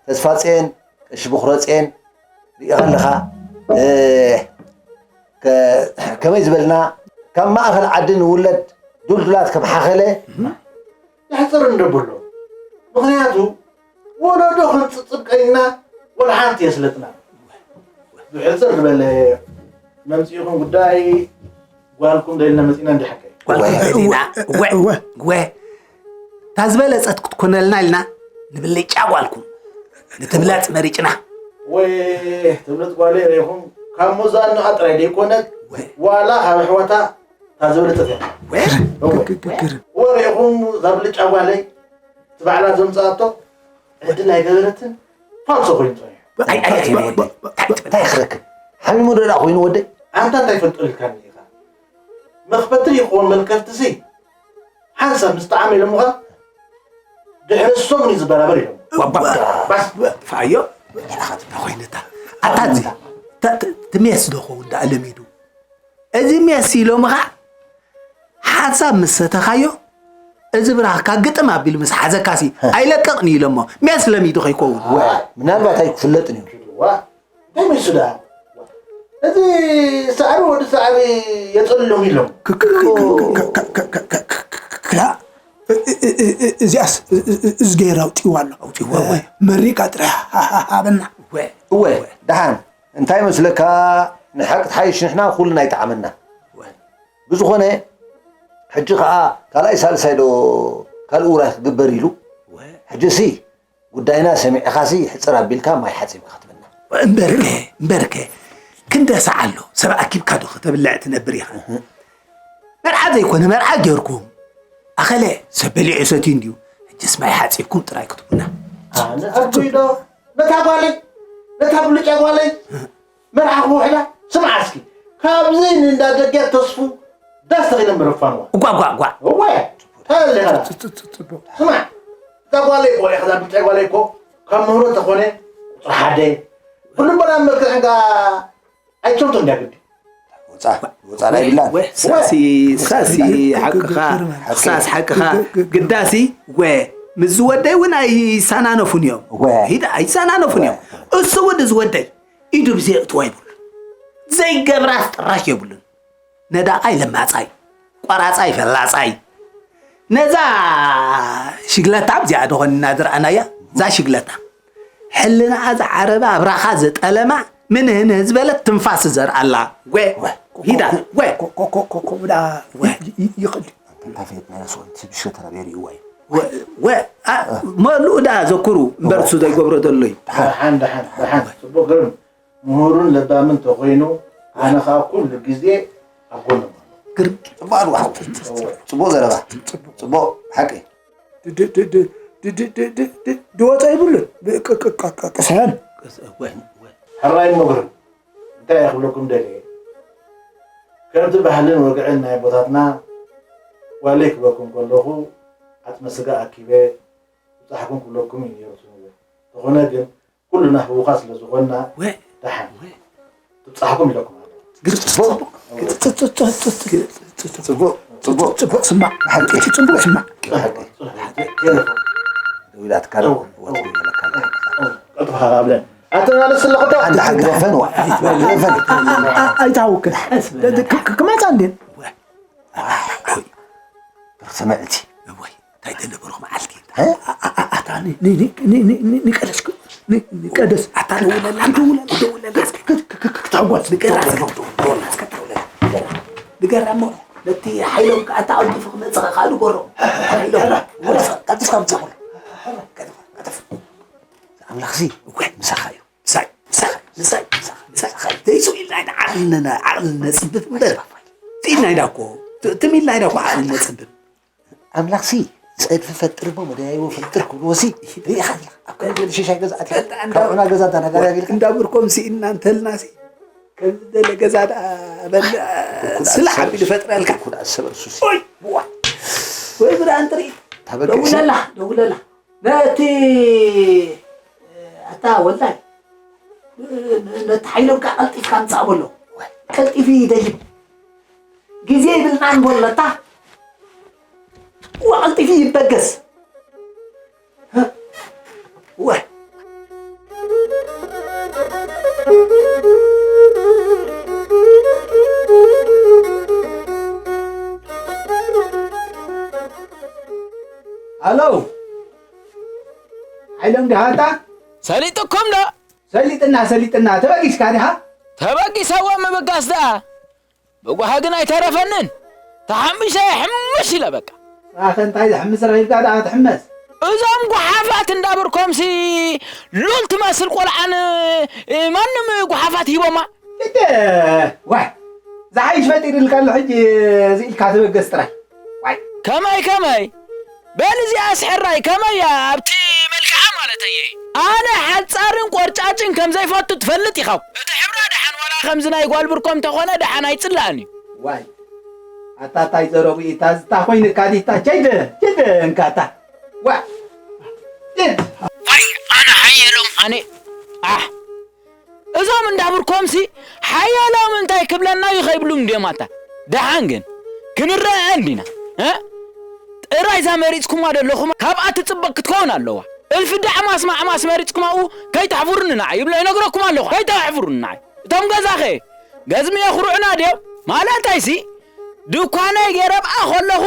ተስፋፅየን ቀሺ በኹረፅየን ሪኢኻ ኣለኻ ከመይ ዝበልና ካብ ማእኸል ዓዲ ንውለድ ዱልዱላት ከም ሓኸለ የሕፅር እንደብሎ ምኽንያቱ ወለዶ ክንፅፅብ ቀይና ወላ ሓንቲ የስለጥና ብሕፅር ዝበለ መምፅኢኹም ጉዳይ ጓልኩም ደልና መፂና እንዲ ሓቀይ ጓልኩም ደልና ወ እታ ዝበለፀት ክትኮነልና ኢልና ንብልጫ ጓልኩም ንትብለፅ መሪጭና ወይ ትብለፅ ጓለይ ርኢኹም ካብ ሙዛንኣ ጥራይ ደይኮነት ዋላ ካብ ኣሕዋታ እታ ዝበለፀት እያ ወሪእኹም እዛ ብልጫ ጓለይ እቲ ባዕላ ዘምፅኣቶ ዕድል ኣይገበረትን ፋልሶ ኮይኑ ፀኒሑ እንታይ ክረክብ ሓሚሙ ዶ ደኣ ኮይኑ ወደይ ኣንታ እንታይ ፈልጠልካ ኢኻ መኽፈቲ ይኸውን መልከፍትሲ ሓንሳብ ምስ ጠዓመ ኢሎምኻ ድሕሪ ሶም እዩ ዝበራበር ኢሎም ፋዮ ንዓኻ ትብላ ኮይነታ ኣታ እዚ ትሜስ ዶ ኸውን ደኣ ለሚዱ እዚ ሜስ ኢሎምኻ ሓንሳብ ምስ ሰተኻዮ እዚ ብራኽካ ግጥም ኣቢሉ ምስ ሓዘካሲ ኣይለቅቕን እዩ ኢሎሞ ሜስ ለሚዱ ከይከውን ምናልባት ኣይክፍለጥን እዩ እንታይ መሱ ደኣ እዚ ሳዕሪ ወዲ ሳዕሪ የፀልሎም ኢሎም ክላ እዚኣስ እዝጌር ኣውፅዋ ኣሎ ኣውፅዋ መሪቃ ጥራይ ሃበና እወ ደሓን እንታይ መስለካ ንሓቂ ትሓይሽ ንሕና ኩልና ኣይጠዓመና ብዝኾነ ሕጂ ከዓ ካልኣይ ሳልሳይ ዶ ካልእ ውራይ ክግበር ኢሉ ሕጂ ሲ ጉዳይና ሰሚዕኻሲ ሕፅር ኣቢልካ ማይ ሓፂብካ ክትብልና እምበርከ እምበርከ ክንደሳ ኣሎ ሰብ ኣኪብካ ዶ ከተብልዕ ትነብር ኢኻ መርዓ ዘይኮነ መርዓ ጌርኩም። ኣኸለ ሰብ በሊዑ ሰትዩ እንድዩ። ሕጅስ ማይ ሓጺብኩም ጥራይ ክትቡና። ኣነ ኣቦይ ዶ ነታ ጓለይ፣ ነታ ብልጫ ጓለይ መርዓ ክውሕዳ። ስምዓ እስኪ፣ ካብዚ ንእንዳ ደገ ተስፉ ዳስ ተኺሎም ምርፋንዋ። ጓ፣ ጓ፣ ጓ። እወ፣ ተለኻ። ጽ-፣ ጽ-፣ ጽ-፣ ጽቡቕ። ስምዓ፣ እዛ ጓለይ እኮ፣ እዛ ብልጫ ጓለይ እኮ፣ ካብ ምህሮ ተኾነ፣ ቁጽሪ ሓደ። ብልቦና መልክዕ እንዳ ኣይትሰምቶ እንዳ ግዲ። ወጻ-፣ ወጻ ናይ ብላን። ወ-፣ ሳሲ፣ ሳሲ፣ ሓቅኻ፣ ሓቂ። ሳስ ሓቅኻ። ግዳሲ፣ ወ-፣ ምስ ዝወደይ እውን ኣይሰናነፉን እዮም። ወ-፣ ሂዳ፣ ኣይሰናነፉን እዮም። ወ-፣ እሱ እውን ዝወደይ፣ ኢዱ ብዘይ እትዋ ይብሉ። ዘይገብራስ ጥራሽ የብሉን። ነዳቓይ ለማጻይ፣ ቆራጻይ ፈላጻይ። ነዛ ሽግለታ ኣብዚኣ ደኾንና ዝረኣናያ፣ እዛ ሽግለታ። ሕልናኣ ዝዓረባ፣ ኣብራኻ ዝጠለማ፣ ምንህንህ ዝበለት ትንፋስ ዘርኣላ። ወ-፣ ወ-፣ ሂዳ፣ ወ-፣ ኮ-፣ ኮ-፣ ኮ-፣ ኮ-፣ ኮ-፣ ብዳ፣ ወ-፣ ይ-፣ ይ-፣ ይኽእል። እንታይ ፈለጥና ኢና፣ ሰው ትብሸ ተራ ቤሪ ይዋይ። ወ-፣ ወ-፣ ኣ-፣ መሉእ ዳ ዘኩሩ፣ እምበር እሱ ዘይገብሮ ዘሎ እዩ። ደሓን፣ ደሓን፣ ደሓን። ጽቡቕ ግርም። ምሁርን ለባምን ተኾይኑ፣ ኣነ ኸኣ ኩሉ ግዜ ኣብ ጎኖም ኣለኹ። ግርም። ጽቡቕ ኣድዋ ሓወይ። ጽቡቕ ዘረባ። ጽቡቕ ሓቂ። ድ-፣ ድ-፣ ድ-፣ ድ-፣ ድ-፣ ድ-፣ ድ-፣ ድወጾ ይብሉን። ብ-፣ ቅ-፣ ቅ-፣ ቅ-፣ ቅ-፣ ቅሰን። ቅስ-፣ ወ-፣ ወ-፣ ሕራይ እሞ ግርም። እንታይ እየ ክብለኩም ደልየ? ከምቲ ባህልን ወግዕን ናይ ኣቦታትና፣ ጓለይ ክበኩም ከለኹ፣ ዓጽመ ስጋ ኣኪበ፣ ምብጻሕኩም ክብለኩም እዩ ነይሩ እቲ ነገር። እንተኾነ ግን፣ ኩልና ህዉኻት ስለ ዝኾንና፣ ወ-፣ ደሓን ወ-፣ ትብጻሕኩም ኢለኩም ኣለኹ። ግርም። ጽቡቕ። ጽቡቕ፣ ጽቡቕ፣ ጽቡቕ። ጽቡቕ፣ ጽቡቕ ስማዕ። ሓቂ። ጽቡቕ ስማዕ። ሓቂ። ቴሌፎን። ደዊላትካ ዶ? እወ፣ ወትሩ እወ። ይመለካ። እወ፣ ቀልጥፍካ ኣብለን። ኣተመላለስ ኣለኹ ዶ? ሓንቲ ሓቂ ግደፈን፣ ዋ። ግደፈን። ኣ-፣ ኣ-፣ ኣይትሃውክን። ክ-፣ ክ-፣ ክመጻ እንዴ? ኣይ፣ ብርኽቲ ምዕልቲ። እወይ፣ እንታይ ተነበርኹ መዓልቲ? እ? ኣ-፣ ኣ-፣ ኣ-፣ ኣታ ኒ-፣ ኒ-፣ ኒ-፣ ኒ-፣ ኒ-፣ ኒ-፣ ንቀደስ፣ ኒ-፣ ኒ-፣ ንቀደስ። ኣታ ደውለላ፣ ደውለላ፣ ደውለላ። ክ-፣ ክ-፣ ክ-፣ ክ-፣ ክትዕወት። ንገራ፣ ደውለላ፣ ደውለላ፣ እስከ ደውለላ። ንገራ እሞ፣ ነቲ ሓይሎም ከኣ ተቐልጢፉ ክመጽእ ከኣ ንገሮ። ሓይሎም። ቀልጢፍካ ምጻእ በሎ። ቀልጢፍ፣ ቀልጢፍ። ኣምላኽሲ እወ። ምሳኻ እዩ። ምሳይ፣ ምሳይ፣ ምሳይ፣ ምሳይ፣ ምሳይ። ዘይሱ ኢልና ኢና ዓቕሊ ነ-፣ ዓቕሊ ነጽብብ እምበር። እቲ ኢልና ኢና እኮ። ት-፣ ትም ኢልና ኢና እኮ ዓቕሊ ነጽብብ። ኣምላኽሲ ጸድፊ ፈጥር እሞ መደያይቦ ፈጥር ክብልዎሲ ርኢኻ ኣለኻ። ኣብ ከምዚ ዝበለ ሽሻይ ገዛ ኣቲኻ እንዳ-፣ ካብ ዑና ገዛ እንዳ ነጋርያ ቢልካ። እንዳ ብርኮም ስኢንና እንተልናሲ፣ ከምዚ ዝበለ ገዛ ደኣ በል፣ ኩዳ ስላሕ ሰብ-፣ ኣቢሉ ፈጥረልካ። ኩዳ ሰብ እሱሲ። ኦይ፣ ብዋ። ወይ ብርሃን ጥሪ። ታበገሰ። ደውለላ፣ ደውለላ። ነቲ፣ ኣታ ወላይ፣ ነቲ ሓይሎም ከኣ ቀልጢፍካ ምጻእ በሎ። ቀልጢፉ ይደልብ። ግዜ ይብልናን በሎ፣ ኣታ። እወ፣ ቀልጢፉ ይበገስ። እወ። ሃሎ። ሓይሎም ዲኻ ኣታ? ሰሊጥኩም ዶ? ሰሊጥና፣ ሰሊጥና። ተበጊስካ ዲኻ? ተበጊሰ እወ ምብጋስ ደኣ። ብጓሂ ግን ኣይተረፈንን። ተሓሚሰ ሕምስ ኢለ በቃ። ኣኸ እንታይ ዘሕምስ ረኺብካ ደኣ ትሕመስ? እዞም ጓሓፋት እንዳ ብርኮምሲ ሉል ትመስል ቆልዓ ን-፣ ማንም ጓሓፋት ሂቦማ። ግደ፣ ዋይ፣ ዝሓይሽ ፈጢሩልካ ኣሎ ሕጂ እዚ ኢልካ ተበገስ ጥራይ። ዋይ። ከመይ፣ ከመይ? በል እዚኣስ ሕራይ ከመይ እያ ኣብቲ መልክዓ ማለተይ እየ። ኣነ ሓጻርን ቆርጫጭን ከም ዘይፈቱ ትፈልጥ ኢኻ። እቲ ሕብራ ደሓን ዋላ ከምዚ ናይ ጓል ብርኮም እንተኾነ ደሓን ኣይጽላእን እዩ። ዋይ። ኣታ ታይ ዘረቡ እዩ? እታ ዝታ ኮይንካ ዲታ? ቸይደ፣ ቸይደ እንካታ። ዋ። ቸይደ። ዋይ፣ ኣነ ሓየሎም፣ ኣነ፣ ኣሕ። እዞም እንዳ ብርኮምሲ ሓየሎም እንታይ ክብለና እዩ ከይብሉ እንድዮም ኣታ። ደሓን ግን ክንረአ እንዲና፣ እ? ጥራይ እዛ መሪጽኩማ ዘለኹም ካብኣ ትጽበቕ ክትከውን ኣለዋ። እልፊ ዳዕማስ ማዕማስ መሪጽኩማ ኣብኡ ከይተሕፍሩኒ ንዓይ ይብሎ ይነግረኩም ኣለኹ። ከይተሕፍሩኒ ንዓይ። እቶም ገዛኸ ገዝሚ የኹርዑና ድዮም? ማለተይሲ ድኳነይ ገይረ ኣብኣ ከለኹ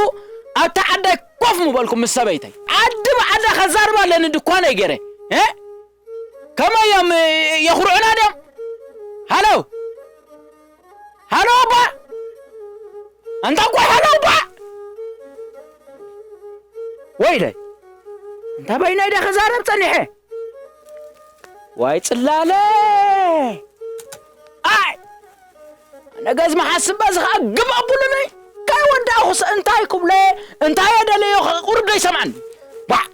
ኣብታ ዓደይ ኮፍ ምበልኩ ምስ ሰበይተይ። ዓዲ ብዓዳ ከዛርባ ኣለኒ ድኳነይ ገይረ። እ? ከመይ እዮም የኹርዑና ድዮም? ሃሎ! ሃሎ እባ! ኣንታ ቆይ ሃሎ እባ! ወይለይ! እንታ በይነይ ደ ክዛረብ ጸኒሐ? ዋይ ጽላለ! ኣይ! ኣነ ገዝ መሓስብ በዚ ኸኣ ግብ ኣብሉለይ! ከይወዳ ቁስ እንታይ ክብሎ እየ? እንታይ እየ ደለዮ? ቁሩብ ዶ ይሰምዓኒ? ዋዕ!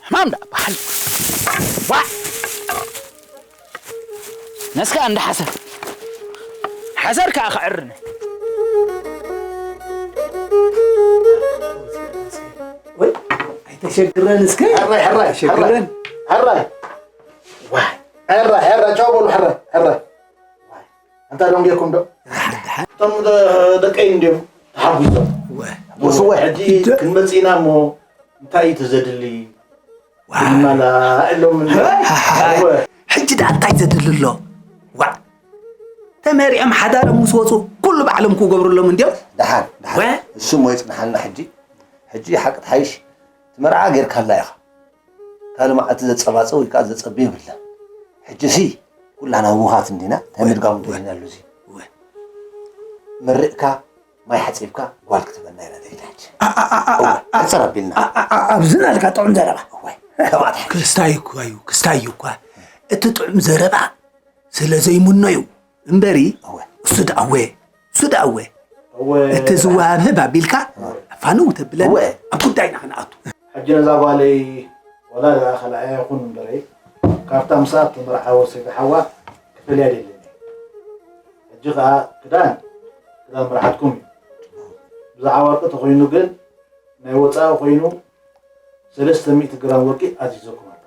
ሕማም ደኣ በሃል። ዋዕ! ነስካ እንደ ሓሰር። ሓሰር ከኣ ክዕርነ። ወይ፣ ኣይተሸግረን እስከ። ሕራይ፣ ሕራይ፣ ኣይተሸግረን። ሕራይ። ዋይ፣ ሕራይ፣ ሕራይ፣ ቻው በሉ፣ ሕራይ፣ ሕራይ። ዋይ፣ ኣንታ ደንጌኩም ዶ? እቶም ደ-፣ ደቀይ እንዲዮም ተሓጒሶም። ወ-፣ ወስወ። ሕጂ ደ-፣ ክንመጽእ ኢና እሞ እንታይ እዩ ተዘድሊ? ዋይ። ይመላእ ኢሎም እንዶ። ሃ፣ ሃ፣ ሃ። እወ። ሕጂ ደኣ እንታይ ዘድሊ ኣሎ? ዋዕ! ተመሪዖም ሓዳሮም ምስ ወጹ ኩሉ ባዕሎም ክገብሩሎም እንድዮም። ደሓን፣ ደሓን። ወ-፣ እሱ እሞ ይጽንሓልና ሕጂ። ሕጂ ሓቂ ትሓይሽ፣ እቲ መርዓ ጌርካላ ኢኻ። ካልእ መዓልቲ ዘጸባጽብ ወይ ከኣ ዘጸቢ የብልና። ሕጂሲ ኩላና ህዉኻት እንዲና፣ እንታይ ምድጋሙ ወ-፣ እንተሊና ኣሎ እዚ። ወ-፣ መሪቕካ ማይ ሓጺብካ ጓል ክትበና ኢና ደሊና ሕጂ። ኣ-፣ ኣ-፣ ኣ-፣ ኣ-፣ እወ፣ ኣ-፣ ሕጽር ኣቢልና። ኣ-፣ ኣ-፣ ኣ-፣ ኣብዚ ናልካ ጥዑም ዘረባ። እወ፣ ከምኣ ትሓይሽ። ክስታይ እኳ እዩ፣ ክስታይ እዩ እኳ። እቲ ጥዑም ዘረባ ስለ ዘይምኖ እዩ እምበሪ፣ እወ። እሱ ደኣ እወ፣ እሱ ደኣ እወ። እወ። እቲ ዝወሃብ ህብ ኣቢልካ፣ እወ። ኣፋንው ተብለን እወ። ኣብ ጉዳይና ክንኣቱ። ሕጂ ነዛ ጓለይ ወላ ደኣ ካልኣያ ይኹን እምበረይ፣ ካብታ ምስኣ እተመርዓወ ሰይቲ ሓዋ ክፈልያ የድልየኒ። ሕጂ ኸኣ ክዳን፣ ክዳን መርዓትኩም እዩ። ብዛዕባ ወርቂ ተኾይኑ ግን፣ ናይ ወጻኢ ኾይኑ ሰለስተ ሚእቲ ግራም ወርቂ ኣዚዘኩም ኣሎ።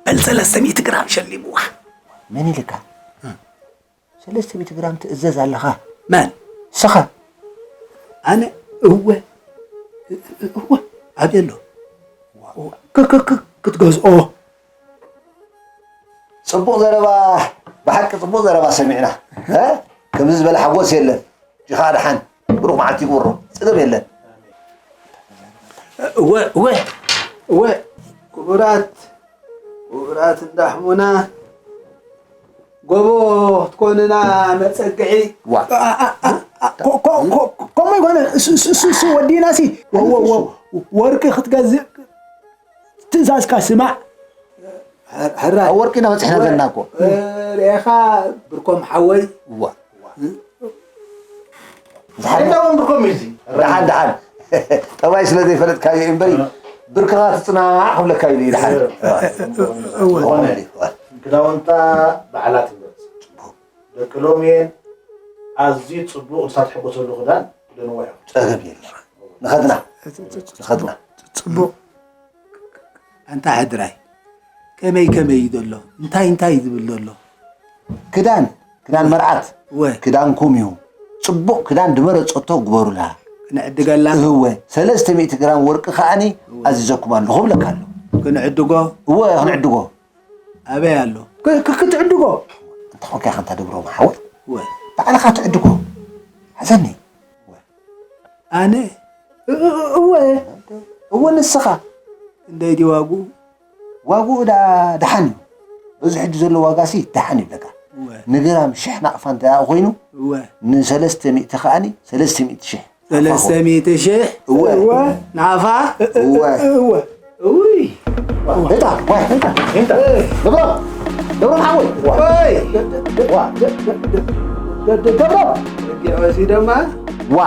በል ሰለስተ ሚእቲ ግራም ሸሊምዋ። መን ኢልካ? ሰለስተ ሚእቲ ግራም ትእዘዝ ኣለኻ። መን? ንስኻ። ኣነ? እወ። እወ። ኣበይ ኣሎ? ክ-፣ ክ-፣ ክ-፣ ክትገዝኦ። ጽቡቕ ዘረባ፣ ብሓቂ ጽቡቕ ዘረባ ሰሚዕና። እ? ከምዚ ዝበለ ሓጎስ የለን። ጅኻ ደሓን፣ ብሩኽ መዓልቲ ይግበሮ። ጽገብ የለን። እወ፣ እወ፣ እወ፣ ክቡራት፣ ክቡራት እንዳሕሙና፣ ጎቦ ትኮንና መጸግዒ። ዋ። ኣ-፣ ኣ-፣ ኣ-፣ ኣ-፣ ኮ-፣ ኮ-፣ ኮ-፣ ከምኡ ይኮነ፣ እሱ፣ እሱ፣ እሱ፣ እሱ ወዲናሲ፣ ወ-፣ ወ-፣ ወ-፣ ወርቂ ክትገዝእ ትእዛዝካ ስማዕ። ሕራ-፣ ሕራይ። ኣብ ወርቂ ኢና በጺሕና ዘለና እኮ። እ፣ ርኤኻ ብርኮም ሓወይ። እዋ። ዝሓለፈ እውን ብርኮም እዩ እዚ። ደሓን፣ ደሓን። ጠባይ ስለ ዘይፈለጥካዮ እዩ እምበሪ፣ እ። ብርክኻ ትጽናዕ ክብለካ ኢሉ እዩ ደሓን። እ። እዋ። ዝኾነ እዩ። ክዳውንታ ባዕላ ትምረጽ። ደቂ ሎምየን ኣዝዩ ጽቡቕ ንሳ ትሕጎሰሉ ክዳን ክደንዋ እዮም። ጸገም የለን። ንኸድና። ንኸድና። ጽቡቕ። ኣንታ ሕድራይ፣ ከመይ ከመይ እዩ ዘሎ? እንታይ እንታይ እዩ ዝብል ዘሎ? ክዳን፣ ክዳን መርዓት፣ እወ። ክዳንኩም እዩ። ጽቡቕ ክዳን ድመረጸቶ ግበሩላ። ክንዕድገላ? እወ። ሰለስተ ሚእቲ ግራም ወርቂ ከኣኒ እወ። ኣዚዘኩም ኣለኹ እብለካ ኣለኹ። ክንዕድጎ? እወ፣ ክንዕድጎ። ኣበይ ኣሎ? ክ-፣ ክ-፣ ክትዕድጎ? እንታይ ኮንካ ኢኻ እንተ ደብሮም ሓወይ? እወ። ባዕልኻ ትዕድጎ። ሓዘኒ። ኣነ? እ-፣ እ-፣ እ-፣ እወ። እወ፣ ንስኻ። ክንደይ ድዩ ዋግኡ? ዋግኡ ደኣ ደሓን እዩ። በዚ ሕጂ ዘሎ ዋጋሲ ደሓን ይብለካ። እወ። ንግራም ሽሕ ናቕፋ እንተ ደኣ ኮይኑ፣ እወ። ንሰለስተ ሚእቲ ከኣኒ ሰለስተ ሚእቲ ሽሕ። ሰለስተ ሚእቲ ሽሕ? እወ። እወ። ናፋ? እወ። እወ። እውይ። ሄታ፣ ዋይ፣ ሄታ፣ ሄታ። ደብሮም፣ ደብሮም ሓወይ። ዋይ። ዋ። ደ-፣ ደ-፣ ደ-፣ ደ-፣ ደ-፣ ደብሮም። ወሲደማ? ዋ።